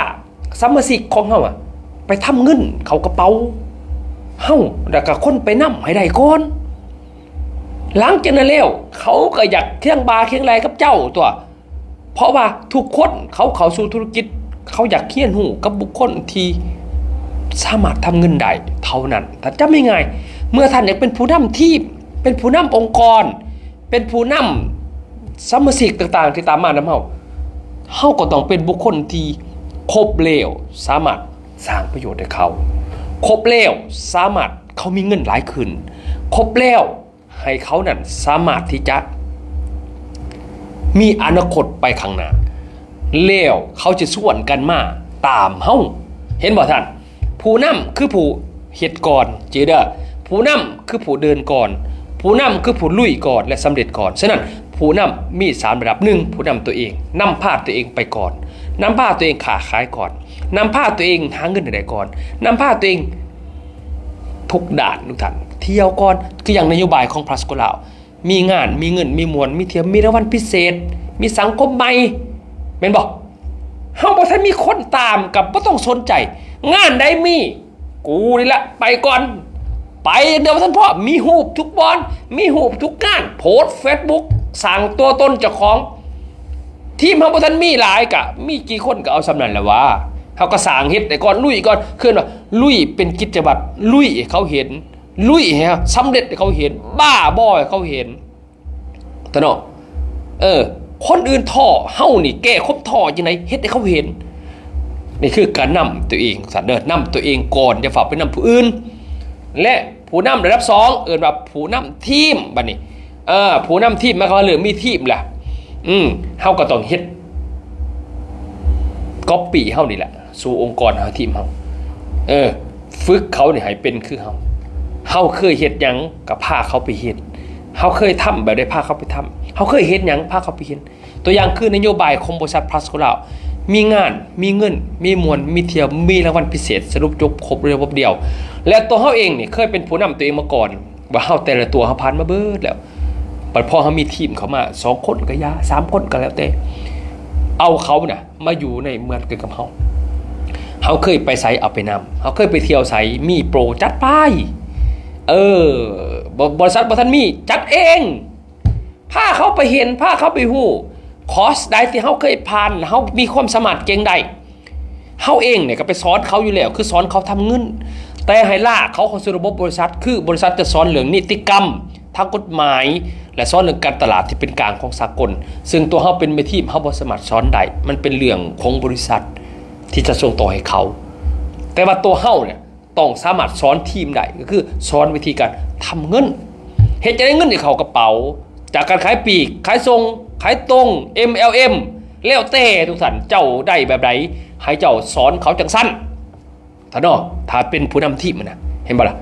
ສະມາຊິກຂອງເຮົາອະ ໄປທຳເງິນເຂົ້າກະເປົາເຮົາ, ແລ້ວກະຄົນໄປນຳໃຫ້ໄດ້ກ່ອນ. ຫຼັງຈາກນັ້ນແລ້ວ ເຂົາກໍຢາກຄຽງບ່າຄຽງໄຫຼ່ກັບເຈົ້າຕົວະ, ເພາະວ່າທຸກຄົນເຂົາເຂົ້າສູ່ທຸລະກິດ ເຂົາຢາກຮຽນຮູ້ກັບບຸກຄົນທີ່ສາມາດທຳເງິນໄດ້ເທົ່ານັ້ນ. ຖ້າຈຳງ່າຍໆ ເມື່ອທ່ານຢາກເປັນຜູ້ນຳທີມ, ເປັນຜູ້ນຳອົງກອນ, ເປັນຜູ້ນຳສະມາຊິກຕ່າງໆທີ່ຕາມມານຳເຮົາ, ເຮົາກໍຕ້ອງເປັນບຸກຄົນທີ່ຄົບແລ້ວສາມາດສ້າງປະໂຫຍດໃຫ້ເຂົາ, ຄົບແລ້ວສາມາດ ເຂົາມີເງິນຫຼາຍຂຶ້ນ, ຄົບແລ້ວໃຫ້ເຂົານັ້ນສາມາດທີ່ຈະມີອະນາຄົດໄປຂ້າງໜ້າ, ແລ້ວເຂົາຈະຊວນກັນມາຕາມເຮົາ. ເຫັນບໍ່ທ່ານ? ຜູ້ນຳຄືຜູ້ເຮັດກ່ອນ, ຈື່ເດີ, ຜູ້ນຳຄືຜູ້ເດີນກ່ອນ, ຜູ້ນຳຄືຜູ້ລຸຍກ່ອນ ແລະ ສຳເລັດກ່ອນ. ສະນັ້ນ ຜູ້ນຳມີສາມລະດັບ, ໜຶ່ງ ຜູ້ນຳຕົວເອງ, ນຳພາຕົວເອງໄປກ່ອນ, ນຳພາຕົວເອງຄ້າຂາຍກ່ອນ, ນຳພາຕົວເອງຫາເງິນໃຫ້ໄດ້ກ່ອນ, ນຳພາຕົວເອງ ທຸກດ້ານທຸກທ່ານ, ທ່ຽວກ່ອນ. ຄືຢ່າງນະໂຍບາຍຂອງພລັສໂກລາວ, ມີງານ, ມີເງິນ, ມີມ່ວນ, ມີທ່ຽວ, ມີລາງວັນພິເສດ, ມີສັງຄົມໃໝ່, ແມ່ນບໍ່? ເຮົາບໍ່ທັນມີຄົນຕາມກໍບໍ່ຕ້ອງສົນໃຈ, ງານໃດມີ ກູນີ້ລະໄປກ່ອນ, ໄປເດີວ່າຊັ້ນເພາະ, ມີຮູບທຸກບ່ອນ, ມີຮູບທຸກງານ, ໂພສເຟສບຸກ, ສ້າງຕົວຕົນເຈົ້າຂອງ. ທີມເຮົາບໍ່ທັນມີຫຼາຍ, ກະມີກີ່ຄົນກໍເອົາສ່ຳນັ້ນແຫຼະຫວາ. ເຮົາກໍສ້າງເຮັດໄດ້ກ່ອນ, ລຸຍກ່ອນ, ຄືວ່າລຸຍເປັນກິດຈະວັດ, ລຸຍໃຫ້ເຂົາເຫັນ, ລຸຍໃຫ້ສຳເລັດໃຫ້ເຂົາເຫັນ, ບ້າບໍ່ໃຫ້ເຂົາເຫັນ. ຕະເນາະ ເອີ ຄົນອື່ນທໍ້, ເຮົານີ້ແກ້ຄວາມທໍ້ຈັ່ງໃດ? ເຮັດໃຫ້ເຂົາເຫັນ. ນີ້ຄືການນຳຕົວເອງ, ທ່ານເດີ, ນຳຕົວເອງກ່ອນ, ຢ່າຟ້າວໄປນຳຜູ້ອື່ນ. ແລະ ຜູ້ນຳລະດັບສອງ ເອີ້ນວ່າຜູ້ນຳທີມ. ບັດນີ້ ເອີ ຜູ້ນຳທີມ ໝາຍຄວາມວ່າເລີ່ມມີທີມແລ້ວ, ອືມ ເຮົາກໍຕ້ອງເຮັດ copy ເຮົານີ້ແຫຼະ ສູ່ອົງກອນເຮົາ, ທີມເຮົາ. ເອີ ຝຶກເຂົານີ້ໃຫ້ເປັນຄືເຮົາ. ເຮົາເຄີຍເຮັດຫຍັງກໍພາເຂົາໄປເຮັດ. ເຮົາເຄີຍທຳແບບໃດ ພາເຂົາໄປທຳ. ເຮົາເຄີຍເຮັດຫຍັງ ພາເຂົາໄປເຮັດ. ຕົວຢ່າງຄືນະໂຍບາຍຂອງບໍລິສັດພລັສໂກລາວ ມີງານ ມີເງິນ ມີມ່ວນ ມີທ່ຽວ ມີລາງວັນພິເສດ ສະຫຼຸບຈົບຄົບໃນລະບົບດຽວ. ແລະ ຕົວເຮົາເອງນີ້ເຄີຍເປັນຜູ້ນຳຕົວເອງມາກ່ອນ ວ່າເຮົາແຕ່ລະຕົວເຮົາຜ່ານມາເບິດແລ້ວ. ບັດພໍເຮົາມີທີມເຂົ້າມາ ສອງຄົນກໍຢ່າ ສາມຄົນກໍແລ້ວແຕ່ ເອົາເຂົານະມາຢູ່ໃນເໝືອນກັນກັບເຮົາ. ເຮົາເຄີຍໄປໃສເອົາໄປນຳ, ເຮົາເຄີຍໄປທ່ຽວໃສ ມີໂປຣຈັດໄປ. ເອີ ບໍ ບໍລິສັດບໍ່ທັນມີ ຈັດເອງ. ພາເຂົາໄປເຫັນ ພາເຂົາໄປຮູ້. ຄອສໃດທີ່ເຮົາເຄີຍຜ່ານ ເຮົາມີຄວາມສາມາດເກັ່ງໄດ້ ເຮົາເອງນີ້ກໍໄປສອນເຂົາຢູ່ແລ້ວ ຄືສອນເຂົາທຳເງິນ. ແຕ່ໃຫ້ລາກເຂົາເຂົ້າສູ່ລະບົບບໍລິສັດ ຄືບໍລິສັດຈະສອນເລື່ອງນິຕິກຳທາງກົດໝາຍ ແລະ ສອນເລື່ອງການຕະຫຼາດທີ່ເປັນກາງຂອງສາກົນ. ເຊິ່ງຕົວເຮົາເປັນແມ່ທີມ ເຮົາບໍ່ສາມາດສອນໄດ້ ມັນເປັນເລື່ອງຂອງບໍລິສັດທີ່ຈະສົ່ງຕໍ່ໃຫ້ເຂົາ. ແຕ່ວ່າຕົວເຮົານີ້ ຕ້ອງສາມາດສອນທີມໄດ້ ກໍຄືສອນວິທີການທຳເງິນ ເຮັດຈັ່ງໃດເງິນຈະເຂົ້າກະເປົາ ຈາກການຂາຍປີກ ຂາຍສົ່ງ ຂາຍຕົງ ເອັມແອລເອັມ ແລ້ວແຕ່ທຸກທ່ານ ເຈົ້າໄດ້ແບບໃດ ໃຫ້ເຈົ້າສອນເຂົາຈັ່ງຊັ້ນ. ທ່ານເນາະ ຖ້າເປັນຜູ້ນຳທີມນະ ເຫັນບໍ່ລະ?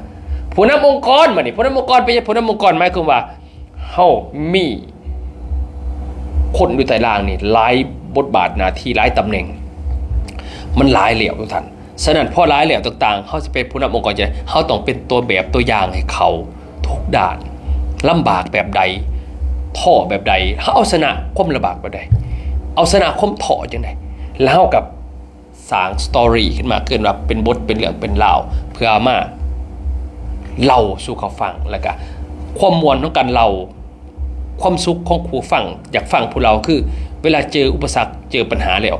ຜູ້ນຳອົງກອນ ບາດນີ້ຜູ້ນຳອົງກອນ ເປັນຜູ້ນຳອົງກອນ ໝາຍຄວາມວ່າ ເຮົາມີຄົນຢູ່ໃຕ້ລ່າງນີ້ຫຼາຍບົດບາດໜ້າທີ່ ຫຼາຍຕຳແໜ່ງ ມັນຫຼາຍແລ້ວທຸກທ່ານ. ສະນັ້ນ ພໍຫຼາຍແລ້ວຕ່າງໆ ເຮົາຊິເປັນຜູ້ນຳອົງກອນຈັ່ງໃດ? ເຮົາຕ້ອງເປັນຕົວແບບຕົວຢ່າງໃຫ້ເຂົາທຸກດ້ານ. ລຳບາກແບບໃດ? ທໍ້ແບບໃດ? ເຮົາເອົາຊະນະຄວາມລຳບາກແບບໃດ? ເອົາຊະນະຄວາມທໍ້ຈັ່ງໃດ? ແລ້ວເຮົາກໍ ສ້າງສະຕໍຣີຂຶ້ນມາ ເອີ້ນວ່າເປັນບົດເປັນເລື່ອງເປັນລາວ ເພື່ອເອົາມາເລົ່າສູ່ເຂົາຟັງ ແລ້ວກະຄວາມມ່ວນຂອງການເລົ່າ ຄວາມສຸກຂອງຜູ້ຟັງ ຢາກຟັງຜູ້ເລົ່າ ຄືເວລາເຈີອຸປະສັກ ເຈີບັນຫາແລ້ວ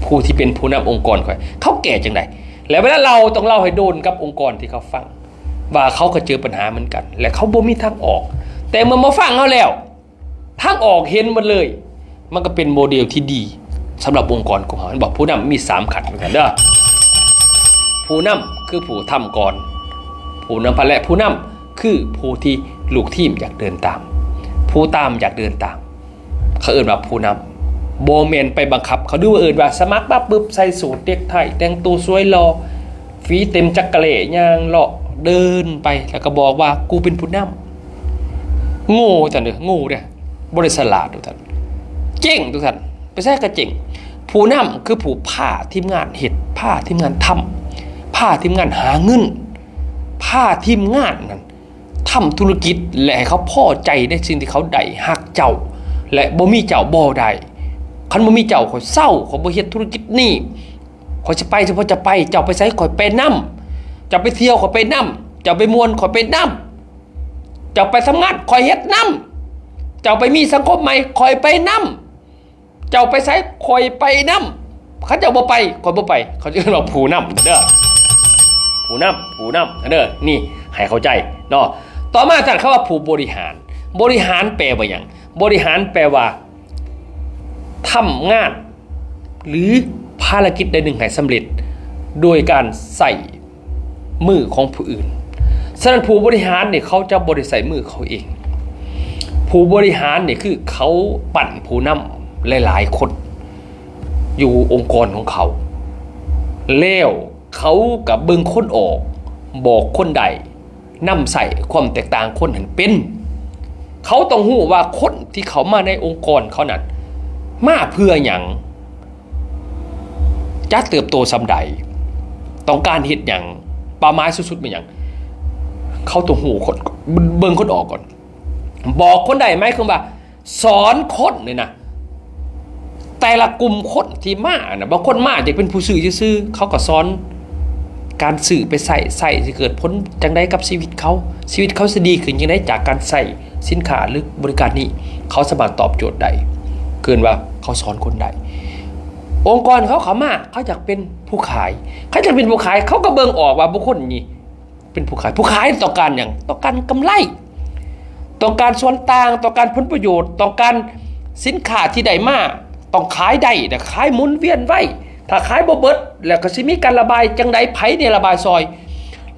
ຜູ້ທີ່ເປັນຜູ້ນຳອົງກອນຂ້ອຍ ເຂົາແກ້ຈັ່ງໃດ? ແລະ ເວລາເລົ່າ ຕ້ອງເລົ່າໃຫ້ໂດນກັບອົງກອນທີ່ເຂົາຟັງ ວ່າເຂົາກໍເຈີບັນຫາເໝືອນກັນ ແລະ ເຂົາບໍ່ມີທາງອອກ. ແຕ່ເມື່ອມາຟັງເຮົາແລ້ວ ທາງອອກເຫັນໝົດເລີຍ. ມັນກໍເປັນໂມເດລທີ່ດີສຳລັບອົງກອນຂອງເຮົາ. ເຫັນບໍ່? ຜູ້ນຳມີສາມຂັ້ນເໝືອນກັນເດີ. ຜູ້ນຳຄືຜູ້ທຳກ່ອນ, ຜູ້ນຳພາ ແລະ ຜູ້ນຳຄືຜູ້ທີ່ລູກທີມຢາກເດີນຕາມ, ຜູ້ຕາມຢາກເດີນຕາມ. ເຂົາເອີ້ນວ່າຜູ້ນຳ, ບໍ່ແມ່ນໄປບັງຄັບເຂົາ. ຫຼືວ່າເອີ້ນວ່າສະໝັກມາປຶບ ໃສ່ສູດເນັກໄທ ແຕ່ງໂຕສວຍຫຼໍ່ ຝີເຕັມຈັກກະແຫຼ ຍ່າງເລາະເດີນໄປ ແລ້ວກໍບອກວ່າ ກູເປັນຜູ້ນຳ. ໂງ່ ທ່ານເດີ ໂງ່ເດ້ ບໍ່ໄດ້ສະຫຼາດ ທຸກທ່ານ. ເຈັ້ງ ທຸກທ່ານ, ໄປໃສກໍເຈັ້ງ. ຜູ້ນຳຄືຜູ້ພາທີມງານເຮັດ, ພາທີມງານທຳ, ພາທີມງານຫາເງິນ, ພາທີມງານນັ້ນ ທຳທຸລະກິດ ແລະ ໃຫ້ເຂົາພໍໃຈໃນສິ່ງທີ່ເຂົາໄດ້ຮັກເຈົ້າ ແລະ ບໍ່ມີເຈົ້າບໍ່ໄດ້. ຄັນບໍ່ມີເຈົ້າ ຂ້ອຍເຊົາ, ຂ້ອຍບໍ່ເຮັດທຸລະກິດນີ້. ຂ້ອຍຊິໄປ ສະເພາະຈະໄປ, ເຈົ້າໄປໃສ ຂ້ອຍໄປນຳ, ເຈົ້າໄປທ່ຽວ ຂ້ອຍໄປນຳ, ເຈົ້າໄປມ່ວນ ຂ້ອຍໄປນຳ, ເຈົ້າໄປທຳງານ ຂ້ອຍເຮັດນຳ, ເຈົ້າໄປມີສັງຄົມໃໝ່ ຂ້ອຍໄປນຳ. ເຈົ້າໄປໃສ ຂ້ອຍໄປນຳ, ຄັນເຈົ້າບໍ່ໄປ ຂ້ອຍບໍ່ໄປ. ເຂົາຈະເອີ້ນວ່າຜູ້ນຳເດີ, ຜູ້ນຳ ຜູ້ນຳເດີ. ນີ້ໃຫ້ເຂົ້າໃຈເນາະ. ຕໍ່ມາທ່ານ ຄຳວ່າຜູ້ບໍລິຫານ. ບໍລິຫານແປວ່າຫຍັງ? ບໍລິຫານແປວ່າ ທຳງານ ຫຼື ພາລະກິດໃດໜຶ່ງໃຫ້ສຳເລັດ ໂດຍການໃຊ້ມືຂອງຜູ້ອື່ນ. ສະນັ້ນ ຜູ້ບໍລິຫານນີ້ ເຂົາຈະບໍ່ໄດ້ໃຊ້ມືເຂົາເອງ. ຜູ້ບໍລິຫານນີ້ ຄືເຂົາປັ້ນຜູ້ນຳຫຼາຍໆຄົນຢູ່ອົງກອນຂອງເຂົາ, ແລ້ວເຂົາກໍເບິ່ງຄົນອອກ, ບອກຄົນໄດ້, ນຳໃຊ້ຄວາມແຕກຕ່າງຄົນຫັ້ນເປັນ. ເຂົາຕ້ອງຮູ້ວ່າຄົນທີ່ເຂົ້າມາໃນອົງກອນເຂົານັ້ນ ມາເພື່ອຫຍັງ, ຈະເຕີບໂຕສ່ຳໃດ, ຕ້ອງການເຮັດຫຍັງ, ເປົ້າໝາຍສູງສຸດແມ່ນຫຍັງ. ເຂົາຕ້ອງຮູ້ຄົນ, ເບິ່ງຄົນອອກກ່ອນ. ບອກຄົນໄດ້ ໝາຍຄວາມວ່າ ສອນຄົນນີ້ນະ, ແຕ່ລະກຸ່ມຄົນທີ່ມານະ, ບາງຄົນມາຢາກເປັນຜູ້ຊື້ຊື່ໆ ເຂົາກໍສອນການຊື້ໄປໃຊ້, ໃຊ້ຊິເກີດຜົນຈັ່ງໃດກັບຊີວິດເຂົາ, ຊີວິດເຂົາຊິດີຂຶ້ນຈັ່ງໃດຈາກການໃຊ້ສິນຄ້າ ຫຼື ບໍລິການນີ້, ເຂົາສາມາດຕອບໂຈດໄດ້. ເອີ້ນວ່າເຂົາສອນຄົນໄດ້. ອົງກອນເຂົາເຂົ້າມາ ເຂົາຢາກເປັນຜູ້ຂາຍ, ເຂົາຢາກເປັນຜູ້ຂາຍ, ເຂົາກໍເບິ່ງອອກວ່າບຸກຄົນນີ້ ເປັນຜູ້ຂາຍ. ຜູ້ຂາຍຕ້ອງການຫຍັງ? ຕ້ອງການກຳໄລ, ຕ້ອງການສ່ວນຕ່າງ, ຕ້ອງການຜົນປະໂຫຍດ, ຕ້ອງການສິນຄ້າທີ່ໄດ້ມາ, ຕ້ອງຂາຍໄດ້ ແລະ ຂາຍໝູນວຽນໄວ. ຖ້າຂາຍບໍ່ເບິດ ແລ້ວກໍຊິມີການລະບາຍຈັ່ງໃດ? ໃຜແດ່ລະບາຍຊ່ອຍ?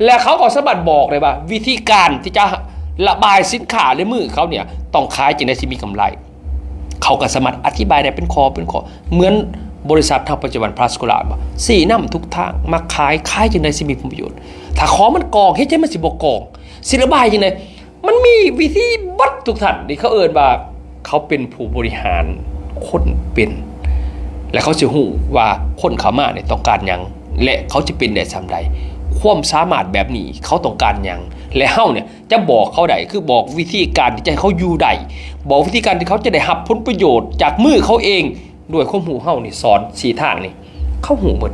ແລະ ເຂົາກໍສາມາດບອກໄດ້ວ່າ ວິທີການທີ່ຈະລະບາຍສິນຄ້າໃນມືເຂົາເນ່ຍ ຕ້ອງຂາຍຈັ່ງໃດຊິມີກຳໄລ. ເຂົາກໍສາມາດອະທິບາຍໄດ້ເປັນຂໍ້ເປັນຂໍ້ ເໝືອນ ບໍລິສັດເຮົາປັດຈຸບັນ Plus Cola ບໍ ຊີ້ນຳທຸກທາງ ມັກຂາຍ ຂາຍຈັ່ງໃດຊິມີຜົນປະໂຫຍດ. ຖ້າຂອງມັນກອງ ເຮັດຈັ່ງໃດມັນຊິບໍ່ກອງ ຊິລະບາຍຈັ່ງໃດ ມັນມີວິທີເບິດທຸກທ່ານ. ນີ້ເຂົາເອີ້ນວ່າ ເຂົາເປັນຜູ້ບໍລິຫານ ຄົນເປັນ ແລະ ເຂົາຊິຮູ້ວ່າຄົນເຂົ້າມານີ້ຕ້ອງການຫຍັງ ແລະ ເຂົາຊິເປັນໄດ້ສ່ຳໃດ. ຄວາມສາມາດແບບນີ້ເຂົາຕ້ອງການຫຍັງ ແລະ ເຮົານີ້ຈະບອກເຂົາໄດ້ ຄືບອກວິທີການທີ່ຈະໃຫ້ເຂົາຢູ່ໄດ້ ບອກວິທີການທີ່ເຂົາຈະໄດ້ຮັບຜົນປະໂຫຍດຈາກມືເຂົາເອງ ດ້ວຍຄວາມຮູ້ເຮົານີ້ ສອນຊີ້ທາງນີ້ ເຂົາຮູ້ໝົດ.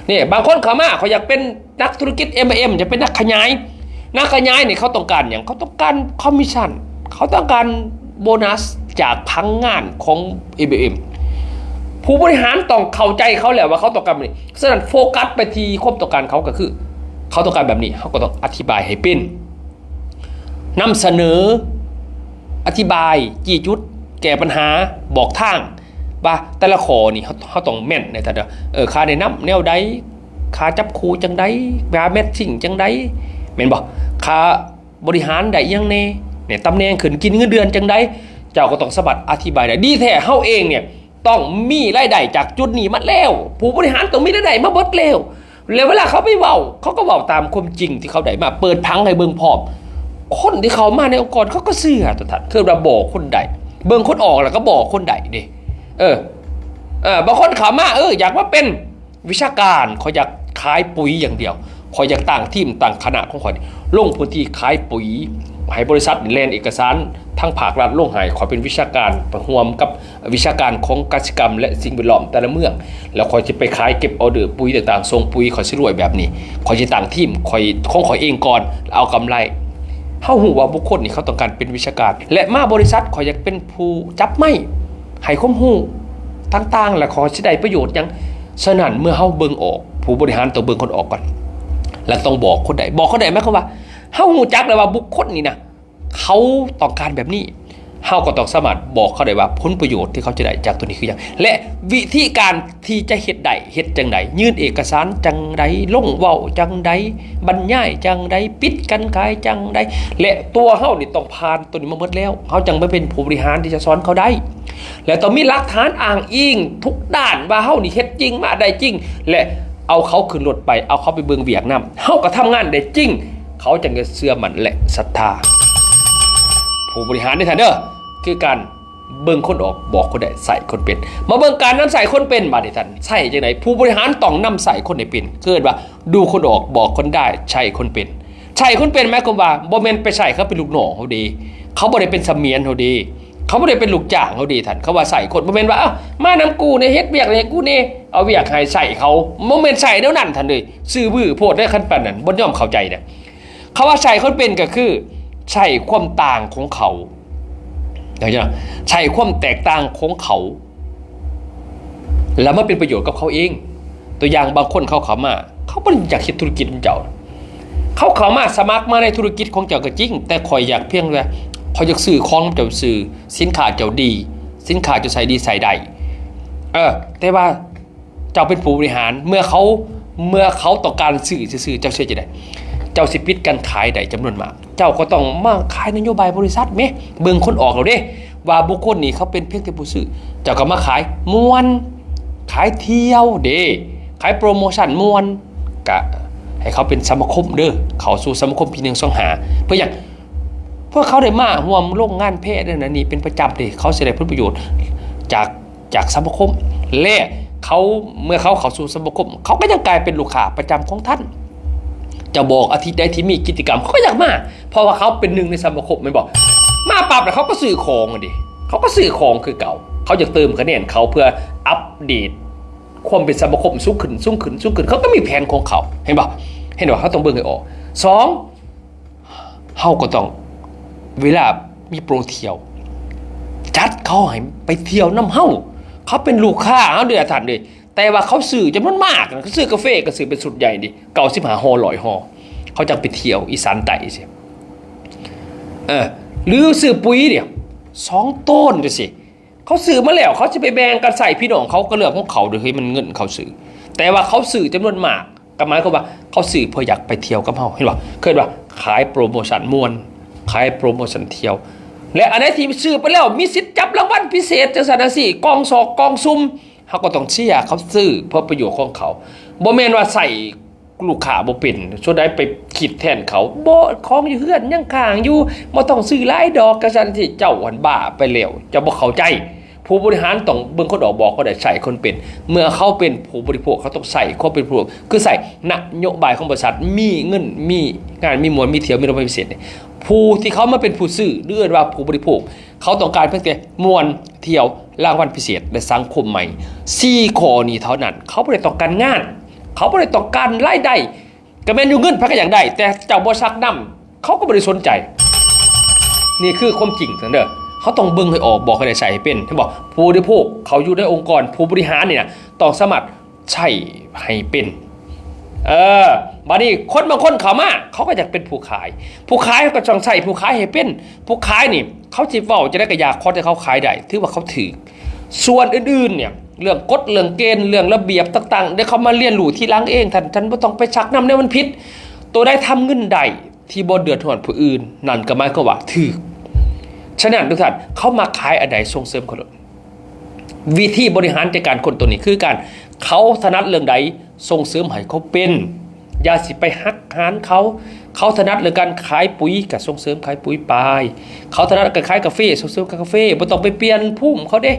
ນີ້ບາງຄົນເຂົ້າມາ ຂ້ອຍຢາກເປັນ ນັກທຸລະກິດ ເອັມແອລເອັມ ຈະເປັນນັກຂະຫຍາຍ. ນັກຂະຫຍາຍນີ້ເຂົາຕ້ອງການຫຍັງ? ເຂົາຕ້ອງການຄອມມິດຊັນ, ເຂົາຕ້ອງການໂບນັສຈາກພະນັກງານຂອງ ເອັມແອລເອັມ. ຜູ້ບໍລິຫານຕ້ອງເຂົ້າໃຈເຂົາແລ້ວວ່າເຂົາຕ້ອງການແບບນີ້. ສະນັ້ນ ໂຟກັສໄປທີ່ຄວາມຕ້ອງການເຂົາ ກໍຄືເຂົາຕ້ອງການແບບນີ້, ເຮົາກໍຕ້ອງອະທິບາຍໃຫ້ເປັນ. ນຳສະເໜີ, ອະທິບາຍ, ຊີ້ຈຸດ, ແກ້ບັນຫາ, ບອກທາງ ວ່າແຕ່ລະຂໍ້ນີ້ເຮົາ ເຮົາຕ້ອງແມ່ນໃນທ່ານເດີ. ເອີ ຄ່າແນະນຳແນວໃດ? ຄ່າຈັບຄູ່ຈັ່ງໃດ? ຄ່າແມັດຊິງຈັ່ງໃດ? ແມ່ນບໍ່? ຄ່າບໍລິຫານໄດ້ອີ່ຫຍັງແດ່? ແນະ ຕຳແໜ່ງຂຶ້ນກິນເງິນເດືອນຈັ່ງໃດ? ເຈົ້າກໍຕ້ອງສາມາດອະທິບາຍໄດ້. ດີແທ້ເຮົາເອງນີ້ ຕ້ອງມີລາຍໄດ້ຈາກຈຸດນີ້ມາແລ້ວ, ຜູ້ບໍລິຫານຕ້ອງມີລາຍໄດ້ມາເບິດແລ້ວ, ແລ້ວເວລາເຂົາໄປເວົ້າ ເຂົາກໍເວົ້າຕາມຄວາມຈິງທີ່ເຂົາໄດ້ມາ, ເປີດຜັງໃຫ້ເບິ່ງພ້ອມ. ຄົນທີ່ເຂົ້າມາໃນອົງກອນເຂົາກໍເຊື່ອຕົວະທ່ານ, ຄືວ່າບອກຄົນໄດ້, ເບິ່ງຄົນອອກແລ້ວກໍບອກຄົນໄດ້ເດ້. ເອີ ເອີ ບາງຄົນເຂົ້າມາ ເອີ ຢາກມາເປັນ ວິຊາການ, ຂ້ອຍຢາກຂາຍປຸຍຢ່າງດຽວ, ຂ້ອຍຢາກຕັ້ງທີມ, ຕັ້ງຄະນະຂອງຂ້ອຍ ລົງພື້ນທີ່ຂາຍປຸຍ ໃຫ້ບໍລິສັດແລ່ນເອກະສານທາງພາກລັດລົງໃຫ້. ຂ້ອຍເປັນວິຊາການ ໄປຮ່ວມກັບວິຊາການຂອງກະສິກຳ ແລະ ສິ່ງແວດລ້ອມແຕ່ລະເມືອງ, ແລ້ວຂ້ອຍຊິໄປຂາຍເກັບອອເດີປຸຍຕ່າງໆ, ສົ່ງປຸຍ, ຂ້ອຍຊິລວຍແບບນີ້. ຂ້ອຍຊິຕັ້ງທີມຂ້ອຍ ຂອງຂ້ອຍເອງກ່ອນ, ເອົາກຳໄລ. ເຮົາຮູ້ວ່າບຸກຄົນນີ້ເຂົາຕ້ອງການເປັນວິຊາການ ແລະ ມາບໍລິສັດ ຂ້ອຍຢາກເປັນຜູ້ຈັບໄມ້ ໃຫ້ຄວາມຮູ້ຕ່າງໆ ແລ້ວເຂົາຊິໄດ້ປະໂຫຍດຫຍັງ? ສະນັ້ນ ເມື່ອເຮົາເບິ່ງອອກ, ຜູ້ບໍລິຫານຕ້ອງເບິ່ງຄົນອອກກ່ອນ ແລ້ວຕ້ອງບອກຄົນໄດ້. ບອກຄົນໄດ້ໝາຍຄວາມວ່າ ເຮົາຮູ້ຈັກແລ້ວວ່າບຸກຄົນນີ້ນະ ເຂົາຕ້ອງການແບບນີ້, ເຮົາກໍຕ້ອງສາມາດບອກເຂົາໄດ້ວ່າຜົນປະໂຫຍດທີ່ເຂົາຈະໄດ້ຈາກໂຕນີ້ຄືຫຍັງ ແລະ ວິທີການທີ່ຈະເຮັດໄດ້ ເຮັດຈັ່ງໃດ, ຍື່ນເອກະສານຈັ່ງໃດ, ລົງເວົ້າຈັ່ງໃດ, ບັນຍາຍຈັ່ງໃດ, ປິດການຂາຍຈັ່ງໃດ ແລະ ຕົວເຮົານີ້ຕ້ອງຜ່ານ ໂຕນີ້ມາໝົດແລ້ວ, ເຮົາຈັ່ງມາເປັນຜູ້ບໍລິຫານທີ່ຈະສອນເຂົາໄດ້ ແລະ ຕ້ອງມີຫຼັກຖານອ້າງອີງທຸກດ້ານວ່າເຮົານີ້ເຮັດຈິງ ມາໄດ້ຈິງ ແລະ ເອົາເຂົາຂຶ້ນລົດໄປ, ເອົາເຂົາໄປເບິ່ງວຽກນຳ, ເຮົາກໍທຳງານໄດ້ຈິງ, ເຂົາຈຶ່ງຈະເຊື່ອໝັ້ນ ແລະ ສັດທາ. ຜູ້ບໍລິຫານເດ້ທ່ານເດີ ຄືການເບິ່ງຄົນອອກ ບອກຄົນໄດ້ ໃຊ້ຄົນເປັນ. ມາເບິ່ງການນຳໃຊ້ຄົນເປັນບາດນີ້ທ່ານ, ໃຊ້ຈັ່ງໃດ? ຜູ້ບໍລິຫານຕ້ອງນຳໃຊ້ຄົນໃຫ້ເປັນ, ເອີ້ນວ່າ ດູຄົນອອກ ບອກຄົນໄດ້ ໃຊ້ຄົນເປັນ. ໃຊ້ຄົນເປັນໝາຍຄວາມວ່າ ບໍ່ແມ່ນໄປໃຊ້ເຂົາເປັນລູກນ້ອງເຮົາເດ້, ເຂົາບໍ່ໄດ້ເປັນສະໝຽນເຮົາເດ້, ເຂົາບໍ່ໄດ້ເປັນລູກຈ້າງເຮົາເດ້ທ່ານ. ເຂົາວ່າໃຊ້ຄົນ ບໍ່ແມ່ນວ່າ ເອົ້າ ມານຳກູແດ່ ເຮັດວຽກໃຫ້ກູແດ່ ເອົາວຽກໃຫ້ໃຊ້ເຂົາ, ບໍ່ແມ່ນໃຊ້ແນວນັ້ນທ່ານເອີຍ. ຊື່ວື້ໂພດເດ້ ຄັນປານນັ້ນ ບໍ່ຍອມເຂົ້າໃຈນະ. ເຂົາວ່າໃຊ້ຄົນເປັນກໍຄືໃຊ້ຄວາມຕ່າງຂອງເຂົາ ເຂົ້າໃຈເນາະ? ໃຊ້ຄວາມແຕກຕ່າງຂອງເຂົາ ແລ້ວມາເປັນປະໂຫຍດກັບເຂົາເອງ. ຕົວຢ່າງ ບາງຄົນເຂົາເຂົ້າມາ ເຂົາບໍ່ໄດ້ຢາກເຮັດທຸລະກິດນຳເຈົ້າ, ເຂົາເຂົ້າມາສະໝັກມາໃນທຸລະກິດຂອງເຈົ້າກໍຈິງ, ແຕ່ຂ້ອຍຢາກພຽງແຕ່ ຂ້ອຍຢາກຊື້ຂອງນຳເຈົ້າຊື່, ສິນຄ້າເຈົ້າດີ, ສິນຄ້າເຈົ້າໃຊ້ດີໃຊ້ໄດ້. ເອີ ແຕ່ວ່າ ເຈົ້າເປັນຜູ້ບໍລິຫານ, ເມື່ອເຂົາ ເມື່ອເຂົາຕ້ອງການຊື້ຊື່ໆ ເຈົ້າຊິເຮັດຈັ່ງໃດ? ເຈົ້າຊິປິດການຂາຍໄດ້ຈຳນວນມາກ, ເຈົ້າກໍຕ້ອງມາຂາຍນະໂຍບາຍບໍລິສັດແມ, ເບິ່ງຄົນອອກແລ້ວເດ້ ວ່າບຸກຄົນນີ້ເຂົາເປັນພຽງແຕ່ຜູ້ຊື້, ເຈົ້າກໍມາຂາຍມ່ວນ, ຂາຍທ່ຽວເດ້, ຂາຍໂປຣໂມຊັນມ່ວນ, ກະໃຫ້ເຂົາເປັນສະມາຄົມເດີ, ເຂົ້າສູ່ສະມາຄົມປີໜຶ່ງ ສອງ ຫ້າ. ເພື່ອຫຍັງ? ເພື່ອເຂົາໄດ້ມາຮ່ວມລົງງານແພະນັ້ນນີ້ເປັນປະຈຳເດ້, ເຂົາຊິໄດ້ຜົນປະໂຫຍດຈາກ ຈາກສະມາຄົມ ແລະ ເຂົາ ເມື່ອເຂົາເຂົ້າສູ່ສະມາຄົມ ເຂົາກໍຍັງກາຍເປັນລູກຄ້າປະຈຳຂອງທ່ານ. ເຈົ້າບອກອາທິດໃດທີ່ມີກິດຈະກຳ ເຂົາກໍຢາກມາ ເພາະວ່າເຂົາເປັນໜຶ່ງໃນສະມາຄົມ ແມ່ນບໍ່? ມາປັບແລ້ວເຂົາກໍຊື້ຂອງຫັ້ນເດ, ເຂົາກໍຊື້ຂອງຄືເກົ່າ, ເຂົາຢາກເຕີມຄະແນນເຂົາເພື່ອອັບເດດຄວາມເປັນສະມາຄົມສູງຂຶ້ນ ສູງຂຶ້ນ ສູງຂຶ້ນ, ເຂົາກໍມີແຜນຂອງເຂົາ ເຫັນບໍ່? ເຫັນບໍ່? ເຮົາຕ້ອງເບິ່ງໃຫ້ອອກ. ສອງ ເຮົາກໍຕ້ອງ ເວລາມີໂປຣທ່ຽວ ຈັດເຂົາໃຫ້ໄປທ່ຽວນຳເຮົາ, ເຂົາເປັນລູກຄ້າເຮົາເດ້ທ່ານເດ້. ແຕ່ວ່າເຂົາຊື້ຈຳນວນມາກ, ເຂົາຊື້ກາເຟກໍຊື້ເປັນຊຸດໃຫຍ່ເດ້ ເກົ້າສິບຫ້າຫໍ່ ຮ້ອຍຫໍ່, ເຂົາຈັ່ງໄປທ່ຽວອີສານໃຕ້ຊີ້ ເອີ ຫຼືຊື້ປຸຍເດ ສອງໂຕນຈັ່ງຊີ້. ເຂົາຊື້ມາແລ້ວ ເຂົາຊິໄປແບ່ງກັນໃຊ້ພີ່ນ້ອງເຂົາ ກໍເລື່ອງຂອງເຂົາເດ້ ເຮີ້ຍ ມັນເງິນເຂົາຊື້. ແຕ່ວ່າເຂົາຊື້ຈຳນວນມາກ ກໍໝາຍຄວາມວ່າເຂົາຊື້ເພື່ອຢາກໄປທ່ຽວກັບເຮົາ ເຫັນບໍ່? ເອີ້ນວ່າຂາຍໂປຣໂມຊັນມ່ວນ, ຂາຍໂປຣໂມຊັນທ່ຽວ. ແລະ ອັນໃດທີ່ຊື້ໄປແລ້ວມີສິດຈັບລາງວັນພິເສດ ຈັ່ງຊັ້ນຈັ່ງຊີ້, ກ່ອງສອກກ່ອງສຸ່ມ, ເຮົາກໍຕ້ອງເຊຍເຂົາຊື້ເພື່ອປະໂຫຍດຂອງເຂົາ. ບໍ່ແມ່ນວ່າໃຊ້ລູກຄ້າບໍ່ເປັນ, ສ່ວນໃດໄປຄິດແທນເຂົາ. ບໍ່, ຂອງຢູ່ເຮືອນຍັງຄ້າງຢູ່, ບໍ່ຕ້ອງຊື້ຫຼາຍດອກ. ກະຊັ້ນຊິ ເຈົ້າຫັ້ນບ້າໄປແລ້ວ, ເຈົ້າບໍ່ເຂົ້າໃຈ. ຜູ້ບໍລິຫານຕ້ອງເບິ່ງຄົນອອກ, ບອກຄົນໄດ້, ໃຊ້ຄົນເປັນ. ເມື່ອເຂົາເປັນຜູ້ບໍລິໂພກ, ເຂົາຕ້ອງໃຊ້ຄວາມເປັນຜູ້, ຄືໃຊ້ນະໂຍບາຍຂອງບໍລິສັດ, ມີເງິນ, ມີງານ, ມີມ່ວນ, ມີທ່ຽວ, ມີລາງວັນພິເສດ. ຜູ້ທີ່ເຂົາມາເປັນຜູ້ຊື້ ຫຼື ເອີ້ນວ່າຜູ້ບໍລິໂພກ, ເຂົາຕ້ອງການພຽງແຕ່ມ່ວນ, ທ່ຽວ, ລາງວັນພິເສດ ແລະ ສັງຄົມໃໝ່. ສີ່ຂໍ້ນີ້ເທົ່ານັ້ນ. ເຂົາບໍ່ໄດ້ຕ້ອງການງານ, ເຂົາບໍ່ໄດ້ຕ້ອງການລາຍໄດ້. ກະແມ່ນຢູ່ ເງິນໃຜກະຢາກໄດ້, ແຕ່ເຈົ້າບໍ່ຊັກນຳ ເຂົາກໍບໍ່ໄດ້ສົນໃຈ. ນີ້ຄືຄວາມຈິງຊັ້ນເດີ. ເຮົາຕ້ອງເບິ່ງໃຫ້ອອກ, ບອກໃຫ້ໄດ້, ໃຊ້ໃຫ້ເປັນ. ເຫັນບໍ່? ຜູ້ບໍລິໂພກເຂົາຢູ່ໃນອົງກອນ, ຜູ້ບໍລິຫານນີ້ນະ ຕ້ອງສາມາດໃຊ້ໃຫ້ເປັນ. ເອີ, ບາດນີ້ຄົນບາງຄົນເຂົ້າມາ, ເຂົາກໍຢາກເປັນຜູ້ຂາຍ. ຜູ້ຂາຍເຂົາກໍຕ້ອງໃຊ້ຜູ້ຂາຍໃຫ້ເປັນ. ຜູ້ຂາຍນີ້ ເຂົາຊິເວົ້າຈັ່ງໃດກໍຢາກ, ຂໍແຕ່ເຂົາຂາຍໄດ້, ຖືວ່າເຂົາຖືກ. ສ່ວນອື່ນໆ ເນີ້ຍ, ເລື່ອງກົດເລື່ອງເກນ, ເລື່ອງລະບຽບຕ່າງໆ ເດ ເຂົາມາຮຽນຮູ້ທີຫຼັງເອງ. ທ່ານ, ທ່ານບໍ່ຕ້ອງໄປຊັກນຳແນວມັນຜິດ. ໂຕໃດທຳເງິນໄດ້ ທີ່ບໍ່ເດືອດຮ້ອນຜູ້ອື່ນ, ນັ້ນກໍໝາຍຄວາມວ່າຖືກ. ສະນັ້ນ ທຸກທ່ານ, ເຂົາມັກຂາຍອັນໃດ ສົ່ງເສີມເຂົາໂລດ. ວິທີບໍລິຫານຈັດການຄົນໂຕນີ້ຄືການ, ເຂົາຖະໜັດເລື່ອງໃດ ສົ່ງເສີມໃຫ້ເຂົາເປັນ. ຢ່າຊິໄປຫັກຫານເຂົາ. ເຂົາຖະໜັດເລື່ອງການຂາຍປຸຍ ກໍສົ່ງເສີມຂາຍປຸຍໄປ. ເຂົາຖະໜັດການຂາຍກາເຟ ສົ່ງເສີມຂາຍກາເຟ. ບໍ່ຕ້ອງໄປປ່ຽນພູມເຂົາເດ້.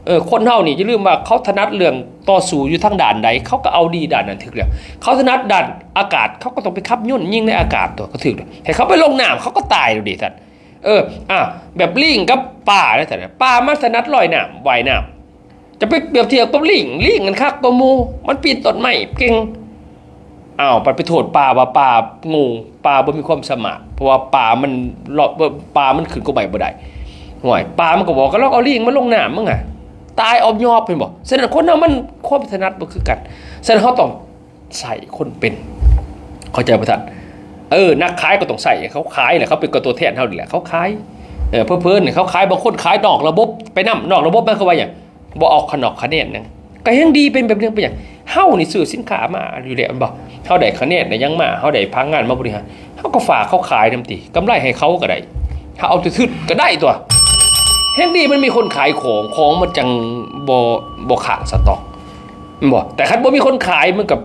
ເອີ, ຄົນເຮົານີ້ຢ່າລືມວ່າ ເຂົາຖະໜັດເລື່ອງຕໍ່ສູ້ຢູ່ທາງດ້ານໃດ, ເຂົາກໍເອົາດີດ້ານນັ້ນຖືກແລ້ວ. ເຂົາຖະໜັດດ້ານອາກາດ, ເຂົາກໍຕ້ອງໄປຂັບຍົນຍິງໃນອາກາດຕົວະ, ກໍຖືກແລ້ວ. ໃຫ້ເຂົາໄປລົງນ້ຳ, ເຂົາກໍຕາຍໂລດເດທ່ານ. ເອີ, ອາ, ແບບລີງກັບປາເດ້ທ່ານ. ປາມັນຖະໜັດລອຍນ້ຳ, ວ່າຍນ້ຳ. ຈະໄປປຽບທຽບກັບລີງ, ລີງມັນຄັກກວ່າໝູ່, ມັນປີນຕົ້ນໄມ້ເກັ່ງ. ອ້າວ, ບັດໄປໂທດປາວ່າປາໂງ່, ປາບໍ່ມີຄວາມສາມາດ, ເພາະວ່າປາມັນເລາະ, ປາມັນຂຶ້ນກົກໄມ້ບໍ່ໄດ້. ໂອ້ຍ, ປາມັນກໍບອກ, ກໍລອງເອົາລີງມາລົງນ້ຳມຶງຫາ, ຕາຍອອບຍອບ, ເຫັນບໍ່? ສະນັ້ນ ຄົນເຮົາມັນຄວາມຖະໜັດບໍ່ຄືກັນ. ສະນັ້ນ ເຮົາຕ້ອງໃຊ້ຄົນເປັນ. ເຂົ້າໃຈບໍ່ທ່ານ? ເອີ, ນັກຂາຍກໍຕ້ອງໃຊ້ເຂົາຂາຍແຫຼະ, ເຂົາເປັນກໍຕົວແທນເຮົານີ້ແຫຼະ, ເຂົາຂາຍ. ເອີ, ເຜີໆ ນີ້ເຂົາຂາຍ, ບາງຄົນຂາຍນອກລະບົບໄປນຳ. ນອກລະບົບໝາຍຄວາມວ່າຫຍັງ? ບໍ່ເອົາຂະໜອກຂະແໜນຫຍັງ, ກໍແຮ່ງດີເປັນແບບໜຶ່ງ. ເປັນຫຍັງ? ເຮົານີ້ຊື້ສິນຄ້າມາຢູ່ແລ້ວແມ່ນບໍ່? ເຮົາໄດ້ຄະແນນໄດ້ຫຍັງມາ, ເຮົາໄດ້ພະນັກງານມາບໍລິຫານ, ເຮົາກໍຝາກເຂົາຂາຍນຳຕິ, ກຳໄລໃຫ້ເຂົາກໍໄດ້, ເຮົາເອົາແຕ່ທຶນກໍໄດ້ຕົວະ. ແຮ່ງດີມັນມີຄົນຂາຍຂອງ, ຂອງມັນຈັ່ງບໍ່, ບໍ່ຄ້າງສະຕັອກ ແມ່ນບໍ່? ແຕ່ຄັນບໍ່ມີຄົນຂາຍ, ມັນກໍ,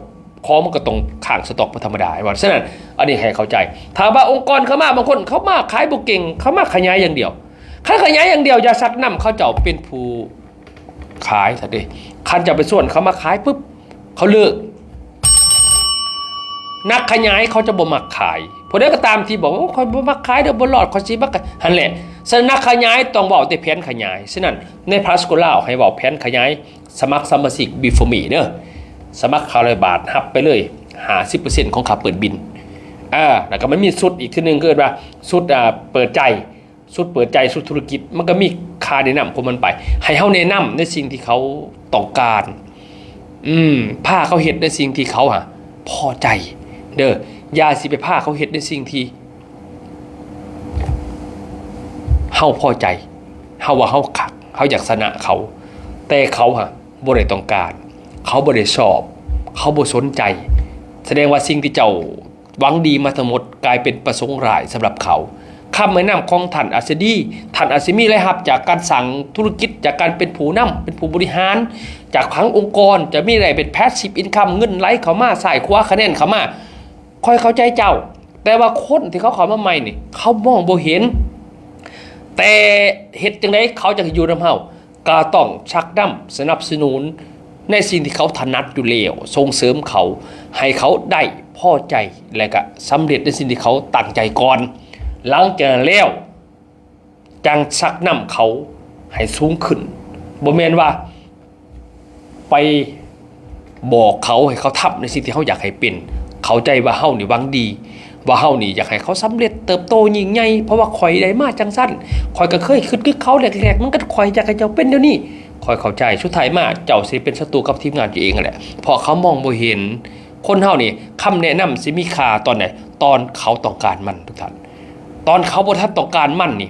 ຂອງມັນກໍຕ້ອງຄ້າງສະຕັອກເປັນທຳມະດາ, ເຫັນບໍ່? ສະນັ້ນ ອັນນີ້ໃຫ້ເຂົ້າໃຈ. ຖ້າວ່າອົງກອນເຂົາມາ, ບາງຄົນເຂົາມາຂາຍບໍ່ເກັ່ງ, ເຂົາມາຂະຫຍາຍຢ່າງດຽວ. ຄັນຂະຫຍາຍຢ່າງດຽວ, ຢ່າຊັກນຳເຂົາເຈົ້າເປັນຜູ້ ຂາຍຊະເດ້. ຄັນເຈົ້າໄປຊວນເຂົາມາຂາຍປຶບ, ເຂົາເລີກ. ນັກຂະຫຍາຍເຂົາຈະບໍ່ມັກຂາຍ. ຜູ້ໃດກໍຕາມທີ່ບອກວ່າ ໂອ້ ຂ້ອຍບໍ່ມັກຂາຍເດີ້, ບໍ່ລອດ, ຂ້ອຍຊິມັກ, ຫັ້ນແຫຼະ. ສະນັ້ນ ນັກຂະຫຍາຍຕ້ອງເວົ້າແຕ່ແຜນຂະຫຍາຍ. ສະນັ້ນ ໃນພາສໂກລາວໃຫ້ເວົ້າແຜນຂະຫຍາຍ, ສະໝັກສະມາຊິກ Before Me ເດີ. ສະໝັກຫ້າຮ້ອຍບາດ, ຮັບໄປເລີຍຫ້າສິບເປີເຊັນຂອງຄ່າເປີດບິນ. ອາ, ແລ້ວກໍມັນມີຊຸດອີກເທື່ອໜຶ່ງ, ເອີ້ນວ່າຊຸດ, ອາ, ເປີດໃຈ. ຊຸດເປີດໃຈ, ຊຸດທຸລະກິດ, ມັນກໍມີຄ່າແນະນຳຂອງມັນໄປ. ໃຫ້ເຮົາແນະນຳໃນສິ່ງທີ່ເຂົາຕ້ອງການ. ອືມ, ພາເຂົາເຮັດໃນສິ່ງທີ່ເຂົາຫາພໍໃຈເດີ້. ຢ່າຊິໄປພາເຂົາເຮັດໃນສິ່ງທີ່ເຮົາພໍໃຈ. ເຮົາວ່າເຮົາຄັກ, ເຮົາຢາກຊະນະເຂົາ, ແຕ່ເຂົາຫາບໍ່ໄດ້ຕ້ອງການ, ເຂົາບໍ່ໄດ້ຊອບ, ເຂົາບໍ່ສົນໃຈ. ສະແດງວ່າສິ່ງທີ່ເຈົ້າ ຫວັງດີມາທັງໝົດ ກາຍເປັນປະສົງຮ້າຍສຳລັບເຂົາ. ຄຳແນະນຳຂອງທ່ານອາດຈະດີ, ທ່ານອາດຈະມີລາຍຮັບຈາກການສ້າງທຸລະກິດ, ຈາກການເປັນຜູ້ນຳ, ເປັນຜູ້ບໍລິຫານ, ຈາກຂອງອົງກອນ, ຈະມີລາຍໄດ້ເປັນ passive income, ເງິນໄຫຼເຂົ້າມາຊ້າຍຂວາ, ຄະແນນເຂົ້າມາ. ຂ້ອຍເຂົ້າໃຈເຈົ້າ, ແຕ່ວ່າຄົນທີ່ເຂົາເຂົ້າມາໃໝ່ນີ້ ເຂົາມອງບໍ່ເຫັນ. ແຕ່ເຮັດຈັ່ງໃດເຂົາຈັ່ງຢູ່ນຳເຮົາ? ກໍຕ້ອງຊັກນຳສະໜັບສະໜູນໃນສິ່ງທີ່ເຂົາຖະໜັດຢູ່ແລ້ວ, ສົ່ງເສີມເຂົາໃຫ້ເຂົາໄດ້ພໍໃຈ ແລະ ກະສຳເລັດໃນສິ່ງທີ່ເຂົາຕັ້ງໃຈກ່ອນ. ຫຼັງຈາກນັ້ນແລ້ວ ຈັ່ງຊັກນຳເຂົາໃຫ້ສູງຂຶ້ນ. ບໍ່ແມ່ນວ່າໄປ ບອກເຂົາໃຫ້ເຂົາທຳໃນສິ່ງທີ່ເຮົາຢາກໃຫ້ເປັນ. ເຂົ້າໃຈວ່າເຮົານີ້ຫວັງດີ, ວ່າເຮົານີ້ຢາກໃຫ້ເຂົາສຳເລັດເຕີບໂຕຍິ່ງໃຫຍ່, ເພາະວ່າຂ້ອຍໄດ້ມາຈັ່ງຊັ້ນ. ຂ້ອຍກໍເຄີຍຄິດຄືເຂົາແລກໆ, ມັນກໍຂ້ອຍຢາກໃຫ້ເຈົ້າເປັນແນວນີ້. ຂ້ອຍເຂົ້າໃຈ, ສຸດທ້າຍມາເຈົ້າຊິເປັນສັດຕູກັບທີມງານຕົວເອງຫັ້ນແຫຼະ, ເພາະເຂົາມອງບໍ່ເຫັນ. ຄົນເຮົານີ້ ຄຳແນະນຳຊິມີຄ່າຕອນໃດ? ຕອນເຂົາຕ້ອງການມັນ, ທຸກທ່ານ. ຕອນເຂົາບໍ່ທັນຕ້ອງການມັນນີ້,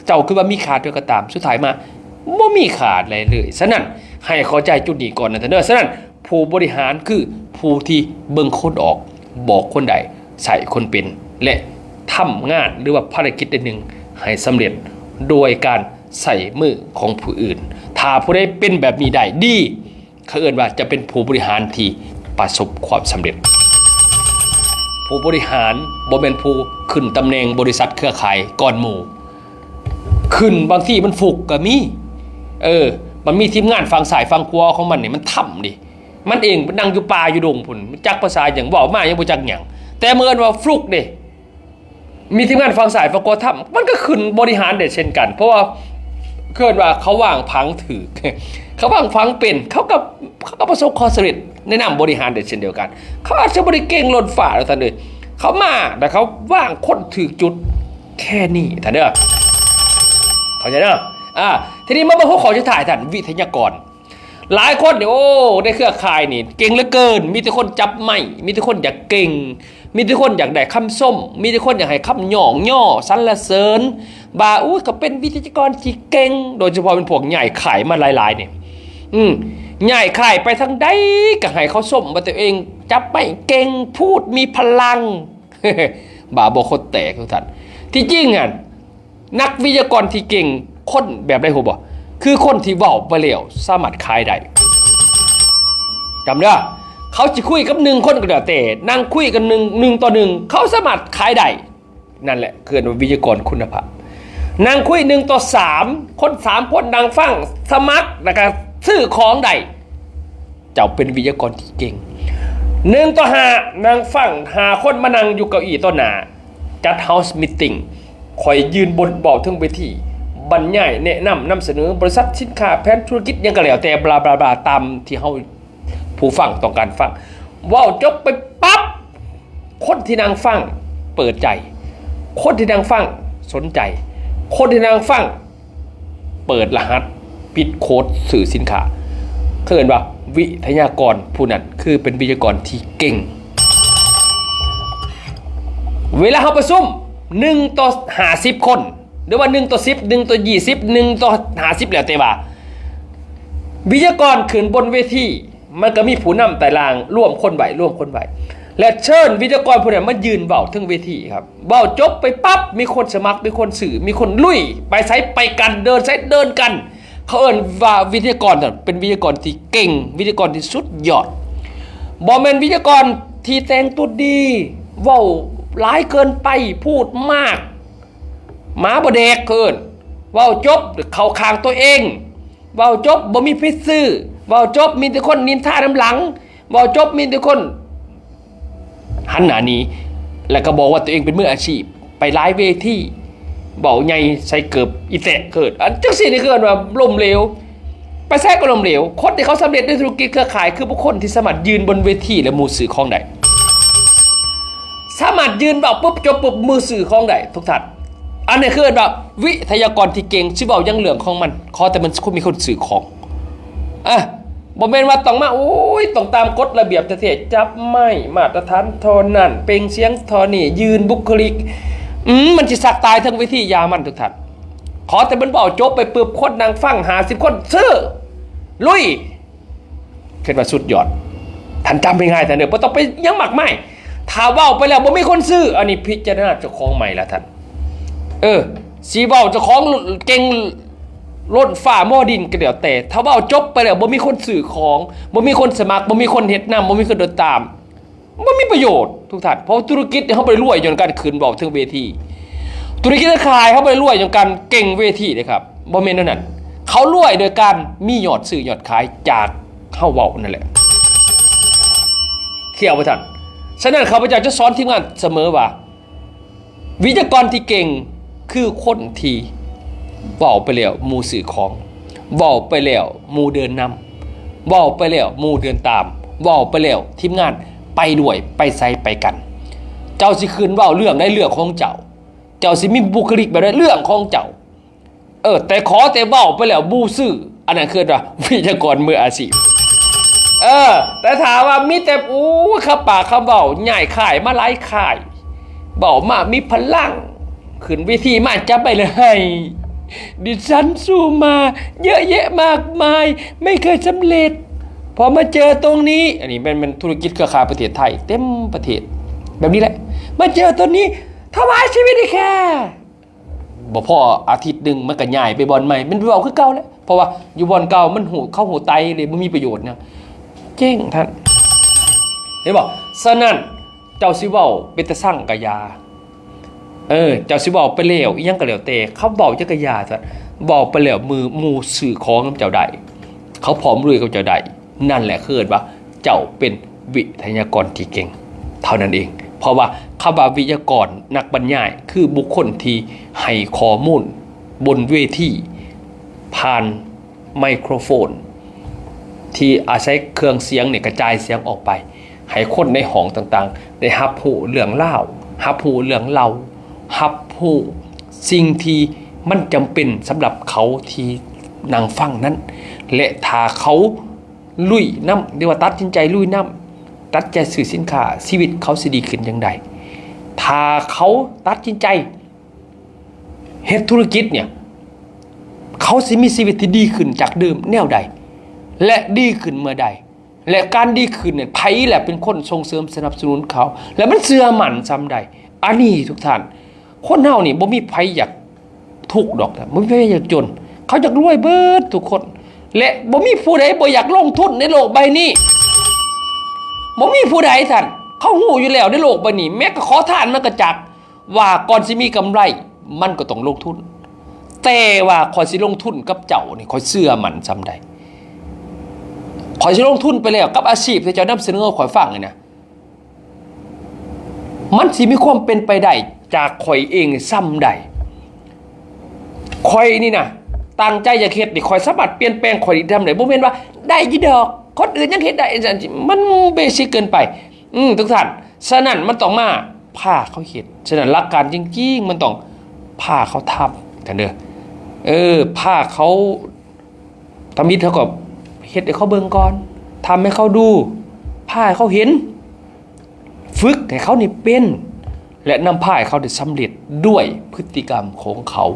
ເຈົ້າຄິດວ່າມີຄ່າເທົ່າໃດກໍຕາມ, ສຸດທ້າຍມາບໍ່ມີຄ່າໃດເລີຍ. ສະນັ້ນ ໃຫ້ເຂົ້າໃຈຈຸດນີ້ກ່ອນນະທ່ານເດີ. ສະນັ້ນ ຜູ້ບໍລິຫານຄືຜູ້ທີ່ເບິ່ງຄົນອອກ, ບອກຄົນໄດ້, ໃຊ້ຄົນເປັນ ແລະ ທຳງານ ຫຼືວ່າພາລະກິດໃດໜຶ່ງໃຫ້ສຳເລັດ ໂດຍການໃຊ້ມືຂອງຜູ້ອື່ນ. ຖ້ ຖ້າຜູ້ໃດເປັນແບບນີ້ໄດ້ ດີ ເຂົາເອີ້ນວ່າຈະເປັນຜູ້ບໍລິຫານທີ່ປະສົບຄວາມສຳເລັດ. ຜູ້ບໍລິຫານບໍ່ແມ່ນຜູ້ຂຶ້ນຕຳແໜ່ງບໍລິສັດເຄືອຂ່າຍກ່ອນໝູ່. ຂຶ້ນບາງທີມັນຟຸກກໍມີ. ເອີ ມັນມີທີມງານຝັ່ງຊ້າຍຝັ່ງຂວາຂອງມັນນີ້ ມັນທຳເດ້. ມັນເອງໄປນັ່ງຢູ່ປ່າຢູ່ດົງພຸ້ນ ຈັກພາສາຫຍັງ ເວົ້າມາຍັງບໍ່ຈັກຫຍັງ. ແຕ່ເມື່ອເອີ້ນວ່າຟລຸກເດ້ ມີທີມງານຝັ່ງຊ້າຍຝັ່ງຂວາທຳ ມັນກໍຂຶ້ນບໍລິຫານໄດ້ເຊັ່ນກັນ. ເພາະວ່າເອີ້ນວ່າເຂົາວາງຜັງຖືກ ເຂົາວາງຜັງເປັນ ເຂົາກໍ ເຂົາກໍປະສົບຄວາມສຳເລັດໃນນາມບໍລິຫານໄດ້ເຊັ່ນດຽວກັນ. ເຂົາອາດຈະບໍ່ໄດ້ເກັ່ງລົ້ນຟ້າດອກທ່ານເອີຍ ເຂົາມາແລ້ວເຂົາວາງຄົນຖືກຈຸດ ແຄ່ນີ້ທ່ານເດີ ເຂົ້າໃຈເດີ. ອ່າ ທີນີ້ມາເບິ່ງຫົວຂໍ້ສຸດທ້າຍທ່ານ ວິທະຍາກອນ. ຫຼາຍຄົນນີ້ ໂອ້ ໃນເຄືອຂ່າຍນີ້ເກັ່ງເຫຼືອເກີນ ມີແຕ່ຄົນຈັບໄມ້ ມີແຕ່ຄົນຢາກເກັ່ງ ມີແຕ່ຄົນຢາກໄດ້ຄຳຊົມ ມີແຕ່ຄົນຢາກໃຫ້ຄຳຍ້ອງຍໍສັນລະເສີນ ວ່າ ໂອ້ຍ ເຂົາເປັນວິທະຍາກອນທີ່ເກັ່ງ. ໂດຍສະເພາະເປັນພວກຍ້າຍຄ້າຍມາຫຼາຍໆນີ້ ອືມ ຍ້າຍຄ້າຍໄປທາງໃດກໍໃຫ້ເຂົາຊົມວ່າຕົວເອງຈັບໄມ້ເກັ່ງ ພູດມີພະລັງ. ບ້າບໍ່ຄົນແຕກທຸກທ່ານ. ທີ່ຈິງຫັ້ນ ນັກວິທະຍາກອນທີ່ເກັ່ງ ຄົນແບບໃດຮູ້ບໍ່? ຄືຄົນທີ່ເວົ້າໄປແລ້ວສາມາດຂາຍໄດ້. ຈຳເດີ ເຂົາຊິຄຸຍກັບໜຶ່ງຄົນກໍແລ້ວແຕ່ ນັ່ງຄຸຍກັນໜຶ່ງ ໜຶ່ງຕໍ່ໜຶ່ງ ເຂົາສາມາດຂາຍໄດ້. ນັ້ນແຫຼະ ເອີ້ນວ່າວິທະຍາກອນຄຸນນະພາບ. ນັ່ງຄຸຍໜຶ່ງຕໍ່ສາມ ຄົນສາມຄົນນັ່ງຟັງ ສະໝັກ ແລ້ວກໍຊື້ຂອງໄດ້. ເຈົ້າເປັນວິທະຍາກອນທີ່ເກັ່ງ. ໜຶ່ງຕໍ່ຫ້າ ນັ່ງຟັງ ຫ້າຄົນມານັ່ງຢູ່ເກົ້າອີ້ຕໍ່ໜ້າ ຈັດ House Meeting ຂ້ອຍຢືນບົນເວົ້າເທິງເວທີ ບັນຍາຍ ແນະນຳ ນຳສະເໜີ ບໍລິສັດ ສິນຄ້າ ແຜນທຸລະກິດ ຫຍັງກໍແລ້ວແຕ່ ບລາ ບລາ ບລາ ຕາມທີ່ເຮົາ ຜູ້ຟັງຕ້ອງການຟັງ. ເວົ້າຈົບໄປປັບ ຄົນທີ່ນັ່ງຟັງເປີດໃຈ ຄົນທີ່ນັ່ງຟັງສົນໃຈ ຄົນທີ່ນັ່ງຟັງ ເປີດລະຫັດ ປິດໂຄດຊື້ສິນຄ້າ. ເຂົາເອີ້ນວ່າວິທະຍາກອນຜູ້ນັ້ນ ຄືເປັນວິທະຍາກອນທີ່ເກັ່ງ. ເວລາເຮົາປະຊຸມ ໜຶ່ງຕໍ່ຫ້າສິບຄົນ ຫຼືວ່າໜຶ່ງຕໍ່ສິບ ໜຶ່ງຕໍ່ຊາວ ໜຶ່ງຕໍ່ຫ້າສິບ ແລ້ວແຕ່ວ່າ ວິທະຍາກອນຂຶ້ນບົນເວທີ ມັນກໍມີຜູ້ນຳໃຕ້ລ່າງ ລວມຄົນໄວ້ ລວມຄົນໄວ້ ແລະ ເຊີນວິທະຍາກອນຜູ້ນັ້ນມາຢືນເວົ້າເທິງເວທີຄັບ. ເວົ້າຈົບໄປປັບ ມີຄົນສະໝັກ ມີຄົນຊື້ ມີຄົນລຸຍ ໄປໃສໄປກັນ ເດີນໃສເດີນກັນ. ເຂົາເອີ້ນວ່າວິທະຍາກອນນັ້ນເປັນວິທະຍາກອນທີ່ເກັ່ງ ວິທະຍາກອນທີ່ສຸດຍອດ. ບໍ່ແມ່ນວິທະຍາກອນທີ່ແຕ່ງຕົວດີ ເວົ້າຫຼາຍເກີນໄປ ພູດມາກ ໝາບໍ່ແດກ ເຂົາເອີ້ນ. ເວົ້າຈົບເຂົ້າຂ້າງຕົວເອງ ເວົ້າຈົບບໍ່ມີໃຜຊື້ ເວົ້າຈົບມີແຕ່ຄົນນິນທານຳຫຼັງ ເວົ້າຈົບມີແຕ່ຄົນຫັນໜ້າໜີ ແລ້ວກໍບອກວ່າຕົວເອງເປັນມືອາຊີບ ໄປຫຼາຍເວທີ ເວົ້າໃຫຍ່ໃສ່ເກີບອີແຕະ ເອີ້ນ ອັນຈັ່ງຊີ້ນີ້ຄືເອີ້ນວ່າລົ້ມເຫຼວ. ໄປໃສກໍລົ້ມເຫຼວ. ຄົນທີ່ເຂົາສຳເລັດໃນທຸລະກິດເຄືອຂ່າຍ ຄືບຸກຄົນທີ່ສາມາດຢືນບົນເວທີ ແລະ ໝູ່ຊື້ຂອງໄດ້ ສາມາດຢືນເວົ້າປຶບ ຈົບປຶບ ໝູ່ຊື້ຂອງໄດ້ທຸກທ່ານ. ອັນນີ້ຄືເອີ້ນວ່າວິທະຍາກອນທີ່ເກັ່ງ ຊິເວົ້າຫຍັງເລື່ອງຂອງມັນ ຂໍແຕ່ມັນມີຄົນຊື້ຂອງ. ອະ ບໍ່ແມ່ນວ່າຕ້ອງມາ ໂອ້ຍ ຕ້ອງຕາມກົດລະບຽບແທ້ໆ ຈັບໄມ້ມາດຕະຖານທໍ່ນັ້ນ ເປັ່ງສຽງທໍ່ນີ້ ຢືນບຸກຄະລິກ ອືມ ມັນຊິສັກຕາຍເທິງເວທີ ຢ່າມັນທຸກທ່ານ. ຂໍແຕ່ມັນເວົ້າຈົບໄປປຶບ ຄົນນັ່ງຟັງຫ້າສິບຄົນ ຊື້ ລຸຍ ຄິດວ່າສຸດຍອດ. ທ່ານຈຳໄປງ່າຍໆ ທ່ານເດີ ບໍ່ຕ້ອງໄປຫຍັງມາກມາຍ. ຖ້າເວົ້າໄປແລ້ວບໍ່ມີຄົນຊື້ ອັນນີ້ພິຈາລະນາເຈົ້າຂອງໃໝ່ລະທ່ານ. ເອີ ຊິເວົ້າເຈົ້າຂອງເກັ່ງລົ້ນຟ້າໝໍດິນກໍແລ້ວແຕ່ ຖ້າເວົ້າຈົບໄປແລ້ວບໍ່ມີຄົນຊື້ຂອງ ບໍ່ມີຄົນສະໝັກ ບໍ່ມີຄົນເຮັດນຳ ບໍ່ມີຄົນຕິດຕາມ ບໍ່ມີປະໂຫຍດທຸກທ່ານ. ເພາະທຸລະກິດເຮົາບໍ່ໄດ້ລວຍຍ້ອນການຂຶ້ນເວົ້າເທິງເວທີ. ທຸລະກິດຄ້າຂາຍເຮົາບໍ່ໄດ້ລວຍຍ້ອນການເກັ່ງເວທີເດ້ຄັບ ບໍ່ແມ່ນແນວນັ້ນ. ເຂົາລວຍໂດຍການມີຍອດຊື້ຍອດຂາຍຈາກເຮົາເວົ້ານັ້ນແຫຼະ. ເຂົ້າໃຈບໍ່ທ່ານ? ສະນັ້ນ ຂ້າພະເຈົ້າຈະສອນທີມງານສະເໝີວ່າ ວິທະຍາກອນທີ່ເກັ່ງຄືຄົນທີ່ເວົ້າໄປແລ້ວໝູ່ຊື້ຂອງ, ເວົ້າໄປແລ້ວໝູ່ເດີນນຳ, ເວົ້າໄປແລ້ວໝູ່ເດີນຕາມ, ເວົ້າໄປແລ້ວທີມງານໄປດ້ວຍ, ໄປໃສໄປກັນ. ເຈົ້າຊິຂຶ້ນເວົ້າເລື່ອງໃດເລື່ອງຂອງເຈົ້າ, ເຈົ້າຊິມີບຸກຄະລິກແບບໃດເລື່ອງຂອງເຈົ້າ. ເອີ ແຕ່ຂໍແຕ່ເວົ້າໄປແລ້ວໝູ່ຊື້ ອັນນັ້ນຄືວ່າວິທະຍາກອນມືອາຊີບ. ເອີ ແຕ່ຖ້າວ່າມີແຕ່ ໂອ້ຍ ຄຳປາກຄຳເວົ້າ ຍ້າຍຄ້າຍມາຫຼາຍຄ້າຍ ເວົ້າມາມີພະລັງ ຂຶ້ນເວທີມາຈັບໄມ້ແລ້ວໄຫ້ ດິສັນສູ້ມາເຍາະແຍະມາກມາຍ ໄມ່ເຄີຍສຳເລັດ ພໍມາເຈີຕົງນີ້ ອັນນີ້ແມ່ນ ແມ່ນທຸລະກິດເຄືອຂ່າຍປະເທດໄທເຕັມປະເທດ ແບບນີ້ແຫຼະ ມາເຈີຕົງນີ້ ຖວາຍຊີວິດໃຫ້ແຂ້. ບໍ່ພໍອາທິດໜຶ່ງ ມັນກໍຍ້າຍໄປບ່ອນໃໝ່ ມັນເວົ້າຄືເກົ່າແຫຼະ. ເພາະວ່າຢູ່ບ່ອນເກົ່າມັນຮູ້ ເຂົາຮູ້ໄຕເລີຍ ບໍ່ມີປະໂຫຍດຫຍັງ ເຈັງທ່ານ ເຫັນບໍ່? ສະນັ້ນເຈົ້າຊິເວົ້າເປັນຕາຊັງກະຢ່າ ເອີ ເຈົ້າຊິເວົ້າໄປແລ້ວອີ່ຫຍັງກໍແລ້ວແຕ່ ຄຳເວົ້າຫຍັງກໍຢ່າຊະ ເວົ້າໄປແລ້ວ ມື້ໝູ່ຊື້ຂອງນຳເຈົ້າໄດ້ ເຂົາພ້ອມລຸຍກັບເຈົ້າໄດ້ ນັ້ນແຫຼະເອີ້ນວ່າເຈົ້າເປັນວິທະຍາກອນທີ່ເກັ່ງເທົ່ານັ້ນເອງ. ເພາະວ່າຄຳວ່າວິທະຍາກອນ ນັກບັນຍາຍ ຄືບຸກຄົນທີ່ໃຫ້ຂໍ້ມູນບົນເວທີຜ່ານໄມໂຄຣໂຟນ ທີ່ອາໄສເຄື່ອງສຽງນີ້ກະຈາຍສຽງອອກໄປ ໃຫ້ຄົນໃນຫ້ອງຕ່າງໆ ໄດ້ຮັບຮູ້ເລື່ອງລາວ ຮັບຮູ້ເລື່ອງເລົ່າ ຮັບຮູ້ສິ່ງທີ່ມັນຈຳເປັນສຳລັບເຂົາທີ່ນັ່ງຟັງນັ້ນ ແລະ ຖ້າເຂົາລຸຍນຳ ຫຼືວ່າຕັດສິນໃຈລຸຍນຳ ຕັດໃຈຊື້ສິນຄ້າ ຊີວິດເຂົາຊິດີຂຶ້ນຈັ່ງໃດ? ຖ້າເຂົາຕັດສິນໃຈເຮັດທຸລະກິດເນ່ຍ ເຂົາຊິມີຊີວິດທີ່ດີຂຶ້ນຈາກເດີມແນວໃດ ແລະ ດີຂຶ້ນເມື່ອໃດ? ແລະ ການດີຂຶ້ນນັ້ນ ໃຜແຫຼະເປັນຄົນສົ່ງເສີມສະໜັບສະໜູນເຂົາ ແລະ ມັນເຊື່ອໝັ້ນສ່ຳໃດ? ອັນນີ້ທຸກທ່ານ ຄົນເຮົານີ້ບໍ່ມີໃຜຢາກທຸກດອກ ບໍ່ມີໃຜຢາກຈົນ ເຂົາຢາກລວຍເບິດທຸກຄົນ ແລະ ບໍ່ມີຜູ້ໃດບໍ່ຢາກລົງທຶນໃນໂລກໃບນີ້ ບໍ່ມີຜູ້ໃດທ່ານ ເຂົາຮູ້ຢູ່ແລ້ວໃນໂລກໃບນີ້ ແມ້ກະຂໍທານມັນກະຈັກ ວ່າກ່ອນຊິມີກຳໄລ ມັນກໍຕ້ອງລົງທຶນ. ແຕ່ວ່າຂ້ອຍຊິລົງທຶນກັບເຈົ້ານີ້ ຂ້ອຍເຊື່ອໝັ້ນສ່ຳໃດ? ຂ້ອຍຊິລົງທຶນໄປແລ້ວກັບອາຊີບທີ່ເຈົ້ານຳສະເໜີໃຫ້ຂ້ອຍຟັງນີ້ນະ ມັນຊິມີຄວາມເປັນໄປໄດ້ຈາກຂ້ອຍເອງສ່ຳໃດ? ຂ້ອຍນີ້ນະ ຕັ້ງໃຈຢາກເຮັດນີ້ ຂ້ອຍສາມາດປ່ຽນແປງຂ້ອຍໄດ້ສ່ຳໃດ? ບໍ່ແມ່ນວ່າໄດ້ຢູ່ດອກ ຄົນອື່ນຍັງເຮັດໄດ້ ມັນເບຊິກເກີນໄປ ອືມ ທຸກທ່ານ. ສະນັ້ນມັນຕ້ອງມາພາເຂົາເຮັດ. ສະນັ້ນຫຼັກການຈິງໆ ມັນຕ້ອງພາເຂົາທຳກັນເດີ. ເອີ ພາເຂົາ ທຳອິດເຮົາກໍເຮັດໃຫ້ເຂົາເບິ່ງກ່ອນ ທຳໃຫ້ເຂົາດູ ພາໃຫ້ເຂົາເຫັນ ຝຶກໃຫ້ເຂົານີ້ເປັນ ແລະ ນຳພາໃຫ້ເຂົາໄດ້ສຳເລັດດ້ວຍພຶດຕິກຳຂອງເຂົາ.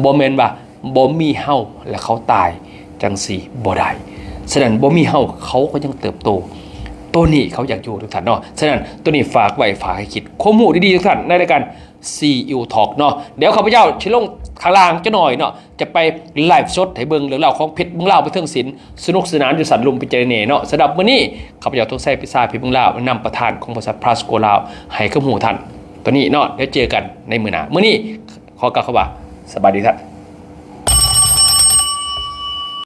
ບໍ່ແມ່ນວ່າບໍ່ມີເຮົາແລ້ວເຂົາຕາຍ ຈັ່ງຊີ້ບໍ່ໄດ້. ສະນັ້ນບໍ່ມີເຮົາ ເຂົາກໍຍັງເຕີບໂຕ. ໂຕນີ້ເຂົາຢາກຢູ່ ທຸກທ່ານເນາະ. ສະນັ້ນໂຕນີ້ຝາກໄວ້ ຝາກໃຫ້ຄິດ ຄວາມຮູ້ດີໆ ທຸກທ່ານ ໃນລາຍການ ຊີອີໂອ Talk ເນາະ. ດຽວຂ້າພະເຈົ້າຊິລົງຂ້າງລ່າງຈັກໜ້ອຍເນາະ ຈະໄປໄລຟ໌ສົດໃຫ້ເບິ່ງເລື່ອງລາວຂອງເພັດເມືອງລາວ ບັນເທີງສິນ ສະໜຸກສະໜານຢູ່ຊັ້ນລຸ່ມເປັນເຈົ້າແນ່ເນາະ. ສຳລັບມື້ນີ້ ຂ້າພະເຈົ້າ ທອງໄຊ ປິດຊາ ເພັດເມືອງລາວ ນຳປະທານຂອງບໍລິສັດ Plasco ລາວ ໃຫ້ຄວາມຮູ້ທ່ານ ຕອນນີ້ເນາະ. ແລ້ວເຈີກັນໃນມື້ໜ້າ. ມື້ນີ້ຂໍກ່າວຄຳວ່າ ສະບາຍດີທ່ານ.